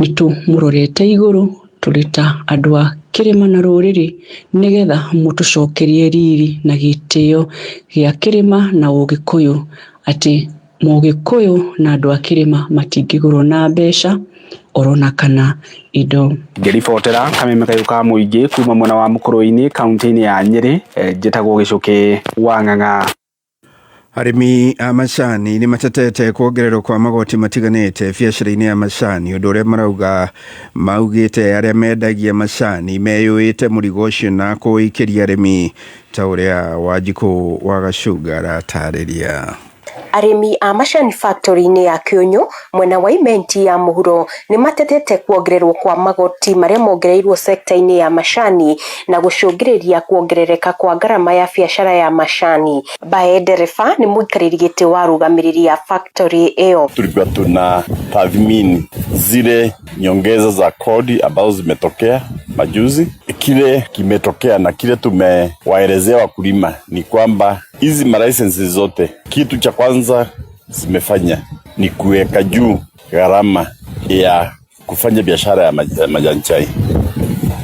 Nĩtũmũrorete igũrũ tũrĩ ta andũ a kĩrĩma na rũrĩrĩ nĩgetha mũtũcokerie riri na gĩtĩo gĩa kĩrĩma na ũgĩkũyũ, atĩ mũgĩkũyũ na andũ a kĩrĩma matingĩgũrwo na mbeca orona kana indo. Ngĩribotera kameme kayũ ka mũingĩ kuma mwena wa Mũkũrwe-inĩ kaunti-inĩ ya Nyĩrĩ, njĩtagwo Gĩcũkĩ wa Ng'ang'a. Arĩmi a macani nĩ matetete kuongererwo kwa magoti matiganĩte biacara-inĩ ya macani, ũndũ ũrĩa marauga maugĩte arĩa mendagia macani meyũĩte mũrigo ũcio na kũũikĩria arĩmi ta ũrĩa Wanjikũ wa Gacunga aratarĩria. Arĩmi a macani factory-inĩ ya Kĩũnyũ mwena wa Imenti ya mũhuro nĩ matetete kuongererwo kwa magoti marĩa mongereirwo sekta-inĩ ya macani na gũcũngĩrĩria kuongerereka kwa ngarama ya biacara ya macani. Bae Ndereba nĩ mũikarĩri gĩtĩ wa arũgamĩrĩri a factory ĩyo. Tulikuwa tuna tathmini zile nyongeza za kodi ambazo zimetokea majuzi. Kile kimetokea na kile tumewaelezea wakulima ni kwamba hizi malicense zote, kitu cha kwanza zimefanya ni kuweka juu gharama ya kufanya biashara ya majani chai.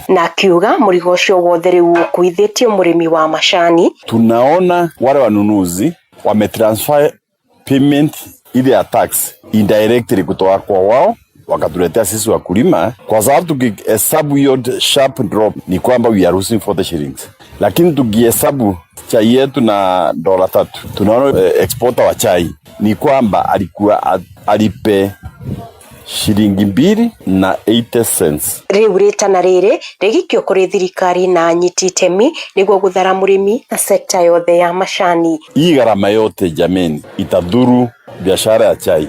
Na akiuga mũrigo ũcio wothe rĩu ũkuithĩtio mũrĩmi wa macani. Tunaona wale wanunuzi wametransfer payment ile ya tax indirectly kutoka kwa wao wakatuletea sisi wakulima, kwa sababu tukihesabu hiyo sharp drop ni kwamba we are losing 40 shillings, lakini tukihesabu chai yetu na dola 3 tunaona exporter wa chai ni kwamba alikuwa alipe shilingi 2 na 80 cents. Rĩu rĩtana rĩrĩ rĩgĩikio kũrĩ thirikari na anyiti itemi nĩguo gũthara mũrĩmi na sekta yothe ya macani. Hii gharama yote jameni itadhuru biashara ya chai.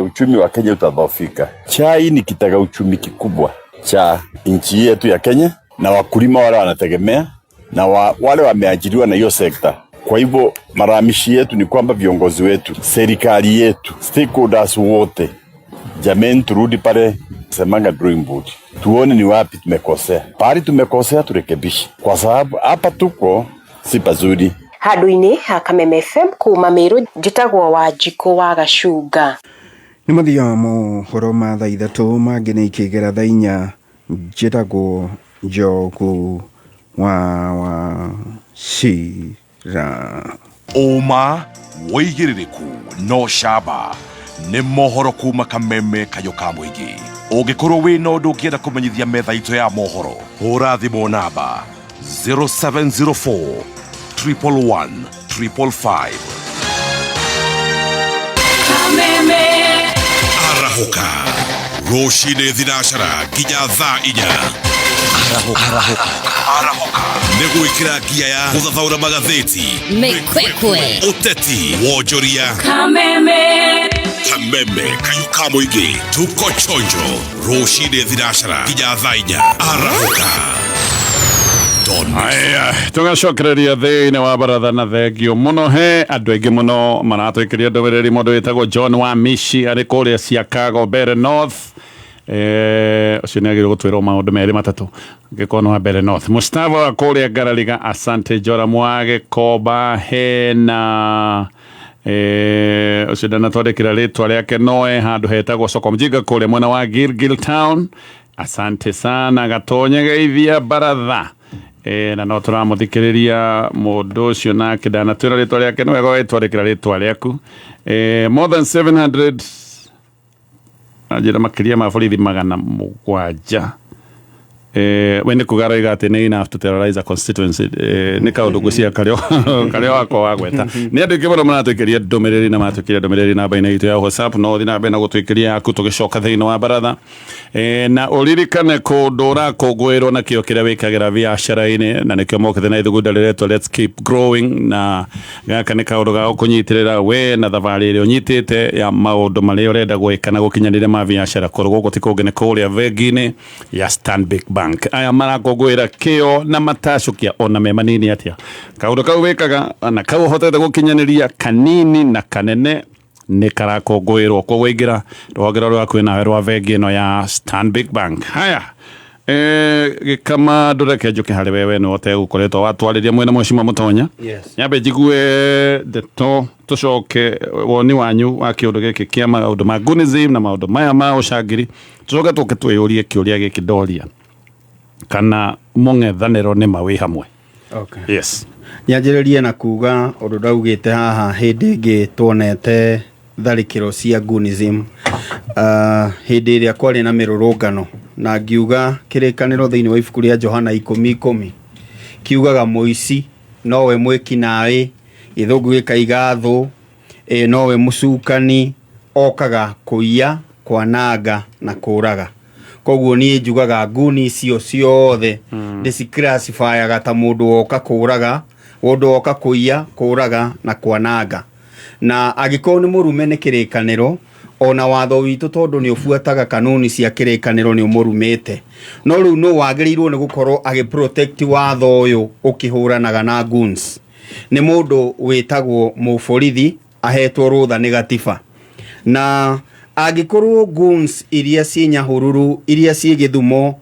Uchumi wa Kenya utadhoofika. Chai ni kitega uchumi kikubwa cha nchi yetu ya Kenya, na wakulima wale wanategemea na wale wameajiriwa na hiyo sekta. Kwa hivyo malalamishi yetu ni kwamba viongozi wetu, serikali yetu, stakeholders wote, jameni, turudi pale semanga drawing board, tuone ni wapi tumekosea. Pahali tumekosea turekebishe, kwa sababu hapa tuko si pazuri. Handũ-inĩ ha Kameme FM kuma Meru, njĩtagwo Wanjikũ wa Gacunga. Nĩ mathiaga mohoro ma thaa ithatũ mangĩ nĩ ikĩgera thaa inya. Njĩtagwo Njogu Wa Wachira. Ũma, wĩigĩrĩrĩku na ũcamba nĩ mohoro kuma kameme kayũ ka mũingĩ. Ũngĩkorwo wĩna ũndũ ũngĩenda kũmenyithia metha itũ ya mohoro, hũra thimũ namba 0704 111 555. Kameme. Arahũka rũcinĩ thinacara nginya thaa 4. Arahũka nĩ gwĩkĩra ngia ya gũthathaũra magathĩti, Mĩkwekwe. ũteti, wonjoria. Kameme. Kameme kayũ ka mũingĩ, tuko chonjo rũcinĩ thinacara nginya thaa 4. Arahũka. Aya, tũgacokereria thĩinĩ wa baratha na thengio mũno. He andũ aingĩ mũno maratwĩkĩria ndũmĩrĩri. Mũndũ wĩtagwo John wa Mishi arĩ kũrĩa Chicago Mbere North. Ũcio nĩ agĩrĩirwo gũtwĩrwo maũndũ merĩ matatũ angĩkorwo nĩ wa Mbere North. Mustafa wa kũrĩa Ngarariga, asante. Joram wa Gĩkomba, hena ũcio ndanatwandĩkĩra rĩtwa rĩake, noe handũ hetagwo Soko Mjinga kũrĩa mwena wa Gilgil Town, asante sana. Gatonye geithia baratha na no tũramũthikĩrĩria mũndũ ũcio nake ndanatwĩra rĩtwa rĩake, nĩ wega ũgĩtwandĩkĩra rĩtwa rĩaku. More than 700, anjĩra makĩria ma borithi 700. We nĩ kuga aroiga atĩ nĩ enough to terrorize a constituency. Nĩ kaũndũ ngwĩciria karĩa wakwa wagweta nĩ andũ aingĩ mũno maratwĩkĩria ndũmĩrĩri na maratwĩkĩria ndũmĩrĩri namba-inĩ itũ ya WhatsApp. No ũthiĩ na mbere na gũtwĩkĩria yaku tũgĩcoka thĩinĩ wa baratha. Na ũririkane kũndũ ũrakũngũĩrwo na kĩo kĩrĩa wĩkagĩra biacara-inĩ, na nĩkĩo mokĩte na ithugunda rĩretwo Let's Keep Growing, na gaka nĩ kaũndũ ga gũkũnyitĩrĩra we na thabarĩ ĩrĩa ũnyitĩte ya maũndũ marĩa ũrenda gwĩka na gũkinyanĩria ma biacara. Kũrũ gũkũ ti kũngĩ, nĩ kũrĩa bengi-inĩ ya Stanbic Bank. Aya marakũngũĩra kĩo na matacũkia ona me manini atĩa kaũndũ kau wĩkaga na kau ũhotete gũkinyanĩria kanini na kanene nĩ karakũngũĩrwo. Koguo ingĩra rũhonge rũrĩa rwakuhĩ nawe rwa bengi ĩno ya Stanbic Bank. Haya, gĩkama ndũreke njũke harĩ wewe nĩ wote gũkoretwo watwarĩria mwena mwecima mũtonya. Yes. Nyambe njigue ndeto tũcoke woni wanyu wa kĩũndũ gĩkĩ kĩa maũndũ ma Gunism na maũndũ maya ma ũcangiri, tũcoke tũke twĩyũrie kĩũria gĩkĩ ndoria kana mũng'ethanĩro nĩ ma wĩ hamwe. Okay. Yes. Nyanjĩrĩrie na kuga ũndũ ndaugĩte haha hĩndĩ ĩngĩ tuonete tharĩkĩro cia Gunism, hĩndĩ ĩrĩa kwarĩ na mĩrũrũngano, na ngiuga kĩrĩkanĩro thĩinĩ wa ibuku rĩa Johana 10:10 kiugaga mũici nowe mwĩkinaĩ, gĩthũngũ gĩkaiga thũ, nowe mũcukani, okaga kũiya, kwananga na kũraga. Koguo niĩ njugaga nguni icio ciothe ndĩciclassifyaga ta mũndũ woka kũraga, mũndũ woka kũiya, kũraga na kwananga. Na angĩkorwo nĩ mũrume nĩ kĩrĩkanĩro, ona watho witũ tondũ nĩ ũbuataga kanuni cia kĩrĩkanĩro nĩ ũmũrumĩte. No rĩu nũ wagĩrĩirwo nĩ gũkorwo agĩ protect watho ũyũ ũkĩhũranaga na goons? Nĩ mũndũ wĩtagwo mũborithi ahetwo rũtha nĩ gatiba. Na angĩkorwo goons iria ciĩ Nyahururu, iria ciĩ Gĩthumo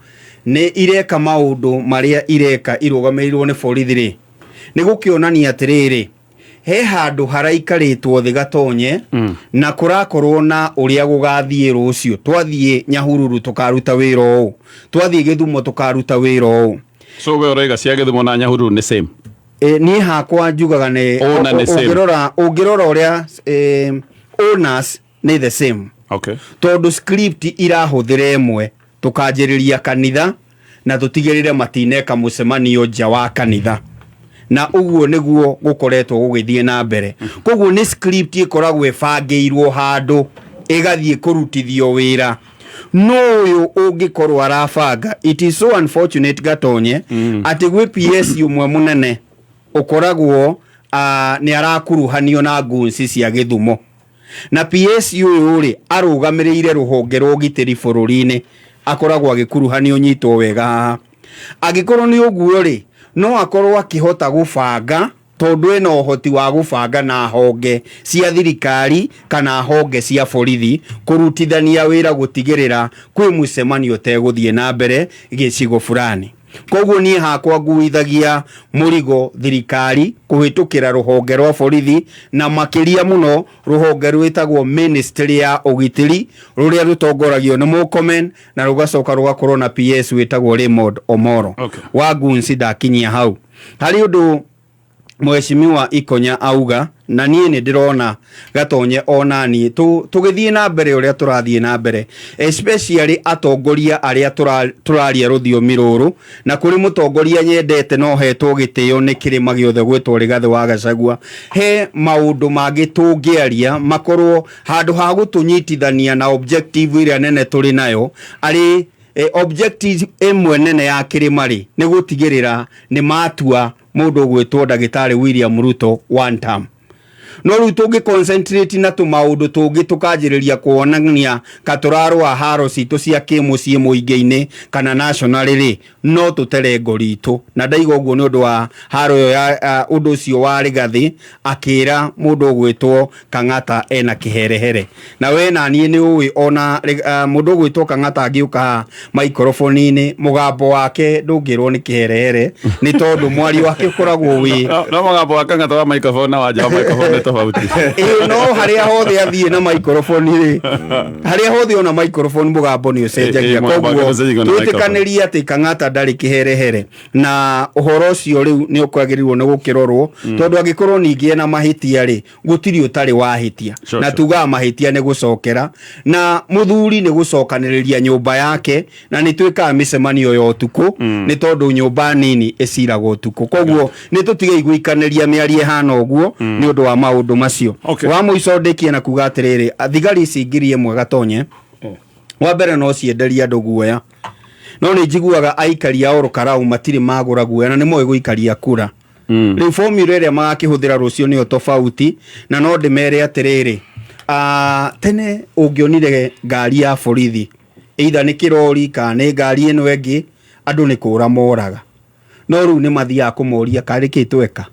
nĩ ireka maũndũ marĩa ireka irũgamĩrĩirwo nĩ borithi rĩ, nĩ gũkĩonania atĩrĩrĩ, he handũ haraikarĩtwo thĩ gatonye na kũrakorwo na ũrĩa gũgathiĩ rũciũ. Twathiĩ Nyahururu tũkaruta wĩra ũũ, twathiĩ Gĩthumo tũkaruta wĩra ũũ. So we ũroiga cia Gĩthumo na Nyahururu nĩ same? Niĩ hakwa njugaga nĩ Owner nĩ same. Ũngĩrora ũrĩa owners nĩ the same. Tondũ script irahũthĩra ĩmwe, tũkanjĩrĩria kanitha na tũtigĩrĩre matineka mũcemanio nja wa kanitha, na ũguo nĩguo gũkoretwo gũgĩthiĩ na mbere. Koguo nĩ script ĩkoragwo ĩbangĩirwo handũ ĩgathiĩ kũrutithio wĩra. No ũyũ ũngĩkorwo arabanga, it is so unfortunate Gatonye, atĩ gwĩ PS ũmwe mũnene ũkoragwo nĩ arakuruhanio na goons cia Gĩthumo, na PS ũyũ rĩ arũgamĩrĩire rũhonge rwa ũgitĩri bũrũri-inĩ, akoragwo agĩkuruhanio. Nyitwo wega haha, angĩkorwo nĩ ũguo rĩ, no akorwo akĩhota gũbanga tondũ ena ũhoti wa gũbanga na honge cia thirikari kana honge cia borithi kũrutithania wĩra gũtigĩrĩra kwĩ mũcemanio ũtegũthiĩ na mbere gĩcigo fulani. Koguo niĩ hakwa nguithagia mũrigo thirikari kũhĩtũkĩra rũhonge rwa borithi, na makĩria mũno rũhonge rwĩtagwo ministry ya ũgitĩri, rũrĩa rũtongoragio nĩ Murkomen na rũgacoka rũgakorwo na PS wĩtagwo Raymond Omoro. Wa Gunsi ndakinyia hau. Harĩ ũndũ Mheshimiwa Ikonya auga, na niĩ nĩ ndĩrona Gatonye ona niĩ tũgĩthiĩ na mbere ũrĩa tũrathiĩ na mbere, especially atongoria arĩa tũraria rũthiomi rũrũ, na kũrĩ mũtongoria nyendete no hetwo gĩtĩo nĩ kĩrĩma gĩothe gwĩtwo Rigathĩ wa Gachagua. He maũndũ mangĩ tũngĩaria makorwo handũ ha gũtũnyitithania na objective ĩrĩa nene tũrĩ nayo, arĩ objective ĩmwe nene ya kĩrĩma rĩ, nĩ gũtigĩrĩra nĩ matua mũndũ ũgwĩtwo ndagĩtarĩ William Ruto one term. No rĩu tũngĩ concentrate na tũmaũndũ tũngĩ, tũkanjĩrĩria kuonania ka tũrarũa haro citũ cia kĩmũciĩ mũingĩ-inĩ kana national rĩ, no tũtere ngori itũ. Na ndaiga ũguo nĩ ũndũ wa haro ĩyo ya ũndũ ũcio wa Rigathĩ akĩra mũndũ ũgwĩtwo Kang'ata ena kĩherehere. Na we na niĩ nĩ ũĩ ona mũndũ ũgwĩtwo Kang'ata angĩũka haha maikoroboni-inĩ, mũgambo wake ndũngĩrwo nĩ kĩherehere, nĩ tondũ mwario wake ũkoragwo wĩ No mũgambo wa Kang'ata wa microphone na wa nja wa microphone nĩ tofauti. Ĩĩ, no harĩa hothe athiĩ na microphone rĩ, harĩa hothe ona microphone mũgambo nĩ ũcenjagia. Ĩĩ, mũgambo Koguo nĩ ũcenjagia na microphone. twĩtĩkanĩrie atĩ Kang'ata ndarĩ kĩherehere, na ũhoro ũcio rĩu nĩ ũkwagĩrĩirwo nĩ gũkĩrorwo, tondũ angĩkorwo ningĩ ena mahĩtia rĩ, gũtirĩ ũtarĩ wahĩtia. Na tugaga mahĩtia nĩ gũcokera, na mũthuri nĩ gũcokanĩrĩria nyũmba yake, na nĩ twĩkaga mĩcemanio ya ũtukũ, nĩ tondũ nyũmba nini ĩciragwo ũtukũ. Koguo nĩ tũtigei gũikanĩria mĩario ĩhana ũguo nĩ ũndũ wa maũndũ macio. Wa mũico ndĩkie na kuga atĩrĩrĩ, thigari ici 1000 Gatonye, wa mbere no cienderie andũ guoya, no nĩ njiguaga aikari a Ol Kalou matirĩ magũra guoya na nĩ moĩ gũikaria kura. Rĩu formula ĩrĩa magakĩhũthĩra rũciũ nĩyo tofauti, na no ndĩmere atĩrĩrĩ, tene ũngĩonire ngari ya borithi, either nĩ kĩrori kana nĩ ngari ĩno ĩngĩ, andũ nĩ kũra moraga. No rĩu nĩ mathiaga kũmoria karĩ kĩ tweka.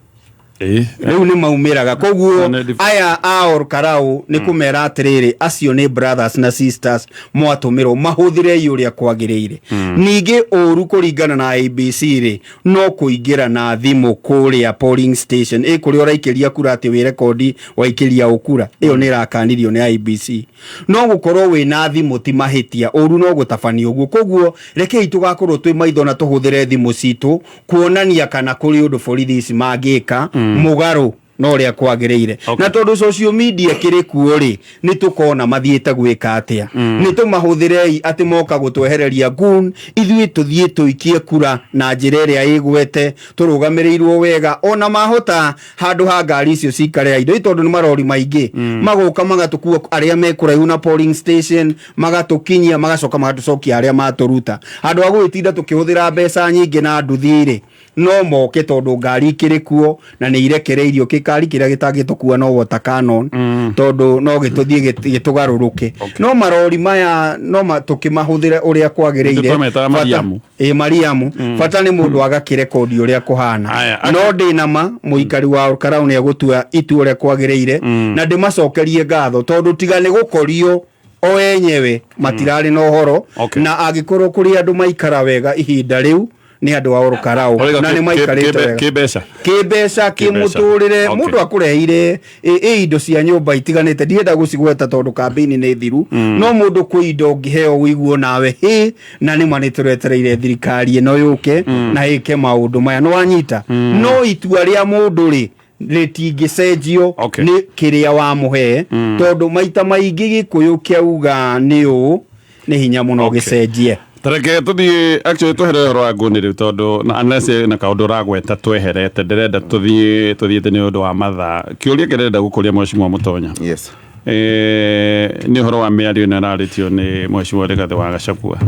Rĩu nĩ maumĩraga. Koguo aya a Ol Kalou nĩ kũmera atĩrĩrĩ, acio nĩ brothers na sisters mwatũmĩrwo mahũthĩre ũrĩa kwagĩrĩire. Ningĩ ũru kũringana na IEBC rĩ, no kũingĩra na thimũ kũrĩa polling station, ĩ kũrĩa ũraikĩria kura atĩ wĩ rekondi waikĩria ũkura, ĩyo nĩ ĩrakanirio nĩ IEBC. No gũkorwo wĩna thimũ ti mahĩtia, ũru no gũtabania ũguo. Koguo rekei tũgakorwo twĩ maitho na tũhũthĩre thimũ citũ kuonania kana kũrĩ ũndũ borithi ici mangĩka mũgarũ na ũrĩa kwagĩrĩire. Na tondũ social media kĩrĩ kuo rĩ, nĩ tũkona mathiĩte gwĩka atĩa. Nĩ tũmahũthĩrei atĩ moka gũtwehereria goon, ithuĩ tũthiĩ tũikie kura na njĩra ĩrĩa ĩgwete, tũrũgamĩrĩirwo wega. Ona mahota handũ ha ngari icio cikare indo, tondũ nĩ marori maingĩ, magoka magatũkua arĩa me kũraihu na polling station, magatũkinyia, magacoka magatũcokia arĩa matũruta. Handũ ha gũgĩtinda tũkĩhũthĩra mbeca nyingĩ na nduthi rĩ, no moke tondũ ngari ikĩrĩ kuo na nĩ irekereirio. Kĩkari kĩrĩa gĩtangĩtũkua no water cannon, tondũ no gĩtũthiĩ gĩtũgarũrũke. No marori maya no tũkĩmahũthĩre ũrĩa kwagĩrĩire. Tũmetaga Mariamu. Ĩ, Mariamu. Bata nĩ mũndũ agakĩrekondi ũrĩa kũhana. No ndĩna ma mũikari wa Ol Kalou nĩ egũtua itua ũrĩa kwagĩrĩire, na ndĩmacokerie ngatho tondũ tiga nĩ gũkorio o enyewe matirarĩ na ũhoro. Na angĩkorwo kũrĩ andũ maikara wega ihinda rĩu nĩ andũ a Ol Kalou, na nĩ maikarĩte wega kĩmbeca, kĩmbeca, kĩmũtũrĩre. Mũndũ akũreheire ĩ indo cia nyũmba itiganĩte, ndienda gũcigweta tondũ kambĩini nĩ thiru, no mũndũ kwĩ indo ũngĩheo ũiguo nawe hĩ, na nĩ ma nĩ tũretereire thirikari ĩno yũke na ĩke maũndũ maya, nĩ wanyita. No itua rĩa mũndũ rĩ, rĩtingĩcenjio nĩ kĩrĩa wamũhe, tondũ maita maingĩ Gĩkũyũ kĩauga nĩ ũũ, nĩ hinya mũno gĩcenjie. Tareke tũthiĩ, actually twehere ũhoro wa ngũni rĩu, tondũ unless na kaũndũ ũragweta tweherete, ndĩrenda tũthiĩ tũthiĩte nĩ ũndũ wa mathaa. Kĩũria kĩrĩa ndĩrenda gũkũria, Mheshimiwa Mũtonya, nĩ ũhoro wa mĩario ĩno ĩrarĩtio nĩ Mheshimiwa Rigathĩ wa Gachagua,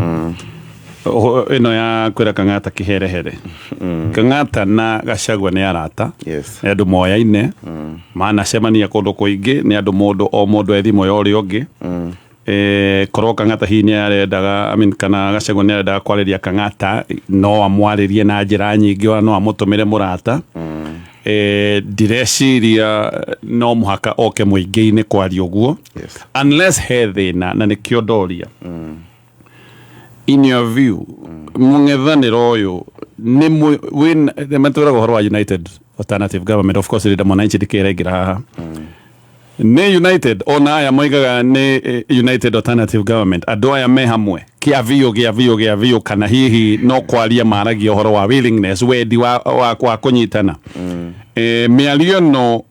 ĩno ya kwĩra Kang'ata kĩherehere. Kang'ata na Gachagua nĩ arata, nĩ andũ moyaine, manacemania kũndũ kũingĩ, nĩ andũ mũndũ o mũndũ e thimũ ya ũrĩa ũngĩ. Korwo Kang'ata hihi nĩ arendaga, I mean, kana Gachagua nĩ arendaga kwarĩria Kang'ata, no amwarĩrie na njĩra nyingĩ, ona no amũtũmĩre mũrata. Ndireciria no mũhaka oke mũingĩ-inĩ kwaria ũguo, unless he thĩna. Na nĩkĩo ndoria. In your view, mũng'ethanĩro ũyũ nĩ wĩna matwĩraga ũhoro wa United Alternative Government. Of course Linda Mwananchi ndĩkĩraingĩra haha. Nĩ United, ona aya moigaga nĩ United Alternative Government, andũ aya me hamwe kĩa biũ gĩa biũ gĩa biũ, kana hihi no kwaria maragia ũhoro wa willingness, wendi wa kũnyitana? Mĩario ĩno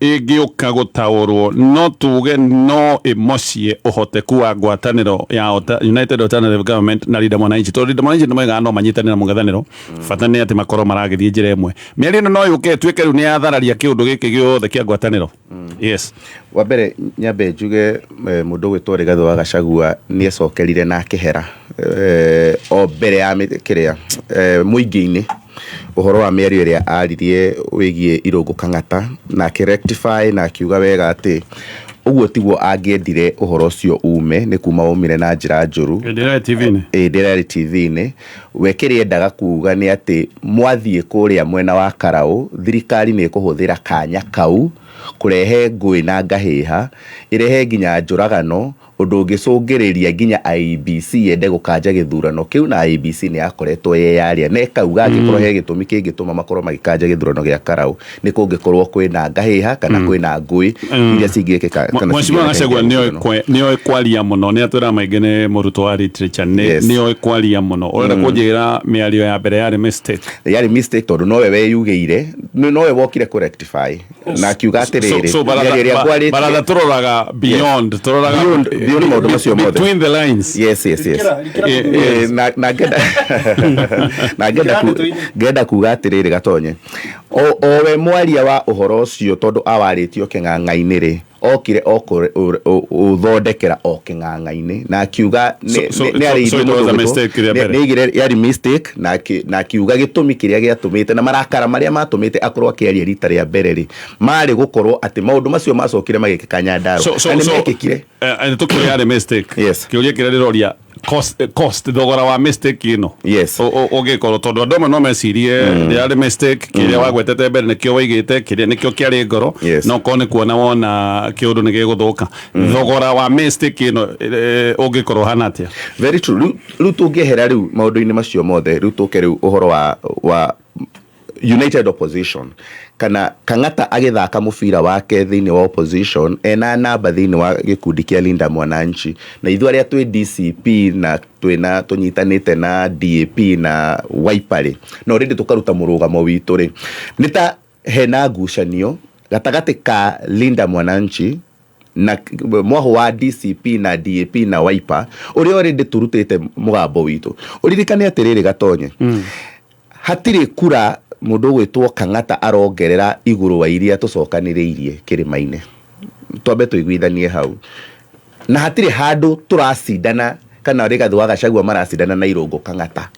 ĩngĩũka gũtaũrwo, no tuge no ĩmocie ũhoteku wa ngwatanĩro ya United Alternative Government na Linda Mwananchi, tondũ Linda Mwananchi nĩ moigaga no manyitanĩre na mũng'ethanĩro, bata nĩ atĩ makorwo maragĩthiĩ njĩra ĩmwe. Mĩario ĩno no yũke ĩtuĩke rĩu nĩ yathararia kĩũndũ gĩkĩ gĩothe kĩa ngwatanĩro? Yes. Wa mbere nyambe njuge mũndũ ũgwĩtwo Rigathĩ wa Gachagua nĩ ecokerire na akĩhera o mbere ya kĩrĩa mũingĩ-inĩ ũhoro wa mĩario ĩrĩa aririe wĩgiĩ Irũngũ Kang'ata, na akĩ rectify na akiuga wega atĩ ũguo tiguo angĩendire ũhoro ũcio ume, nĩ kuma umire na njĩra njũru. Hĩndĩ ĩrĩa TV-inĩ. Ĩĩ, hĩndĩ ĩrĩa arĩ TV-inĩ. We kĩrĩa endaga kuga nĩ atĩ mwathiĩ kũrĩa mwena wa Karaũ, thirikari nĩ ĩkũhũthĩra kanya kau kũrehe ngũĩ na ngahĩha, ĩrehe nginya njũragano, ũndũ ũngĩcũngĩrĩria nginya IEBC yende gũkanja gĩthurano kĩu, na IEBC nĩ yakoretwo yeyaria na ĩkauga angĩkorwo he gĩtũmi kĩngĩtũma makorwo magĩkanja gĩthurano gĩa Karau, nĩ kũngĩkorwo kwĩna ngahĩha kana kwĩna ngũĩ iria cingĩkĩka kana Mheshimiwa cingĩrehe Gachagua gĩthurano. nĩoĩ kwaria mũno, nĩ atwĩra maingĩ, nĩ mũrutwo wa literature, nĩ nĩoĩ kwaria mũno. Ũrenda kũnjĩra mĩario ya mbere yarĩ mistake? Yarĩ mistake tondũ nowe weyugĩire, nowe wokire kũ rectify na akiuga atĩrĩrĩ, So mĩario ĩrĩa ngwarĩtie. Baratha tũroraga beyond, tũroraga Beyond maũndũ macio mothe. Between the lines. Yes. Yes. Na ngenda kuga atĩrĩrĩ, Gatonye, o we mwaria wa ũhoro ũcio, tondũ awarĩtio kĩng'ang'a-inĩ rĩ, okire o ũthondekera o kĩng'ang'a-inĩ na akiuga nĩ So it was a mistake rĩa mbere. Nĩ yarĩ mistake na akiuga gĩtũmi kĩrĩa gĩatũmĩte na marakara marĩa matũmĩte akorwo akĩaria rita rĩa mbere rĩ, marĩ gũkorwo atĩ maũndũ macio macokire magĩkĩka Nyandarua na nĩ mekĩkire. Tũkĩũria yarĩ mistake. Kĩũria kĩrĩa ndĩroria, cost, thogora wa mistake ĩno ũngĩkorwo, tondũ andũ amwe no mecirie yarĩ mistake, kĩrĩa wagwetete mbere nĩkĩo waigĩte, kĩrĩa nĩkĩo kĩarĩ ngoro, no korwo nĩ kuona wona kĩũndũ nĩ gĩgũthũka, thogora wa mistake ĩno ũngĩkorwo hana atĩa? Very true. Rĩu tũngĩehera rĩu maũndũ-inĩ macio mothe, rĩu tũke rĩu ũhoro wa United Opposition, kana Kang'ata agĩthaka mũbira wake thĩinĩ wa opposition ena namba thĩinĩ wa gĩkundi kĩa Linda Mwananchi, na ithuĩ arĩa twĩ DCP na twĩna tũnyitanĩte na DAP na Wiper rĩ, no rĩndĩ tũkaruta mũrũgamo witũ rĩ, nĩ ta hena ngucanio gatagatĩ ka Linda Mwananchi na mwaho wa DCP na DAP na Wiper, ũrĩa already tũrutĩte mũgambo witũ. Ũririkane atĩrĩrĩ, Gatonye, hatirĩ kura mũndũ ũgwĩtwo Kang'ata arongerera igũrũ wa iria tũcokanĩrĩirie kĩrĩma-inĩ, twambe tũiguithanie hau, na hatirĩ handũ tũracindana kana Rigathĩ wa Gachagua maracindana na Irũngũ Kang'ata.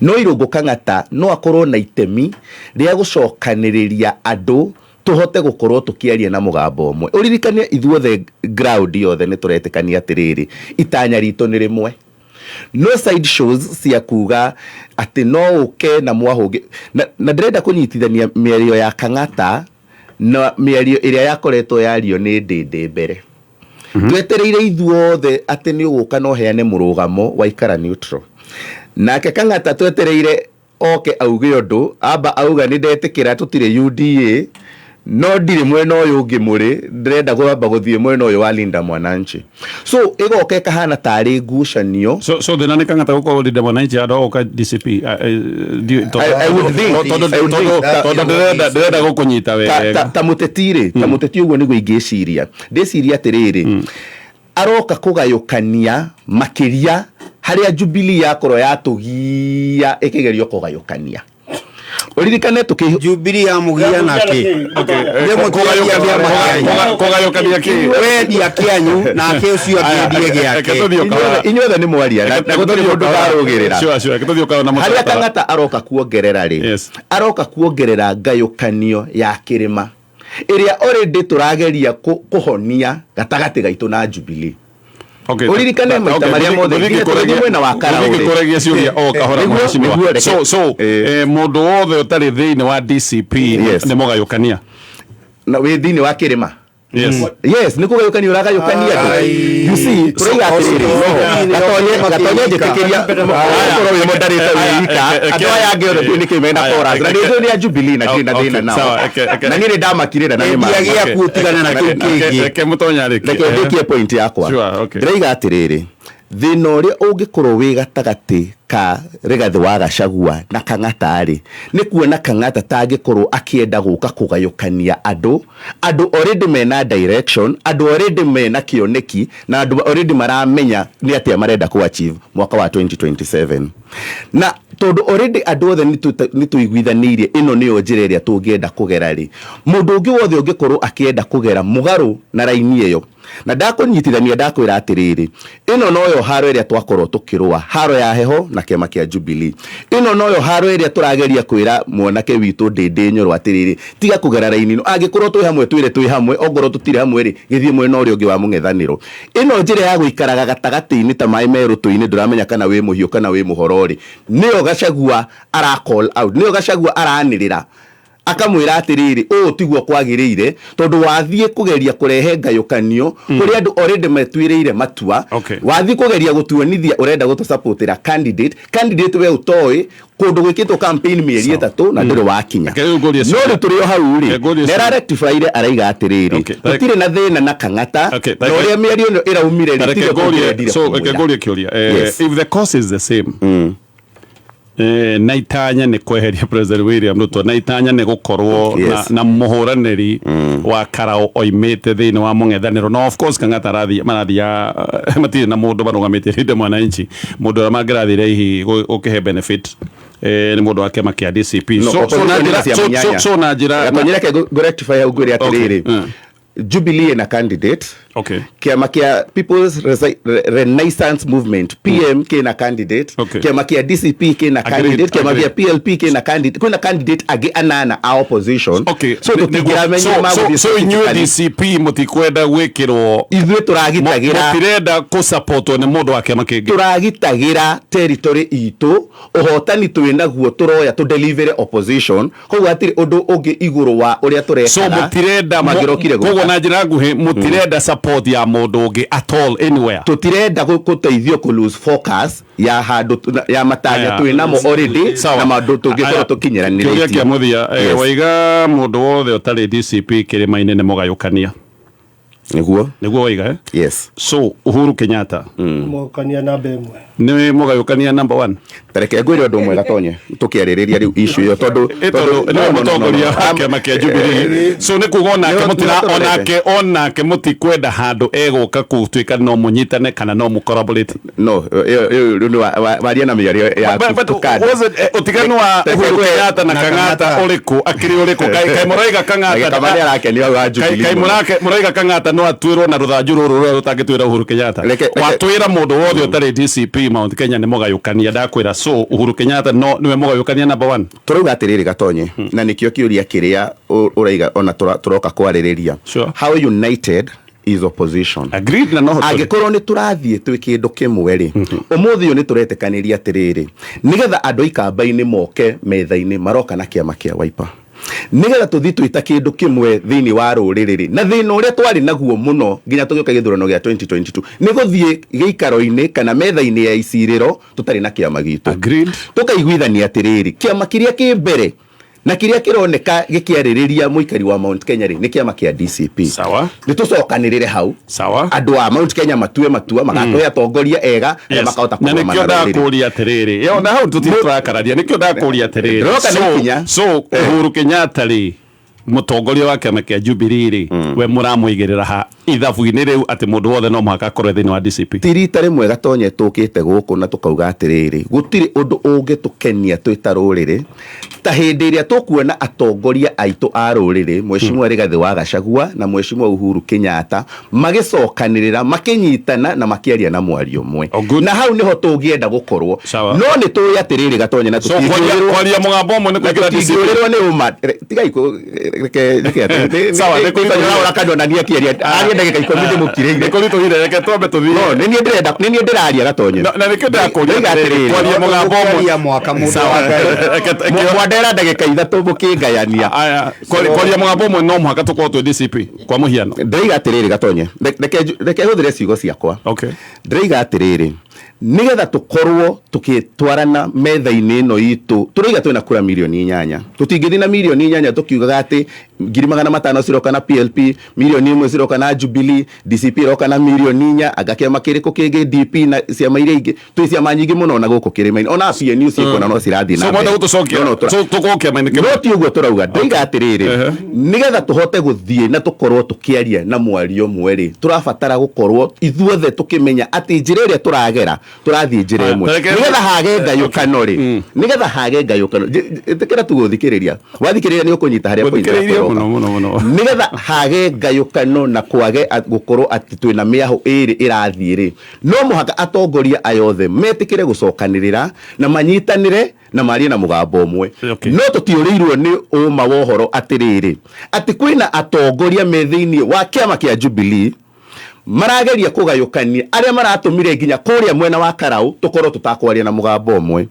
No Irũngũ Kang'ata no akorwo na itemi rĩa gũcokanĩrĩria andũ tũhote gũkorwo tũkĩaria na mũgambo ũmwe. Ũririkane ithuothe ground yothe nĩ tũretĩkania atĩrĩrĩ, itanya ritũ nĩ rĩmwe, no side shows cia kuga atĩ no ũke na mwahũngĩ na ndĩrenda kũnyitithania mĩario ya Kang'ata na mĩario ĩrĩa yakoretwo yario nĩ Ndĩndĩ mbere. Twetereire ithuothe atĩ nĩ ũgũka na ũheane mũrũgamo waikara neutral, nake Kang'ata twetereire oke auge ũndũ, amba auga nĩ ndetĩkĩra tũtirĩ UDA, no ndirĩ mwena ũyũ ũngĩ mũrĩ, ndĩrenda kwamba gũthiĩ mwena ũyũ wa Linda Mwananchi, so ĩgoka ĩkahana tarĩ ngucanio. So thĩna nĩ Kang'ata gũkorwo Linda Mwananchi handũ ha gũka DCP? I would think- Tondũ I would think- tondũ ndĩrenda gũkũnyita wega. Ta mũteti rĩ, ta mũteti ũguo nĩguo ingĩciria, ndĩciria atĩrĩrĩ, aroka kũgayũkania makĩria harĩa Jubilee yakorwo yatũgia ĩkĩgerio kũgayũkania. Ũririkane tũkĩ Jubilee yamũgia nake? Kũgayũkania kĩ? Wendia kĩanyu nake ũcio akĩendie gĩake. Inyuothe nĩ mwaria na gũtirĩ mũndũ ndarũgĩrĩra. Sure, reke tũthiĩ ũkaona Harĩa mũtaratara. Kang'ata aroka kuongerera rĩ, aroka kuongerera ngayũkanio ya kĩrĩma ĩrĩa already tũrageria kũhonia gatagatĩ gaitũ na Jubilee. Ũririkane maita marĩa mothe nginya tũgĩthiĩ mwena wa Karau rĩ. Ngũragia ciũria o kahora. Mheshimiwa. Nĩguo, So mũndũ wothe ũtarĩ thĩinĩ wa DCP nĩ mũgayũkania? Na wĩ thĩinĩ wa kĩrĩma. Yes. Yes, nĩ kũgayũkania ũragayũkania andũ. You see, tũraiga atĩrĩrĩ, no, Gatonye njĩtĩkĩria ũkorwo wĩ moderator wĩ wika, andũ aya angĩ othe nĩ kĩ mena chorus, na nĩ njũĩ nĩ a Jubilee na ndirĩ na thĩna nao. Na niĩ nĩ ndamakire na nĩ ma- Reke mũtonya arĩkie. Reke ndĩkie point yakwa. Sure, okay. Ndĩraiga atĩrĩrĩ, thĩna ũrĩa ũngĩkorwo wĩ gatagatĩ ka Rigathĩ wa Gachagua na Kang'ata rĩ, nĩ kuona Kang'ata tangĩkorwo akĩenda gũka kũgayũkania andũ, andũ already mena direction, andũ already mena kĩoneki, na andũ already maramenya nĩ atĩa marenda kũ achieve mwaka wa 2027. Na tondũ already andũ othe nĩ tũiguithanĩirie ĩno nĩyo njĩra ĩrĩa tũngĩenda kũgera rĩ, mũndũ ũngĩ wothe ũngĩkorwo akĩenda kũgera mũgarũ na raini ĩyo, na ndakũnyitithania ndakwĩra atĩrĩrĩ, ĩno noyo haro ĩrĩa twakorwo tũkĩrũa, haro ya heho na kĩama kĩa Jubilee. Ĩno noyo haro ĩrĩa tũrageria kwĩra mwanake witũ Ndĩndĩ Nyoro atĩrĩrĩ, tiga kũgera raini ĩno, angĩkorwo twĩ hamwe twĩre twĩ hamwe, ongorwo tũtirĩ hamwe rĩ, gĩthiĩ mwena ũrĩa ũngĩ wa mũng'ethanĩro. Ĩno njĩra ya gũikaraga gatagatĩ-inĩ ta maĩ me rũtũ-inĩ, ndũramenya kana wĩ mũhiũ kana wĩ mũhoro rĩ, nĩyo Gachagua ara call out, nĩyo Gachagua aranĩrĩra akamwĩra atĩrĩrĩ, ũũ tiguo kwagĩrĩire, tondũ wathiĩ kũgeria kũrehe ngayũkanio kũrĩ andũ already metuĩrĩire matua. Wathiĩ kũgeria gũtuonithia ũrenda gũtũsupportĩra candidate we ũtoĩ kũndũ gwĩkĩtwo campaign mĩeri 3 na ndũrĩ wakinya. No rĩu tũrĩ o hau rĩ, nĩ ararectifyire araiga atĩrĩrĩ, gũtirĩ na thĩna na Kang'ata, na ũrĩa mĩario ĩno ĩraumire rĩ, Reke tiguo ngũrie, tũngĩendire so reke kũmwĩra. ngũrie kĩũria. Yes. If the cause is the same, na itanya nĩ kweheria President William Ruto, na itanya nĩ gũkorwo na mũhũranĩri wa Karau oimĩte thĩinĩ wa mũng'ethanĩro, no of course Kang'ata marathia matirĩ na mũndũ marũgamĩtie Linda Mwananchi, mũndũ ũrĩa mangĩrathire hihi gũkĩhe benefit nĩ mũndũ wa kĩama kĩa DCP. No, So na opposition njĩra nĩ cia mũnyanya. so na njĩra Gatonye, reke ngũ rectify hau ngwĩre atĩrĩrĩ, Jubilee na candidate, kĩama kĩa People's Renaissance Movement PM kĩna candidate, kĩama kĩa DCP kĩna candidate, kĩama kĩa PLP kĩna candidate, kwĩna candidate angĩ anana a opposition. So tũtingĩramenya magũthiĩ So inyuĩ specifically. DCP mũtikwenda gwĩkĩrwo, ithuĩ tũragitagĩra, mũtirenda kũsupportwo nĩ mũndũ wa kĩama kĩngĩ. Tũragitagĩra territory itũ, ũhotani twĩ naguo tũroya tũ deliver opposition, koguo hatirĩ ũndũ ũngĩ igũrũ wa ũrĩa tũrekaga. So mũtirenda mangĩrokire koguo gwĩka. Na njĩra nguhĩ mũtirenda support ya mũndũ ũngĩ at all anywhere. Tũtirenda gũteithio kũ lose focus ya handũ ya matanya Aya. twĩ namo already Sawa. na maũndũ tũngĩkorwo Aya. tũkinyeranĩrĩtie. Kĩũria kĩa mũthia, Yes. waiga mũndũ wothe ũtarĩ DCP kĩrĩma-inĩ nĩ mũgayũkania. Nĩguo. Nĩguo waiga, eh? Yes. So Uhuru Kenyatta Mũgayũkania namba ĩmwe. Nĩ mũgayũkania number 1. Tareke ngwĩre ũndũ ũmwe Gatonye, tũkĩarĩrĩria rĩu issue ĩyo tondũ Tondũ nĩwe mũtongoria wa kĩama kĩa Jubilee, so nĩ kuga onake mũtira onake mũtikwenda handũ egũka gũtuĩka no mũnyitane kana no mũ collaborate. No, ĩyo rĩu nĩ waria na mĩario yaku But tũkanda. was it, ũtiganu wa Reke Uhuru ngwĩre- Kenyatta na Kang'ata ũrĩkũ, akĩrĩ ũrĩkũ? Kaĩ mũraiga Kang'ata Reke Kamande arakenio hau wa Jubilee kaĩ mũno. mũraiga Kang'ata no atuĩrwo na rũthanju rũrũ rũrĩa rũtangĩtuĩra Uhuru Kenyatta? Watwĩra mũndũ wothe ũtarĩ DCP Mount Kenya nĩ mũgayũkania, ndakwĩra, so Uhuru Kenyatta no nĩwe mũgayũkania number 1. Tũrauga atĩrĩrĩ Gatonye, na nĩkĩo kĩũria kĩrĩa ũraiga ona tũroka kwarĩrĩria, how united is opposition. Agreed, na no tũrĩ. Angĩkorwo nĩ tũrathiĩ twĩ kĩndũ kĩmwe rĩ, ũmũthĩ ũyũ nĩ tũretĩkanĩria atĩrĩrĩ, nĩgetha andũ a ikamba-inĩ moke metha-inĩ maroka na kĩama kĩa Wiper, nĩgetha tũthiĩ twĩta kĩndũ kĩmwe thĩinĩ wa rũrĩrĩ rĩ, na thĩna ũrĩa twarĩ naguo mũno nginya tũgĩũka gĩthurano gĩa 2022 nĩ gũthiĩ gĩikaro-inĩ kana metha-inĩ ya icirĩro tũtarĩ na kĩama gitũ. Tũkaiguithania atĩrĩrĩ, kĩama kĩrĩa kĩ mbere na kĩrĩa kĩroneka gĩkĩarĩrĩria mũikari wa Mount Kenya rĩ, nĩ kĩama kĩa DCP. Sawa. Nĩ tũcokanĩrĩre hau. Sawa. Andũ a Mount Kenya matue matua, magatũhe atongoria ega arĩa makahota Na kũrũgama nĩkĩo na rũrĩrĩ. ndakũria atĩrĩrĩ, yo na hau tũtirĩ tũrakararia, nĩkĩo ndakũria atĩrĩrĩ, Ndĩroka na ikinya. So Uhuru Kenyatta rĩ, mũtongoria wa kĩama kĩa Jubilee rĩ, we mũramũigĩrĩra ha ithabu-inĩ rĩu atĩ mũndũ wothe no mũhaka akorwo thĩinĩ wa DCP? Ti rita rĩmwe Gatonye tũkĩte gũkũ na tũkauga atĩrĩrĩ, gũtirĩ ũndũ ũngĩtũkenia twĩ ta rũrĩrĩ ta hĩndĩ ĩrĩa tũkuona atongoria aitũ a rũrĩrĩ, Mheshimiwa Rigathĩ wa Gachagua na Mheshimiwa Uhuru Kenyatta, magĩcokanĩrĩra, makĩnyitana na makĩaria na mwario ũmwe, na hau nĩho tũngĩenda gũkorwo. No nĩ tũĩ atĩrĩrĩ Gatonye, na So, kwaria mũgambo ũmwe nĩ kũingĩra DCP. tũtingĩũrĩrwo nĩ ũma. Tigai Reke reke atĩ Sawa, nĩ kũritũhire. ũraũra kanua na niĩ akĩaria arie ndagĩka 10 ndĩmũkirĩire. Nĩ kũritũhire, reke twambe tũthiĩ. No, nĩ niĩ ndĩrenda, nĩ niĩ ndĩraria gatonye. Na nĩkĩo ndĩrakũria Ndĩroiga atĩrĩrĩ, atĩrĩrĩ. kwaria mũgambo ũmwe. Kwaria mwaka mũndũ Sawa. wa Ngai. Mwandera ndagĩka 3 mũkĩngayania. Aya, kwaria mũgambo ũmwe no mũhaka tũkorwo twĩ DCP kwa mũhiano. Ndĩroiga atĩrĩrĩ gatonye, reke hũthĩre ciugo ciakwa. Okay. Ndĩroiga atĩrĩrĩ, nĩgetha tũkorwo tũgĩtwarana metha-inĩ ĩno itũ, tũroiga twĩna kura mirioni 8. Tũtingĩthiĩ na mirioni 8 tũkiugaga atĩ 500,000 ciroka na PLP, mirioni 1 ciroka na Jubilee, DCP iroka na mirioni 4, anga kĩama kĩrĩkũ kĩngĩ DP na ciama iria ingĩ. Twĩ ciama nyingĩ mũno na gũkũ kĩrĩma-inĩ. Ona PNU ciĩkuo na no cirathiĩ na So mbere. mwenda gũtũcokia, No, no, so tũkorwo kĩama-inĩ kĩmwe. No ti ũguo tũrauga. Ndĩroiga atĩrĩrĩ, nĩgetha tũhote gũthiĩ na tũkorwo tũkĩaria na mwario ũmwe rĩ, tũrabatara gũkorwo ithuothe tũkĩmenya atĩ njĩra ĩrĩa tũragera tũrathiĩ njĩra ĩmwe. Nĩgetha hage ngayũkano rĩ, nĩgetha hage ngayũkano, ĩtĩkĩra tu gũthikĩrĩria. Wathikĩrĩria nĩ ũkũnyita harĩa point Gũthikĩrĩirie yakwa mũno, ĩroka. mũno, mũno. Nĩgetha hage ngayũkano na kwage gũkorwo atĩ twĩna mĩahũ ĩrĩ ĩrathiĩ rĩ, no mũhaka atongoria aya othe metĩkĩre gũcokanĩrĩra na manyitanĩre na marie na mũgambo ũmwe. No tũtiũrĩirwo nĩ ũma wa ũhoro atĩrĩrĩ, atĩ kwĩna atongoria me thĩinĩ wa kĩama kĩa Jubilee marageria kũgayũkania arĩa maratũmire nginya kũrĩa mwena wa Karau tũkorwo tũtakwaria na mũgambo ũmwe.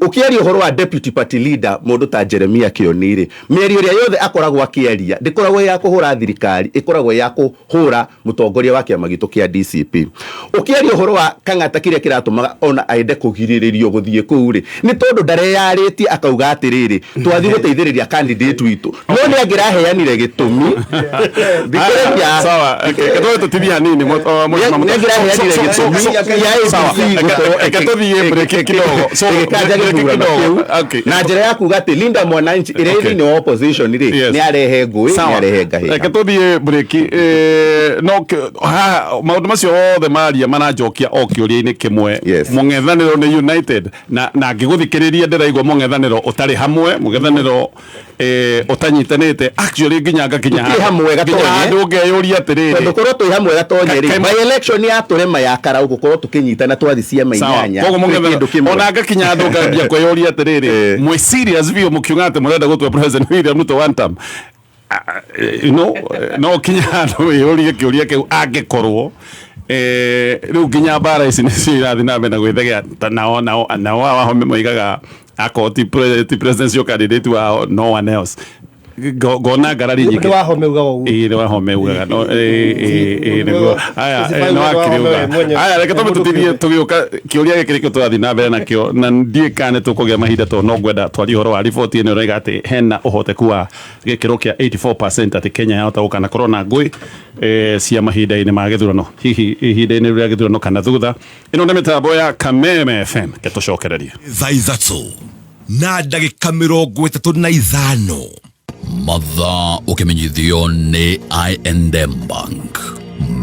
Ũkĩaria ũhoro wa deputy party leader mũndũ ta Jeremia Kĩoni rĩ, mĩario ĩrĩa yothe akoragwo akĩaria ndĩkoragwo ĩ ya kũhũra thirikari, ĩkoragwo ĩ ya kũhũra mũtongoria wa kĩama gitũ kĩa DCP. Ũkĩaria ũhoro wa Kang'ata kĩrĩa kĩratũmaga ona ende kũgirĩrĩrio gũthiĩ kũu rĩ, nĩ tondũ ndareyarĩtie akauga atĩrĩrĩ, twathiĩ gũteithĩrĩria candidate witũ. No nĩ angĩraheanire gĩtũmi. Thikĩrĩria. Sawa, reke tũthiĩ tũtithie hanini, Nĩ angĩraheanire gĩtũmi kĩa ABC gũkorwo Reke tũthiĩ break kidogo. So, ĩgĩkanja break gĩthurano kidogo. kĩu. Okay. Na njĩra ya kuga atĩ Linda Mwananchi ĩrĩa ĩ Okay. thĩinĩ wa opposition rĩ, Yes. nĩ arehe ngũĩ, nĩ Sawa. arehe ngahĩha. Reke tũthiĩ break, no haha maũndũ macio othe maria maranjokia o kĩũria-inĩ kĩmwe. Mũng'ethanĩro nĩ United na ngĩgũthikĩrĩria ndĩraigua mũng'ethanĩro ũtarĩ hamwe, mũng'ethanĩro ũtanyitanĩte actually nginya ngakinya Tũtirĩ hamwe gatonye. nginya handũ ngeyũria atĩrĩrĩ, Tondũ korwo twĩ hamwe gatonye rĩ, Ka- by election yatũrema ya Karau gũkorwo tũkĩnyitana twathi ciama Sawa. 8. Koguo twĩ mũng'ethanĩro kĩndũ kĩmwe. ona ngakinya handũ ngambia kwĩyũria atĩrĩrĩ, mwĩ serious biũ mũkiuga atĩ mũrenda gũtua President William Ruto one term? No kinya handũ wĩyũrie kĩũria kĩu angĩkorwo rĩu nginya mbara ici nĩcio irathiĩ na mbere na gwĩthegea. Ta nao nao nao aya wahome moigaga akorwo ti presidential candidate wao, no one else. Ngona ngarari nyingĩ. Nĩ wahome ugaga ũguo. Ĩĩ, nĩ wahome ugaga. No, ĩĩ, nĩguo. Aya, Ti nĩ wahome wakĩrĩ we uga. mwenyewe. Aya, reke twambe Mũndũ tũtithie kĩũmbe. tũgĩũka kĩũria gĩkĩ nĩkĩo tũrathiĩ na mbere nakĩo, na ndiũĩ kana nĩ tũkũgĩa mahinda tondũ no ngwenda twarie ũhoro wa riboti ĩno ĩroiga atĩ hena ũhoteku wa gĩkĩro kĩa 84% atĩ Kenya yahota gũkanakorwo na ngũĩ cia mahinda-inĩ ma gĩthurano, hihi ihinda-inĩ rĩa gĩthurano kana thutha. Ĩno nĩ mĩtambo ya Kameme FM, reke tũcokererie. Thaa 3 na ndagĩka 35. Mathaa ũkĩmenyithio nĩ I&M Bank.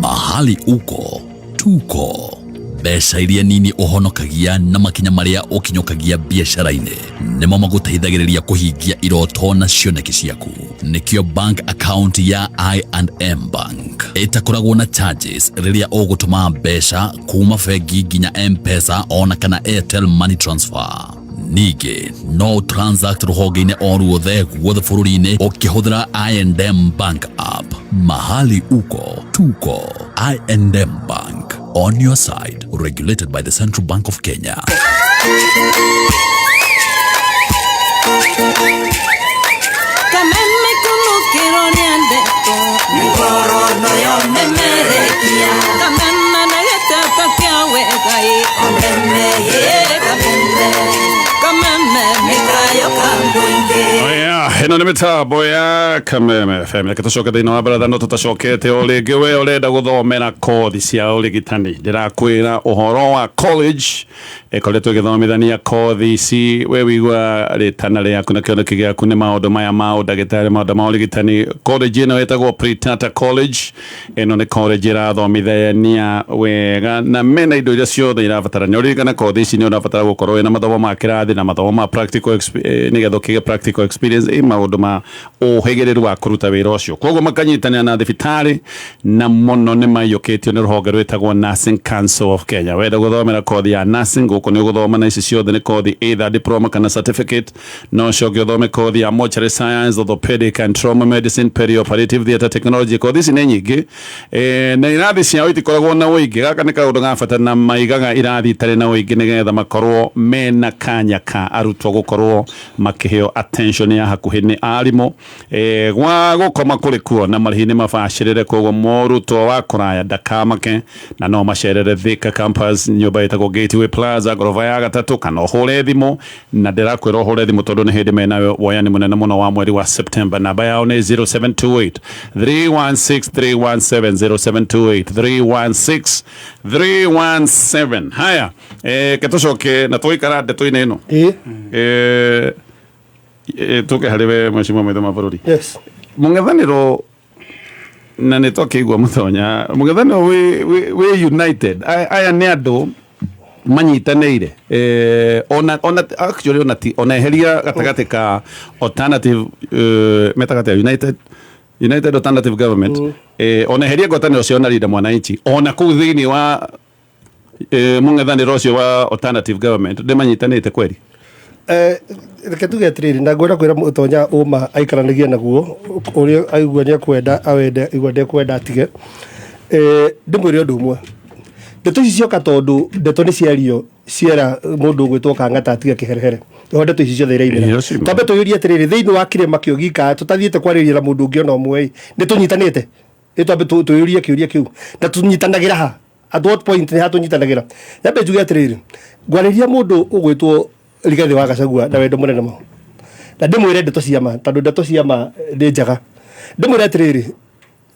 Mahali uko tuko. Mbeca iria nini ũhonokagia na makinya marĩa ũkinyũkagia biacara-inĩ nĩmo magũteithagĩrĩria kũhingia iroto na cioneki ciaku. Nĩkĩo bank account ya I&M Bank ĩtakoragwo na charges rĩrĩa ũgũtũma mbeca kuma bengi nginya M-Pesa ona kana Airtel Money Transfer. Ningĩ no transact rũhonge-inĩ o ruothe guothe bũrũri-inĩ ũkĩhũthĩra I&M Bank app. Mahali uko tuko. I&M Bank, on your side, regulated by the Central Bank of Kenya. Kameme kunukiro nĩendetwo Ngoro yo memerekia Kameme na gĩtata kĩa wega ĩ Kameme ĩ kameme Kameme nĩ kayo ka mũingĩ. Oya, ĩno nĩ mĩtambo ya Kameme FM. Reke tũcoke thĩinĩ wa baratha no tũtacokete o rĩngĩ. We ũrenda gũthomera kothi cia ũrigitani, ndĩrakwĩra ũhoro wa college ĩkoretwo ĩgĩthomithania kothi ici. We wĩigua rĩtana rĩaku na kĩoneki gĩaku nĩ maũndũ maya ma ũndagĩtarĩ, maũndũ ma ũrigitani. College ĩno ĩtagwo Pritata College. Ĩno nĩ college ĩrathomithania wega na mena indo iria ciothe irabatarania. Ũririkane kothi ici nĩ ũrabatara gũkorwo wĩna mathomo ma kĩrathi na mathomo ma practical nĩgetha ũkĩgĩe practical experience ĩ maũndũ maũndũ ma ũhĩgĩrĩru wa kũruta wĩra ũcio. Koguo makanyitanĩra na thibitarĩ na mũno nĩ maiyũkĩtio nĩ rũhonge rwĩtagwo Nursing Council of Kenya. Wenda gũthomera kothi ya nursing gũkũ nĩ ũgũthoma, na ici ciothe nĩ kothi either diploma kana certificate. No ũcoke ũthome kothi ya mortuary science, orthopedic and trauma medicine, perioperative theatre technology. Kothi ici nĩ nyingĩ na irathi ciao itikoragwo na ũingĩ. Gaka nĩ kaũndũ ga bata, na maigaga irathi itarĩ na ũingĩ nĩgetha makorwo mena kanya ka arutwo gũkorwo makĩheo attention ya hakuhĩ nĩ arimũ. Gwa gũkoma kũrĩ kuo na marĩhi nĩ mabacĩrĩre, koguo mũrutwo wa kũraya ndakamake, na no macerere Thika campus, nyũmba ĩtagwo Gateway Plaza, ngoroba ya gatatũ, kana ũhũre thimũ. Na ndĩrakwĩra ũhũre thimũ tondũ nĩ hĩndĩ mena woyani mũnene mũno wa mweri wa September. Namba yao nĩ 0728 316 317, 0728 316 317. Haya, ke tũcoke na tũikara ndeto-inĩ ĩno, tũke harĩ we, mheshimiwa maitho ma bũrũri. Yes. Mũng'ethanĩro, na nĩ twakĩigua mũtonya mũng'ethanĩro wĩ united. Aya nĩ andũ manyitanĩire, ona actually ona ti ona eheria gatagatĩ ka alternative, metaga atĩa, united alternative government, ona eheria ngwatanĩro cio na Linda Mwananchi, ona kũu thĩinĩ wa mũng'ethanĩro ũcio wa alternative government nĩ manyitanĩte kweri? Reke tuge atĩrĩrĩ, na ngwenda kwĩra mũtonya ũma aikaranagia naguo ũrĩa aigua nĩ ekwenda awende, aigua ndekwenda atige. Ndĩmwĩre ũndũ ũmwe, ndeto ici cioka tondũ ndeto nĩ ciario ciera mũndũ ũgwĩtwo Kang'ata atige kĩherehere, nĩho ndeto ici ciothe iraimĩra. Ĩyo cima. Twambe tũyũrie atĩrĩrĩ, thĩinĩ wa kĩrĩma kĩo gika tũtathiĩte kwarĩria na mũndũ ũngĩ ona ũmwe ĩ, nĩ tũnyitanĩte? Ĩ twambe tũyũrie kĩũria kĩu, na tũnyitanagĩra ha? At what point nĩ ha tũnyitanagĩra? Nyambe njuge atĩrĩrĩ, ngwarĩria mũndũ ũgwĩtwo Rigathĩ wa Gachagua na wendo mũnene mũno, na ndĩmwĩre ndeto cia ma, tondũ ndeto cia ma nĩ njega. Ndĩmwĩre atĩrĩrĩ,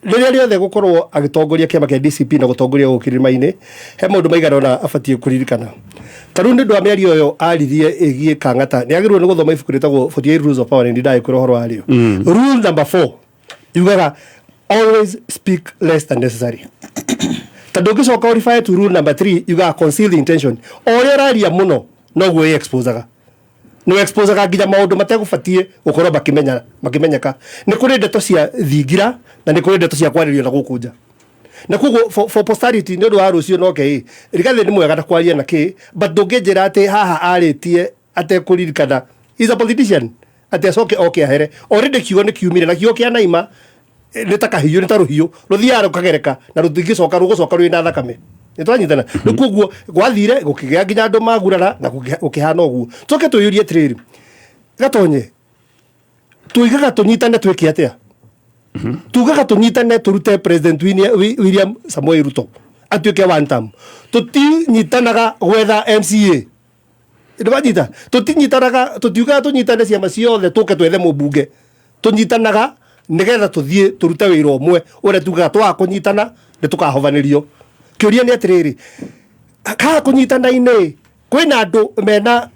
rĩrĩa rĩothe gũkorwo agĩtongoria kĩama kĩa DCP na gũtongoria gũkũ kĩrĩma-inĩ, he maũndũ maigana ũna abatiĩ kũririkana. Ta rĩu nĩ ũndũ wa mĩario ĩyo aririe ĩgiĩ Kang'ata, nĩ agĩrĩirwo nĩ gũthoma ibuku rĩtagwo 48 Rules of Power, na nĩ ndagĩkwĩra ũhoro warĩo. Rule number 4 yugaga, "Always speak less than necessary." Tondũ ũngĩcoka ũrefer to rule number 3, yugaga, "Conceal the intention." O ũrĩa ũraria mũno, noguo ĩ-exposaga, nĩ exposaga nginya maũndũ mategũbatiĩ gũkorwo makĩmenya makĩmenyeka. Nĩ kũrĩ ndeto cia thingira na nĩ kũrĩ ndeto cia kwarĩrio na gũkũ nja, na koguo for posterity, nĩ ũndũ wa rũciũ noke ĩ Rigathĩ nĩ mwega na kwaria na kĩ, but ndũngĩnjĩra atĩ haha arĩtie atekũririkana is a politician, atĩ acoke oke ahere. Already kiugo nĩ kiumire, na kiugo kĩa naima nĩ ta kahiũ, nĩ ta rũhiũ rũthiaga rũkagereka na rũtingĩcoka, rũgũcoka rwĩ na thakame. Nĩ twanyitana? Rĩu koguo gwathire gũkĩgĩa nginya andũ magurara na gũkĩhana ũguo. Tũke twĩyũrie atĩrĩrĩ, gatonye tuigaga tũnyitane twĩke atĩa? Tugaga tũnyitane tũrute President William Samoei Ruto atuĩke one term. Tũtinyitanaga gwetha MCA, nĩwanyita? Tũtinyitanaga, tũtiugaga tũnyitane ciama ciothe tũke twethe mũmbunge. Tũnyitanaga nĩgetha tũthiĩ tũrute wĩra ũmwe ũrĩa tugaga twaga kũnyitana nĩ tũkahovanĩrio. Kĩũria nĩ atĩrĩrĩ, haha kũnyitana-inĩ kwĩna andũ mena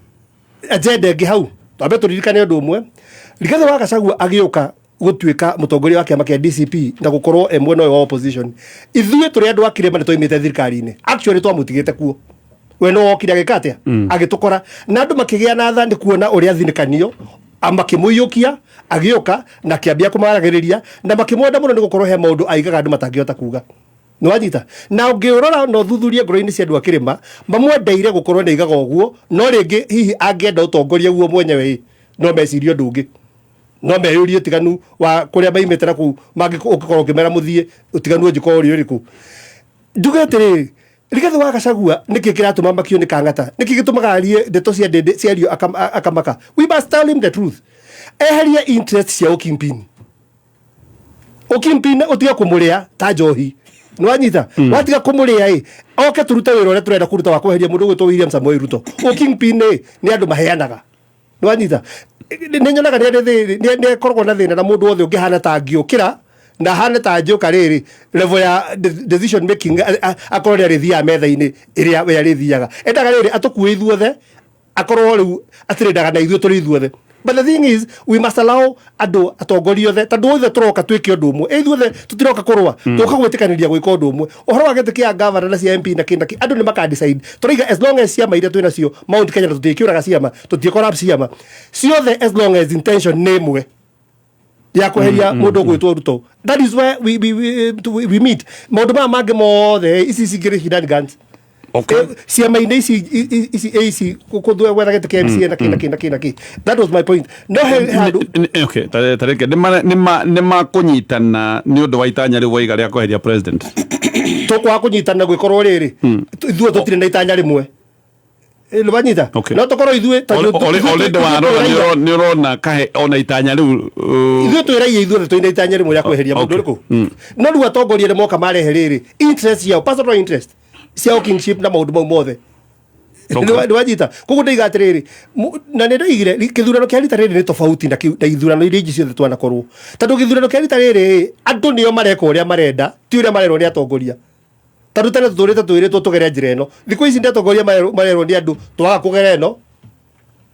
agenda ĩngĩ hau? Twambe tũririkane ũndũ ũmwe, Rigathĩ wa Gachagua agĩũka gũtuĩka mũtongoria wa kĩama kĩa DCP na gũkorwo e mwena ũyũ wa opposition, ithuĩ tũrĩ andũ a kĩrĩma nĩ twaimĩte thirikari-inĩ. Actually twamũtigĩte kuo, we no okire agĩka atĩa? Agĩtũkora na andũ makĩgĩa na tha nĩ kuona ũrĩa thinĩkanio, makĩmũiyũkia agĩũka na akĩambia kũmaragĩrĩria na makĩmwenda mũno nĩ gũkorwo he maũndũ aigaga andũ matangĩhota kuga. Nĩwanyita? Na ũngĩrora na ũthuthurie ngoro-inĩ cia andũ a kĩrĩma, mamwendeire gũkorwo nĩ aigaga ũguo. No rĩngĩ hihi angĩenda ũtongoria guo mwenyewe ĩ, no mecirie ũndũ ũngĩ, no meyũrie ũtiganu wa kũrĩa maimĩte na kũu ũngĩkorwo ũkĩmera mũthiĩ ũtiganu ũngĩkorwo ũrĩ ũrĩkũ. Njuge atĩrĩrĩ, Rigathĩ wa Gachagua, nĩkĩ kĩratũma makio nĩ Kang'ata? Nĩkĩ gĩtũmaga arie ndeto cia ndĩndĩ ciario akamaka? We must tell him the truth. Eherie interest cia ũkimpini, ũkimpini ũtige kũmũrĩa ta njohi. Nĩwanyita? Watiga kũmũrĩa ĩ, oke tũrute wĩra ũrĩa tũrenda kũruta wa kweheria mũndũ ũgwĩtwo William Samoei Ruto. Ũkimpini ĩ, nĩ andũ maheanaga. Nĩwanyita? Nĩ nyonaga nĩ akoragwo na thĩna na mũndũ wothe ũngĩhana ta angĩũkĩra na hane ta njoka rĩrĩ level ya decision making, akorwo nĩ arĩthiaga metha-inĩ ĩrĩa we arĩthiaga, endaga rĩrĩ atũkue ithuothe, akorwo rĩu atĩrĩndaga na ithuĩ tũrĩ ithuothe. But the thing is, we must allow andũ atongoria othe, tondũ othe tũroka twĩke ũndũ ũmwe. Ĩ ithuothe tũtiroka kũrũa, tũka gwĩtĩkanĩria gwĩka ũndũ ũmwe. Ũhoro wa gĩtĩ kĩa gavana na cia MP na kĩ na kĩ, andũ nĩ maka decide. Tũraiga as long as ciama iria twĩ nacio Mount Kenya, na tũtiĩkĩũraga ciama, tũtiĩ corrupt ciama ciothe, as long as intention nĩ ĩmwe. Ya kweheria mundu ugwitwo Ruto. That is where we meet. Maundu maya mangĩ mothe ici cingĩ shenanigans. Ciama-inĩ ici ici ici kũthwe gwetha gĩtĩ kĩa MCA na kĩ na kĩ na kĩ na kĩ. That was my point. No he handũ Okay, tareke nĩ makũnyitana nĩ ũndũ wa itanya rĩu waiga rĩa kweheria president. Tũkwaga kũnyitana gwĩkorwo rĩrĩ ithuĩ tũtirĩ na itanya rĩmwe. Nĩwanyita? No tũkorwo ithuĩ ta Already warora nĩ ũrona kahe ona itanya rĩu ithuĩ twĩ raia, ithuothe twĩna itanya rĩmwe rĩa kweheria mũndũ ũrĩkũ, no rĩu atongoria arĩa moka marehe rĩrĩ interest ciao, personal interest ciao, kingship na maũndũ mau mothe. Nĩwanyita? Koguo ndaiga atĩrĩrĩ, na nĩ ndaigire kĩthurano kĩa rita rĩrĩ nĩ tofauti na na ithurano iria ingĩ ciothe twanakorwo, tondũ gĩthurano kĩa rita rĩrĩ andũ nĩo mareka ũrĩa marenda, ti ũrĩa marerwo nĩ atongoria. Tondũ tene tũtũrĩte twĩrĩtwo tũgere njĩra ĩno, thikũ ici nĩ atongoria marerwo nĩ andũ twaga kũgera ĩno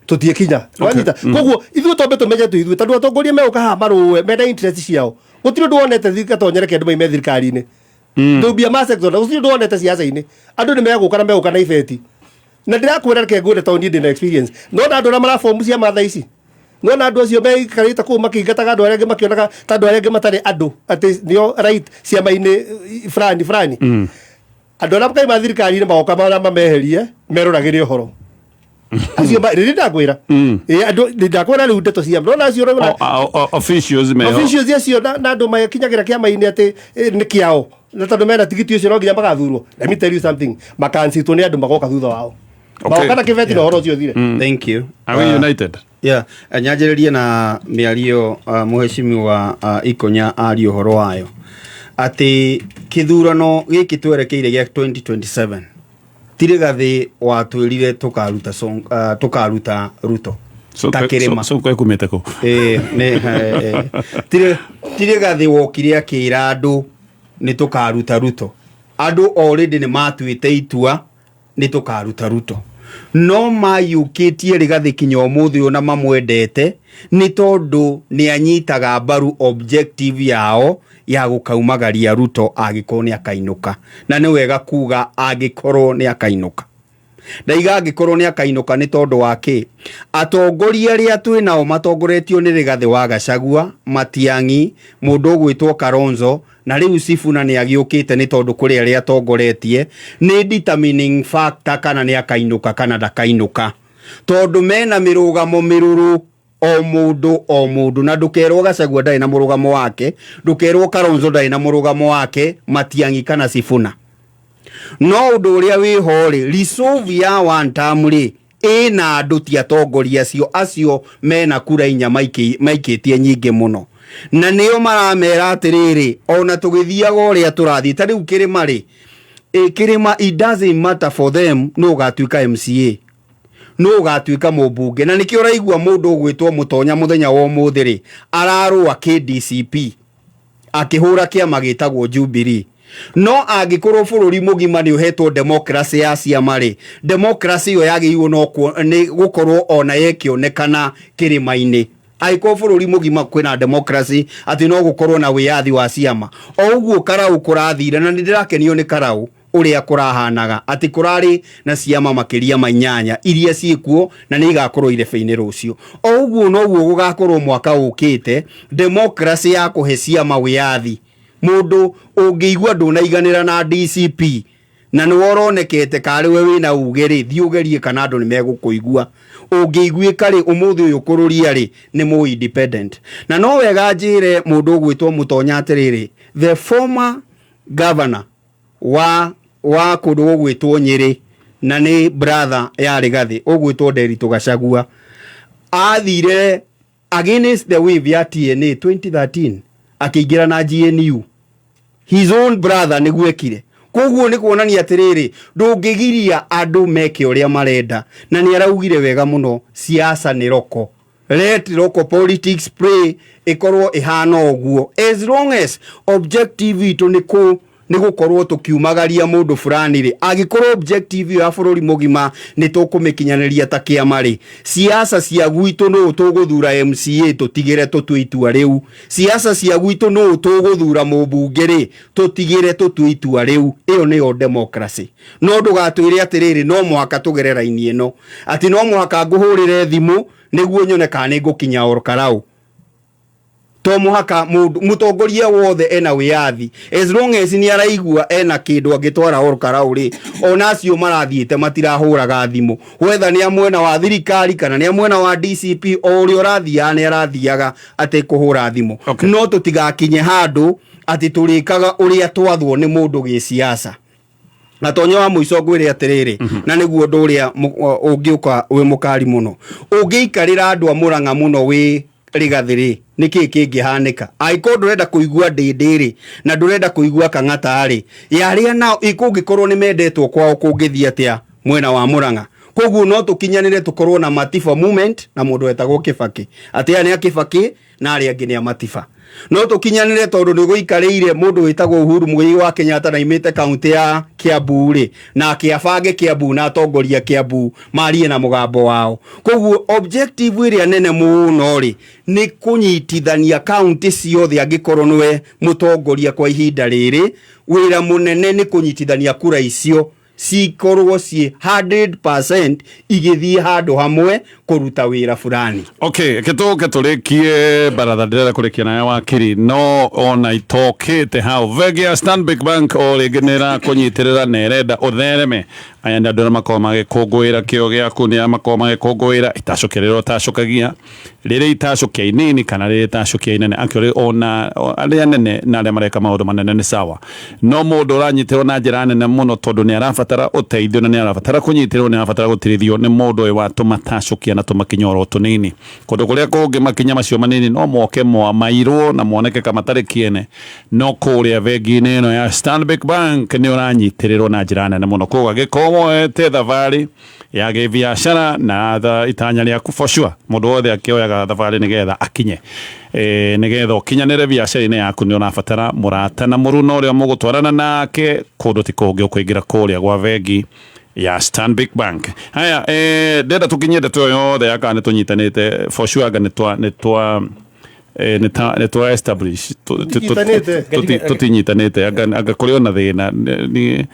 tũtiĩkinya. Wanyita? Koguo ithuĩ twambe tũmenye twĩ ithuĩ, tondũ atongoria megũka haha marũe mena interest ciao. Gũtirĩ ũndũ wonete gatonyere andũ maime thirikari-inĩ ndũmbia ma sector, na gũtirĩ ũndũ wonete ciaca-inĩ. Andũ nĩ megũka na megũka na ibeti, na ndĩrakwĩra, reke ngwĩre, tondũ niĩ ndĩna experience. No na andũ arĩa marabomu ciama thaa ici, nona andũ acio meikarĩte kũu makĩingataga andũ arĩa angĩ, makĩonaga ta andũ arĩa angĩ matarĩ andũ, atĩ nĩo right ciama-inĩ fulani fulani. Andũ arĩa makaima thirikari-inĩ magoka marĩa mameherie meroragĩre ũhoro acio rĩrĩ ndakwĩra. Ĩ, andũ ndakwĩra rĩu ndeto cia nona acio ũraona. Officials meho. Officials acio na andũ makinyagĩra kĩama-inĩ atĩ nĩ kĩao, na tondũ mena tigiti ũcio no nginya magathurwo. Let me tell you something, makancitwo nĩ andũ magoka thutha wao, magoka na kĩbeti na ũhoro ũcio ũthire. Thank you. Are we united? Yeah, nyanjĩrĩrie na mĩario mũhecimiwa Ikonya aria ũhoro wayo atĩ kĩthurano gĩkĩ twerekeire gĩa 2027 ti Rigathĩ watwĩrire tũkaruta tũkaruta Ruto ta kĩrĩma. Sonko ekumĩte kũ? Ĩĩ, ti Rigathĩ wokire akĩra andũ nĩ tũkaruta Ruto. Andũ already nĩ matuĩte itua nĩ tũkaruta Ruto, no mayũkĩtie Rigathĩ kinya ũmũthĩ ũyũ na mamwendete nĩ tondũ nĩ anyitaga mbaru objective yao ya gũkaumagaria Ruto angĩkorwo nĩ akainũka. Na nĩ wega kuga angĩkorwo nĩ akainũka. Ndaiga angĩkorwo nĩ akainũka nĩ tondũ wa kĩ? Atongoria arĩa twĩ nao matongoretio nĩ Rigathĩ wa Gachagua, Matiang'i, mũndũ ũgwĩtwo Kalonzo, na rĩu Sifuna nĩ agĩũkĩte nĩ tondũ kũrĩ arĩa atongoretie, nĩ determining factor kana nĩ akainũka kana ndakainũka, tondũ mena mĩrũgamo mĩrũrũ o mũndũ o mũndũ. Na ndũkerwo Gachagua ndarĩ na mũrũgamo wake, ndũkerwo Kalonzo ndarĩ na mũrũgamo wake, Matiang'i kana Sifuna. No ũndũ ũrĩa wĩho rĩ, resolve ya one term rĩ, ĩna andũ ti atongoria acio acio mena kura inya maikĩtie nyingĩ mũno, na nĩo maramera atĩrĩrĩ, ona tũgĩthiaga ũrĩa tũrathiĩ ta rĩu kĩrĩma rĩ, kĩrĩma, it doesn't matter for them no ũgatuĩka MCA, no ũgatuĩka mũmbunge. Na nĩkĩo ũraigua mũndũ ũgwĩtwo Mũtonya mũthenya wa ũmũthĩ rĩ ararũa KDCP akĩhũra kĩama gĩtagwo Jubilee. No angĩkorwo bũrũri mũgima nĩ ũhetwo democracy ya ciama rĩ, democracy ĩyo yagĩrĩirwo no nĩ gũkorwo ona ĩkĩonekana kĩrĩma-inĩ. Angĩkorwo bũrũri mũgima kwĩna democracy atĩ no gũkorwo na wĩyathi wa ciama o ũguo Karau kũrathire, na nĩ ndĩrakenio nĩ Karau ũrĩa kũrahanaga atĩ kũrarĩ na ciama makĩria ma inyanya iria ciĩkuo na nĩ igakorwo irebe-inĩ rũciũ. O ũguo noguo gũgakorwo mwaka ũkĩte, democracy ya kũhe ciama wĩyathi. Mũndũ ũngĩigua ndũnaiganĩra na DCP na nĩwe ũronekete karĩ we wĩna uge rĩ, thiĩ ũgerie kana andũ nĩ megũkũigua. Ũngĩiguĩka rĩ, ũmũthĩ ũyũ kũrũria rĩ nĩ mũ independent. Na no wega njĩre mũndũ ũgwĩtwo Mũtonya atĩrĩrĩ, the former governor wa kũndũ gũgwĩtwo Nyĩrĩ na nĩ brother ya Rigathĩ ũgwĩtwo Nderitu Gachagua athire against the wave ya TNA 2013 akĩingĩra na GNU, his own brother nĩguo ekire. Koguo nĩ kuonania atĩrĩrĩ, ndũngĩgiria andũ meke ũrĩa marenda. Na nĩ araugire wega mũno, siasa nĩ roko, let local politics play, ĩkorwo ĩhana ũguo as long as objective itũ nĩ kũ nĩ gũkorwo tũkiumagaria mũndũ fulani rĩ. Angĩkorwo objective ĩyo ya bũrũri mũgima nĩ tũkũmĩkinyanĩria ta kĩama rĩ, siasa cia gwitũ nũ tũgũthura MCA tũtigĩre tũtue itua rĩu, siasa cia gwitũ nũ tũgũthura mũmbunge rĩ, tũtigĩre tũtue itua rĩu. Ĩyo nĩyo democracy. No ndũgatwĩre atĩrĩrĩ, no mũhaka tũgere raini ĩno, atĩ no mũhaka ngũhũrĩre thimũ nĩguo nyone kana nĩ ngũkinya Ol Kalou. To muhaka mundu mutongoria wothe ena wiyathi, as long as ni araigua ena kindu angitwara Olkarau ri, ona acio marathiite matirahuraga thimu, whether ni a mwena wa thirikari kana ni a mwena wa DCP, o uria urathiaga ni arathiaga atekuhura thimu. No tutigakinye handu ati turikaga uria twathwo ni mundu gisiasa. Na tonyo wa muico ngwire atiriri, na niguo undu uria ungiuka wi mukari muno, ungiikarira andu a Murang'a muno wi Rigathi niki kingihanika? Angĩkorwo ndũrenda kũigua Ndĩndĩ rĩ, na ndũrenda kũigua Kang'ata rĩ, ya arĩa nao kũngĩkorwo nĩ mendetwo kwao kũngĩthiĩ atĩa mwena wa Murang'a? Koguo no tũkinyanĩre tũkorwo na Matiba movement na mũndũ wetagwo Kibaki, atĩ aya nĩ a Kibaki na arĩa angĩ nĩ a Matiba. No tũkinyanĩre tondũ nĩ gũikarĩire mũndũ wĩtagwo Uhuru Muigai wa Kenyatta na imĩte kaunti ya Kiambu rĩ, na akĩabange Kiambu na atongoria Kiambu marie na mũgambo wao. Koguo objective ĩrĩa nene mũno rĩ, nĩ kũnyitithania kaunti ciothe. Angĩkorwo nĩwe mũtongoria kwa ihinda rĩrĩ, wĩra mũnene nĩ kũnyitithania kura icio cikorwo ciĩ 100% igĩthiĩ handũ hamwe kũruta wĩra fulani. Okay, gĩtũke tũrĩkie baratha, ndĩrenda kũrĩkia nawe wakiri, no ona itokĩte hau, bengi ya Stanbic Bank o rĩngĩ nĩ ĩrakũnyitĩrĩra na ĩrenda ũthereme. Aya nĩ andũ arĩa makoragwo magĩkũngũĩra kĩo gĩaku, nĩ arĩa makoragwo magĩkũngũĩra itacũkia rĩrĩa ũtacũkagia, rĩrĩ itacũkia inini kana rĩrĩ itacũkia inene. Actually ona arĩa nene na arĩa mareka maũndũ manene nĩ sawa, no mũndũ ũranyitĩrwo na njĩra nene mũno tondũ nĩ arabatara ũteithio na nĩ arabatara kũnyitĩrwo, nĩ arabatara gũtirithio nĩ mũndũ ũyũ wa tũmatacũkia na tũmakinya oro tũnini. Kũndũ kũrĩa kũngĩ makinya macio manini no moke mairwo na moneke ka matarĩ kĩene, no kũrĩa bengi-inĩ ĩno ya Stanbic Bank nĩ ũranyitĩrĩrwo na njĩra nene mũno. Koguo angĩkorwo woete thabarĩ ya gĩbiacara na itanya rĩaku, for sure mũndũ wothe akĩoyaga thabarĩ nĩgetha akinye, nĩgetha ũkinyanĩre biacara-inĩ yaku, nĩ ũrabatara mũrata na mũruna ũrĩa mũgũtwarana nake kũndũ ti kũngĩ ũkũingĩra kũrĩa gwa bengi ya Stanbic Bank. Haya, ndĩrenda tũkinyie ndeto ĩyo yothe ya kana nĩ tũnyitanĩte. For sure anga nĩ twa establish Tũtinyitanĩte. Tũtinyitanĩte, anga kũrĩ ona thĩna Ndiĩ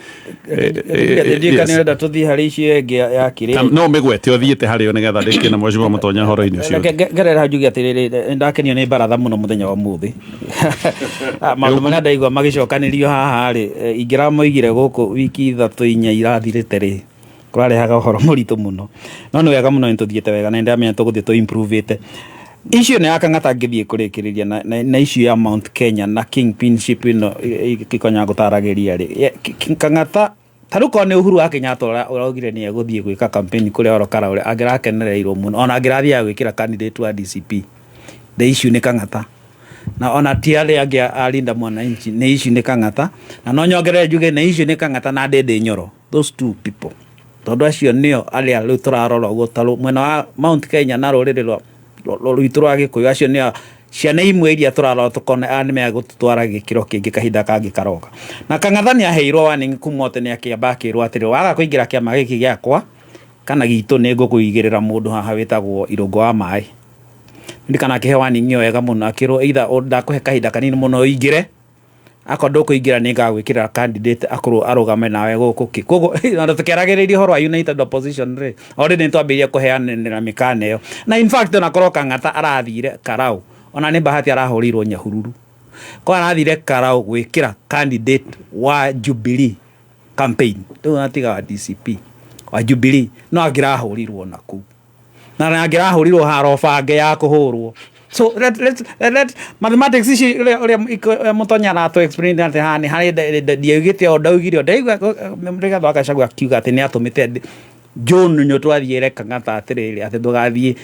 kana ũrenda tũthiĩ harĩ icio ĩngĩ ya kĩrĩa. No mĩgwete ũthiĩte harĩ yo nĩgetha ndĩkie na mheshimiwa Mũtonya ũhoro-inĩ ũcio. Reke ngerere hau njuge atĩrĩrĩ, nĩndakenio nĩ baratha mũno mũthenya wa ũmũthĩ. Maũndũ marĩa ndaigua magĩcokanĩrio haha rĩ, ingĩramoigire gũkũ wiki 3 4 irathirĩte rĩ, kũrarehaga ũhoro mũritũ mũno. No nĩ wega mũno nĩtũthiĩte wega na nĩndamenya tũgũthiĩ tũ improve-ĩte. Icio nĩ ya Kang'ata ngĩthiĩ kũrĩkĩrĩria na issue ya Mount Kenya na kingpinship ĩno Gĩkonya gũtaragĩria rĩ. Kang'ata ta rĩu korwo nĩ Uhuru wa Kenyatta ũraugire nĩ egũthiĩ gwĩka campaign kũrĩa Olkarau rĩ, angĩrakenereirwo mũno, ona angĩrathiaga gwĩkĩra candidate wa DCP. The issue nĩ Kang'ata. Na ona ti arĩa angĩ a Linda Mwananchi, nĩ issue nĩ Kang'ata. Na no nyongerere njuge nĩ issue nĩ Kang'ata na Ndĩndĩ Nyoro. Those two people. Tondũ acio nĩo arĩa rĩu tũrarora ũguo ta mwena wa Mount Kenya na rũrĩrĩ rwitũ rwa Gĩkũyũ, acio nĩo ciana imwe iria tũrarora tũkona aya nĩ megũtũtwara gĩkĩro kĩngĩ kahinda kangĩ karoka. Na Kang'atha nĩ aheirwo warning kuma tene, akĩamba akĩrwo atĩrĩ, waga kũingĩra kĩama gĩkĩ gĩakwa kana gitũ nĩ ngũkũigĩrĩra mũndũ haha wĩtagwo Irũngũ wa Maĩ. Ndirikana akĩheo warning ĩyo wega mũno, akĩrwo either ndakũhe kahinda kanini mũno ũingĩre, akorwo ndũkũingĩra nĩ ngagwĩkĩrĩra candidate akorwo arũgame nawe gũkũ kĩ. Koguo ona tũkĩaragĩrĩria ũhoro wa United Opposition rĩ, already nĩ twambĩrĩirie kũheanĩra mĩkana ĩyo. Na in fact ona korwo Kang'ata arathire Karau, ona nĩ bahati arahũrĩirwo Nyahururu. Korwo arathire Karau gwĩkĩra candidate wa Jubilee campaign, rĩu atiga wa DCP, wa Jubilee, no angĩrahũrirwo na kũu. Na angĩrahũrirwo haro bange ya kũhũrwo. So let mathematics ici ũrĩa Mũtonya aratũ explain atĩ haha nĩ harĩ ndiaugĩte o ndaugire o ndaigua Rigathĩ wa Gachagua akiuga atĩ nĩ atũmĩte John Nyũtũ athiĩre Kang'ata atĩrĩrĩ, atĩ ndũgathiĩ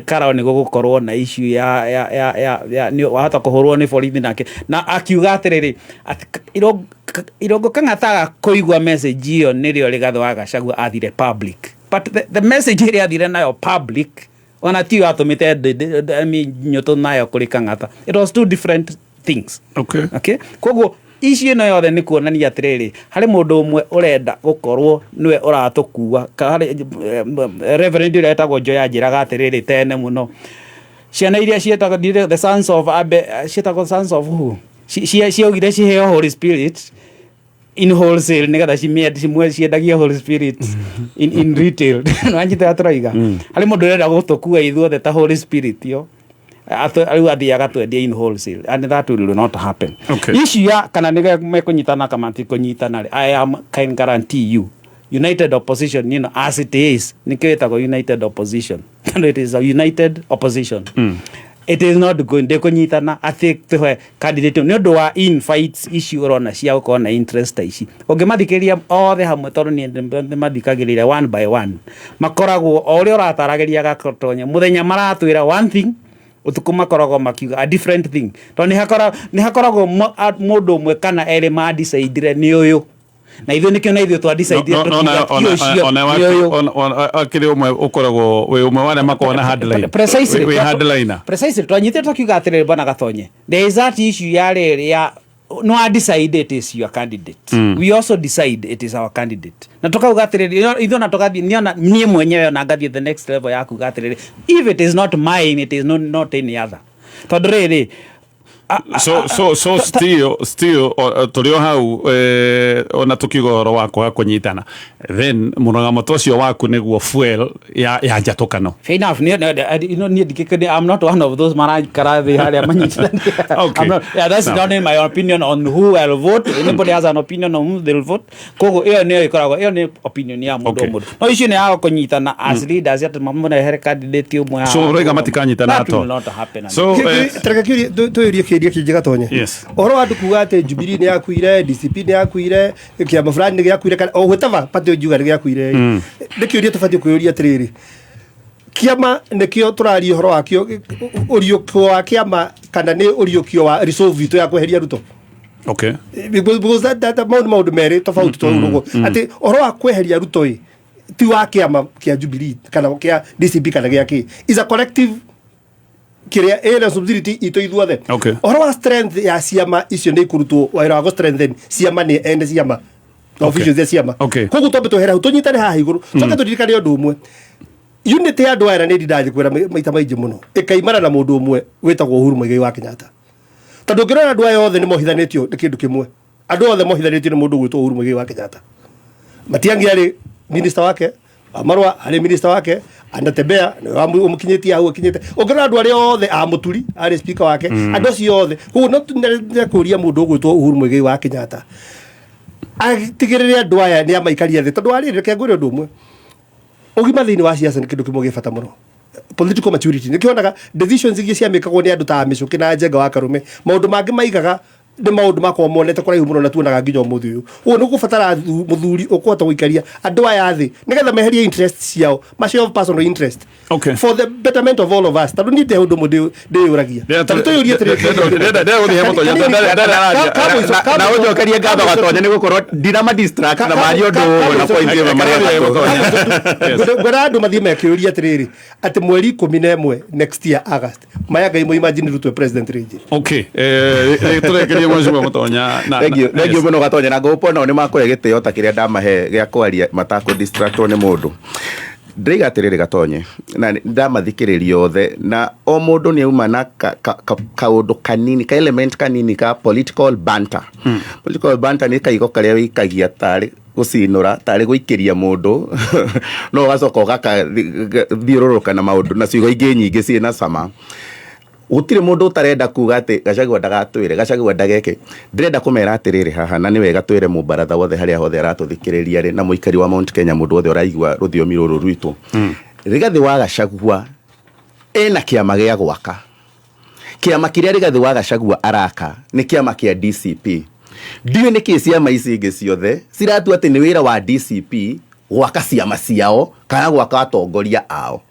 Karau nĩ gũgũkorwo na issue ya nĩ wahota kũhũrwo nĩ borithi nake, na akiuga atĩrĩrĩ atĩ Irũngũ Kang'ata aga kũigua message ĩyo nĩrĩo Rigathĩ wa Gachagua athire public, but the message ĩrĩa athire nayo public ona tiyo atũmĩte Nyũtũ nayo kũrĩ Kang'ata. It was two different things. Okay. Koguo ici ĩno yothe nĩ kuonania atĩrĩrĩ, harĩ mũndũ ũmwe ũrenda gũkorwo nĩwe ũratũkua. Harĩ Reverend ũrĩa etagwo Njoya anjĩraga atĩrĩrĩ tene mũno, ciana iria ciĩtagwo the sons of Abe, ciĩtagwo sons of who, ciaugire ciheo Holy Spirit in wholesale nĩgetha ciendagie Holy Spirit in retail. Nĩwanyita ũrĩa tũroiga? Harĩ mũndũ ũrenda gũtũkua ithuothe ta Holy Spirit yo, Rĩu athiĩ agatwendia in wholesale and that will not happen. Okay. Issue ya kana nĩ mekũnyitana kana matikũnyitana rĩ, I am can guarantee you united opposition, as it is, nĩkĩo ĩtagwo united opposition. It is a united opposition. It is not going ndĩkũnyitana atĩ tũhe candidate nĩ ũndũ wa infights ici ũrona cia gũkorwo na interest ta ici. Ũngĩmathikĩrĩria othe hamwe, tondũ niĩ nĩmathikagĩrĩria one by one, makoragwo o ũrĩa ũrataragĩria Gatonya, mũthenya maratwĩra one thing, ũtukũ makoragwo makiuga a different thing, tondũ nĩ hakoragwo mũndũ ũmwe kana erĩ mandicaidire nĩ ũyũ, na ithuĩ nĩkĩo na ithuĩ twandicaidire tũkiuga ti ũcio, nĩ ũyũ. Akĩrĩ ũmwe ũkoragwo wĩ ũmwe wa arĩa makoragwo na hardline. Precisely. Wĩ hardliner. Precisely, twanyitire twakiuga atĩrĩrĩ, bwana Gatonye, there is that issue ya rĩrĩ ya no I decide it is your candidate. We also decide it is our candidate, na tukauga atĩrĩrĩ, ithuĩ ona tũgathiĩ niona niĩ mwenyewe ona ngathiĩ the next level ya kuga atĩrĩrĩ, if it is not mine, it is not any other, tondũ rĩrĩ So still tũrĩ o hau, ona tũkiuga ũhoro wa kwaga kũnyitana, then mũrũgamo ta ũcio waku nĩguo fuel ya njatũkano. Fair enough. Niĩ I'm not one of those maraikara thĩ harĩa manyitithania. Okay. I'm not, yeah, that's Sawa. not in my opinion on who I'll vote. Anybody has an opinion on who they'll vote. Koguo ĩyo nĩyo ĩkoragwo ĩyo nĩ opinion ya mũndũ o mũndũ. No icio nĩ ya kũnyitana as leaders atĩ mamũrehere candidate ũmwe haha. So ũroiga matikanyitana That ato. will not happen. So, Tareke kĩũria twĩyũrie kĩũria kĩngĩ, Gatonye. Yes. Ũhoro wa andũ kuga atĩ Jubilee nĩ yakuire, DCP nĩ yakuire, kĩama fulani nĩ gĩakuire, kana o whatever party ũngiuga nĩ gĩakuire, nĩ kĩũria tũbatiĩ kwĩyũria atĩrĩrĩ, kĩama nĩkĩo tũraria ũhoro wakĩo, ũriũkio wa kĩama kana nĩ ũriũkio wa resolve itũ ya kweheria Ruto? Okay. Because that mau nĩ maũndũ merĩ tofauti, to ũguo atĩ ũhoro wa kweheria Ruto ĩ ti wa kĩama kĩa Jubilee kana kĩa DCP kana gĩa kĩ, is a collective kĩrĩa ĩ responsibility itũ ithuothe. Ũhoro wa strength ya ciama icio nĩ ikũrutwo wĩra wa gũ strengthen ciama nĩ ene ciama na officials cia ciama. Koguo twambe twehere hau, tũnyitane haha igũrũ, coke tũririkane ũndũ ũmwe, unity ya andũ aya nĩ ndindathiĩ kwĩra maita maingĩ mũno, ĩkaimana na mũndũ ũmwe wĩtagwo Uhuru Muigai wa Kenyatta, tondũ ũngĩrora andũ aya othe nĩ mohithanĩtio nĩ kĩndũ kĩmwe. Andũ othe mohithanĩtio nĩ mũndũ ũgwĩtwo Uhuru Muigai wa Kenyatta. Matiang'i arĩ minister wake, Marũa arĩ minister wake, Anatembea nĩwe ũmũkinyĩtie hau akinyĩte. Ũngĩrora andũ arĩa othe a Mũturi arĩ speaker wake, andũ acio othe. Koguo no kũria mũndũ ũgwĩtwo Uhuru Muigai wa Kenyatta atigĩrĩre andũ aya nĩ amaikaria thĩ, tondũ warĩrĩ, reke ngwĩre ũndũ ũmwe, ũgima thĩinĩ wa ciaca nĩ kĩndũ kĩmwe gĩ bata mũno, political maturity. Nĩkĩo wonaga decisions ingĩ ciamĩkagwo nĩ andũ ta Mĩcũkĩ na Njenga wa Karume, maũndũ mangĩ maigaga nĩ maũndũ makorwo monete kũraihu mũno na tuonaga nginya ũmũthĩ ũyũ. Ũguo nĩ ũgũbatara mũthuri ũkũhota gũikaria andũ aya thĩ nĩgetha meherie interest ciao, macio personal interest, for the betterment of all of us, tondũ niĩ ndĩ ũndũ ũmwe ndĩyũragia. Tondũ twĩyũrie atĩrĩrĩ, Ndĩrenda gũthiĩ he Mũtonya, ndĩrenda Na ũnjokerie ngatho, Gatonya, nĩ gũkorwo ndirama distract na maria ũndũ ũmwe na point ĩmwe marĩa matatũ. Ngwenda andũ mathiĩ mekĩũria atĩrĩrĩ, atĩ mweri 11 next year August, maya ngai mo, imagine Ruto president rĩngĩ. Okay, tũrekerie mheshimiwa Mũtonya na Thank you, thank you mũno, Gatonya, na ngũpwo nao nĩ makũhe gĩtĩo ta kĩrĩa ndamahe gĩa kwaria matakũ distractwo nĩ mũndũ. Ndĩraiga atĩrĩrĩ, Gatonye, na ndamathikĩrĩria othe, na o mũndũ nĩ auma na kaũndũ kanini, ka element kanini ka political banter. Political banter nĩ kaigo karĩa wĩikagia tarĩ gũcinũra, tarĩ gũikĩria mũndũ, no ũgacoka ũgakathiũrũrũka na maũndũ na ciugo ingĩ nyingĩ ciĩna cama. Gũtirĩ mũndũ ũtarenda kuga atĩ Gachagua ndagatwĩre, Gachagua ndageke. Ndĩrenda kũmera atĩrĩrĩ haha, na nĩ wega twĩre mũbaratha wothe harĩa hothe aratũthikĩrĩria rĩ, na mũikari wa Mount Kenya, mũndũ wothe ũraigua rũthiomi rũrũ rwitũ, Rigathĩ wa Gachagua ena kĩama gĩa gwaka. Kĩama kĩrĩa Rigathĩ wa Gachagua araka nĩ kĩama kĩa DCP. Ndiũĩ nĩkĩ ciama ici ingĩ ciothe ciratua atĩ nĩ wĩra wa DCP gwaka ciama ciao kana gwaka atongoria ao.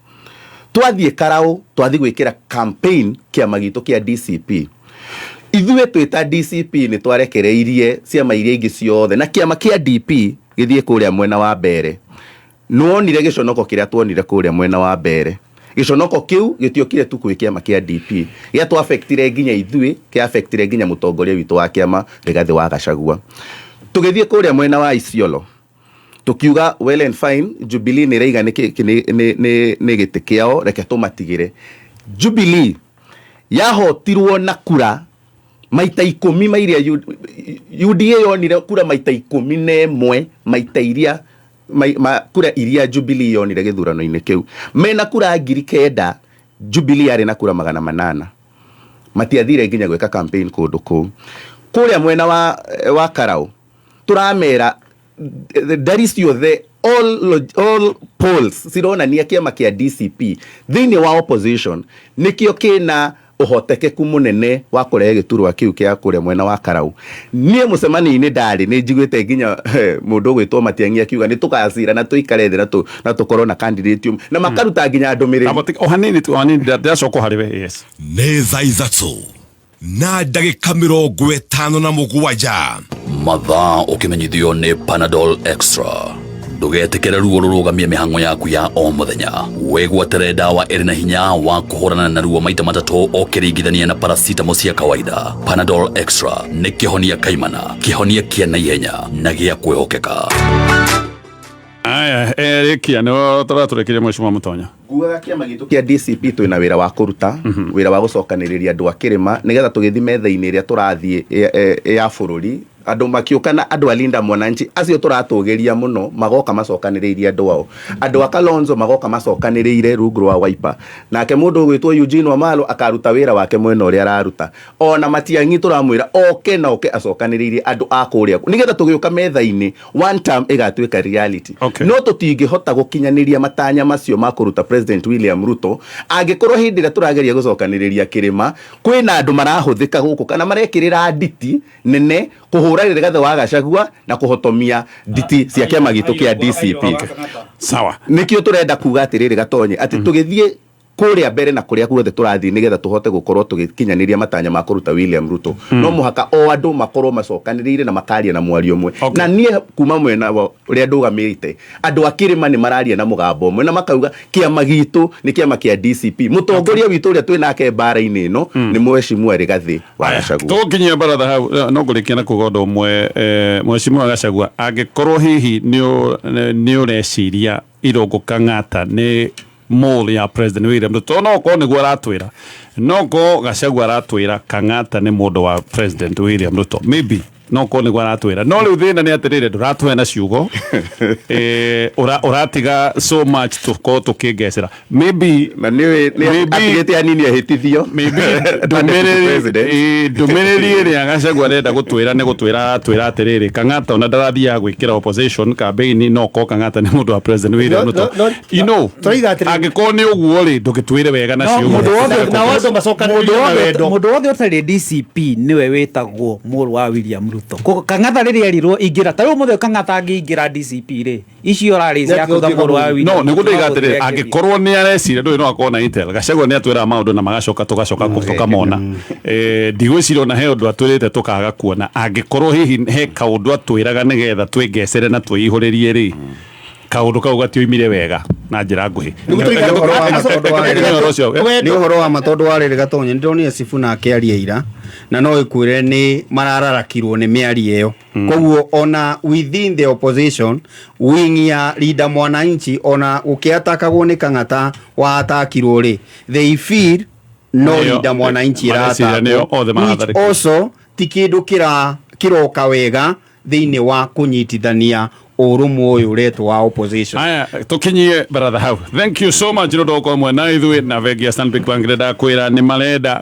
Twathiĩ Karau, twathiĩ gwĩkĩra campaign kĩama gitũ kĩa DCP. Ithuĩ twĩta DCP nĩ twarekereirie ciama iria ingĩ ciothe na kĩama kĩa DP gĩthiĩ kũrĩa mwena wa mbere. Nĩwonire gĩconoko kĩrĩa tuonire kũrĩa mwena wa mbere. Gĩconoko kĩu gĩtiokire tu kwĩ kĩama kĩa DP, gĩatũ affectire nginya ithuĩ, kĩa affectire nginya mũtongoria witũ wa kĩama Rigathĩ wa Gachagua. Tũgĩthiĩ kũrĩa mwena wa Isiolo, tukiuga well and fine, Jubilee nĩ raiga nĩ gĩtĩ kĩao, reke tũmatigĩre. Jubilee yahotirwo na kura maita 10 ma iria UDA yonire, kura maita 11 maita iria kura iria Jubilee yonire gĩthurano-inĩ kĩu. Mena kura 9,000. Jubilee yarĩ na kura 800, matiathire nginya gwĩka campaign kũndũ kũu. Kũrĩa mwena wa Karau tũramera ndari ciothe, all polls cironania kĩama kĩa DCP thĩinĩ wa opposition nĩkĩo kĩna ũhotekeku mũnene wa kũrehe gĩturwa kĩu kĩa kũrĩa mwena wa Karau. Niĩ mũcemanio-inĩ ndarĩ nĩ njiguĩte nginya mũndũ ũgwĩtwo Matiang'i akiuga nĩ tũgacira na tũikare thĩ na tũkorwo na candidate ũmwe na makaruta nginya ndũmĩrĩri. O hanini tu, o hanini, ndĩracoka harĩ we, yes. Nĩ thaa 3:57. Mathaa ũkĩmenyithio nĩ Panadol Extra. Ndũgetĩkĩre ruo rũrũgamie mĩhang'o yaku ya o mũthenya. Wĩgwatĩre ndawa ĩrĩ na hinya wa kũhũrana na ruo maita matatũ ũkĩringithania na paracetamol cia kawaida. Panadol Extra nĩ kĩhonia kaimana, kĩhonia kĩa naihenya na gĩa kwĩhokeka. Aya, rĩkia nĩ tũratũrĩkĩria, mheshimiwa Mũtonya. Ngugaga kĩama gitũ kĩa DCP twĩna wĩra wa kũruta, wĩra wa gũcokanĩrĩria andũ a kĩrĩma nĩgetha tũgĩthiĩ metha-inĩ ĩrĩa tũrathiĩ ya bũrũri, andũ makiũka na andũ a Linda Mwananchi acio tũratũgĩria mũno magoka macokanĩrĩirie andũ ao, andũ a Kalonzo magoka macokanĩrĩire rungu rwa Wiper, nake mũndũ ũgwĩtwo Eugene Wamalwa akaruta wĩra wake mwena ũrĩa araruta, ona Matiang'i tũramwĩra oke na oke acokanĩrĩirie andũ a kũrĩa nĩgetha tũgĩũka metha-inĩ one term ĩgatuĩka reality. No tũtingĩhota gũkinyanĩria matanya macio ma kũruta President William Ruto angĩkorwo hĩndĩ ĩrĩa tũrageria gũcokanĩrĩria kĩrĩma kwĩna andũ marahũthĩka gũkũ kana marekĩrĩra nditi nene kũhũra Rigathĩ wa Gachagua na kũhotomia nditi cia kĩama gitũ kĩa DCP. Sawa. Nĩkĩo tũrenda kuga atĩrĩrĩ, Gatonye, atĩ tũgĩthiĩ kũrĩa mbere na kũrĩa guothe tũrathiĩ nĩgetha tũhote gũkorwo tũgĩkinyanĩria matanya ma kũruta William Ruto, no mũhaka o andũ makorwo macokanĩrĩire na makaria na mwario ũmwe. Na niĩ kuma mwena wa ũrĩa ndũgamĩte, andũ a kĩrĩma nĩ mararia na mũgambo ũmwe na makauga kĩama gitũ nĩ kĩama kĩa DCP, mũtongoria witũ ũrĩa twĩ nake mbara-inĩ ĩno nĩ mheshimiwa Rigathĩ wa Gachagua. Tũkinyia baratha hau, no ngũrĩkia na kuga ũndũ ũmwe, mheshimiwa Gachagua, angĩkorwo hihi nĩ ũreciria Irũngũ Kang'ata nĩ mole ya President William Ruto, no korwo nĩguo aratwĩra, no korwo Gachagua aratwĩra Kang'ata nĩ mũndũ wa President William Ruto, maybe no korwo nĩguo aratwĩra. No rĩu thĩna nĩ atĩrĩrĩ, ndũratũhe na ciugo, ũratiga so much tũkorwo tũkĩngecera maybe. Na nĩ atigĩte anini ahĩtithio. Maybe ndũmĩrĩri ĩrĩa Gachagua arenda gũtwĩra nĩ gũtwĩra aratwĩra atĩrĩrĩ, Kang'ata ona ndarathiaga gwĩkĩra opposition campaign, no korwo Kang'ata nĩ mũndũ wa President William Ruto. Tũraiga atĩrĩrĩ- Angĩkorwo nĩ ũguo rĩ, ndũgĩtwĩre wega na No, ciugo. mũndũ wothe- Na wothe macokanĩrĩire na wendo. Mũndũ wothe ũtarĩ DCP nĩwe wĩtagwo mũrũ wa William Ruto. Koguo Kang'atha rĩrĩa erirwo ingĩra, ta rĩu mũthĩ Kang'atha angĩingĩra DCP rĩ, icio rarĩ cia kuga mũrũ wa William No nĩguo Ruto. ndĩiga atĩrĩrĩ, angĩkorwo nĩ areciria ndũĩ no akorwo na intel. Gachagua nĩ atwĩraga maũndũ na magacoka tũgacoka tũkamona. Ndigwĩciria ona he ũndũ atwĩrĩte tũkaga kuona. Angĩkorwo hihi he kaũndũ atwĩraga nĩgetha twĩngecere na twĩihũrĩrie rĩ, kaũndũ kau gatioimire wega na njĩra nguhĩ. Nĩ ũhoro wa ma tondũ wa rĩrĩ, Gatonye, nĩ ndonire Sifuna akĩaria ira na no ĩkwĩre nĩ marararakirwo nĩ mĩario ĩyo. Koguo ona within the opposition wing ya Linda Mwananchi, ona gũkĩatakagwo nĩ Kang'ata wa atakirwo rĩ, they feel no Linda Mwananchi mareciria nĩo ĩratakwo, othe which maratharĩkĩrwo. also ti kĩndũ kĩroka wega thĩinĩ wa kũnyitithania ũrũmwe ũyũ ũretwo wa opposition. Aya, tukinyie baratha hau. Thank you so much nĩ ũndũ wa gũkorwo mwena ithuĩ na bengi ya Stanbic Bank. Ndĩrenda kwĩra nĩ marenda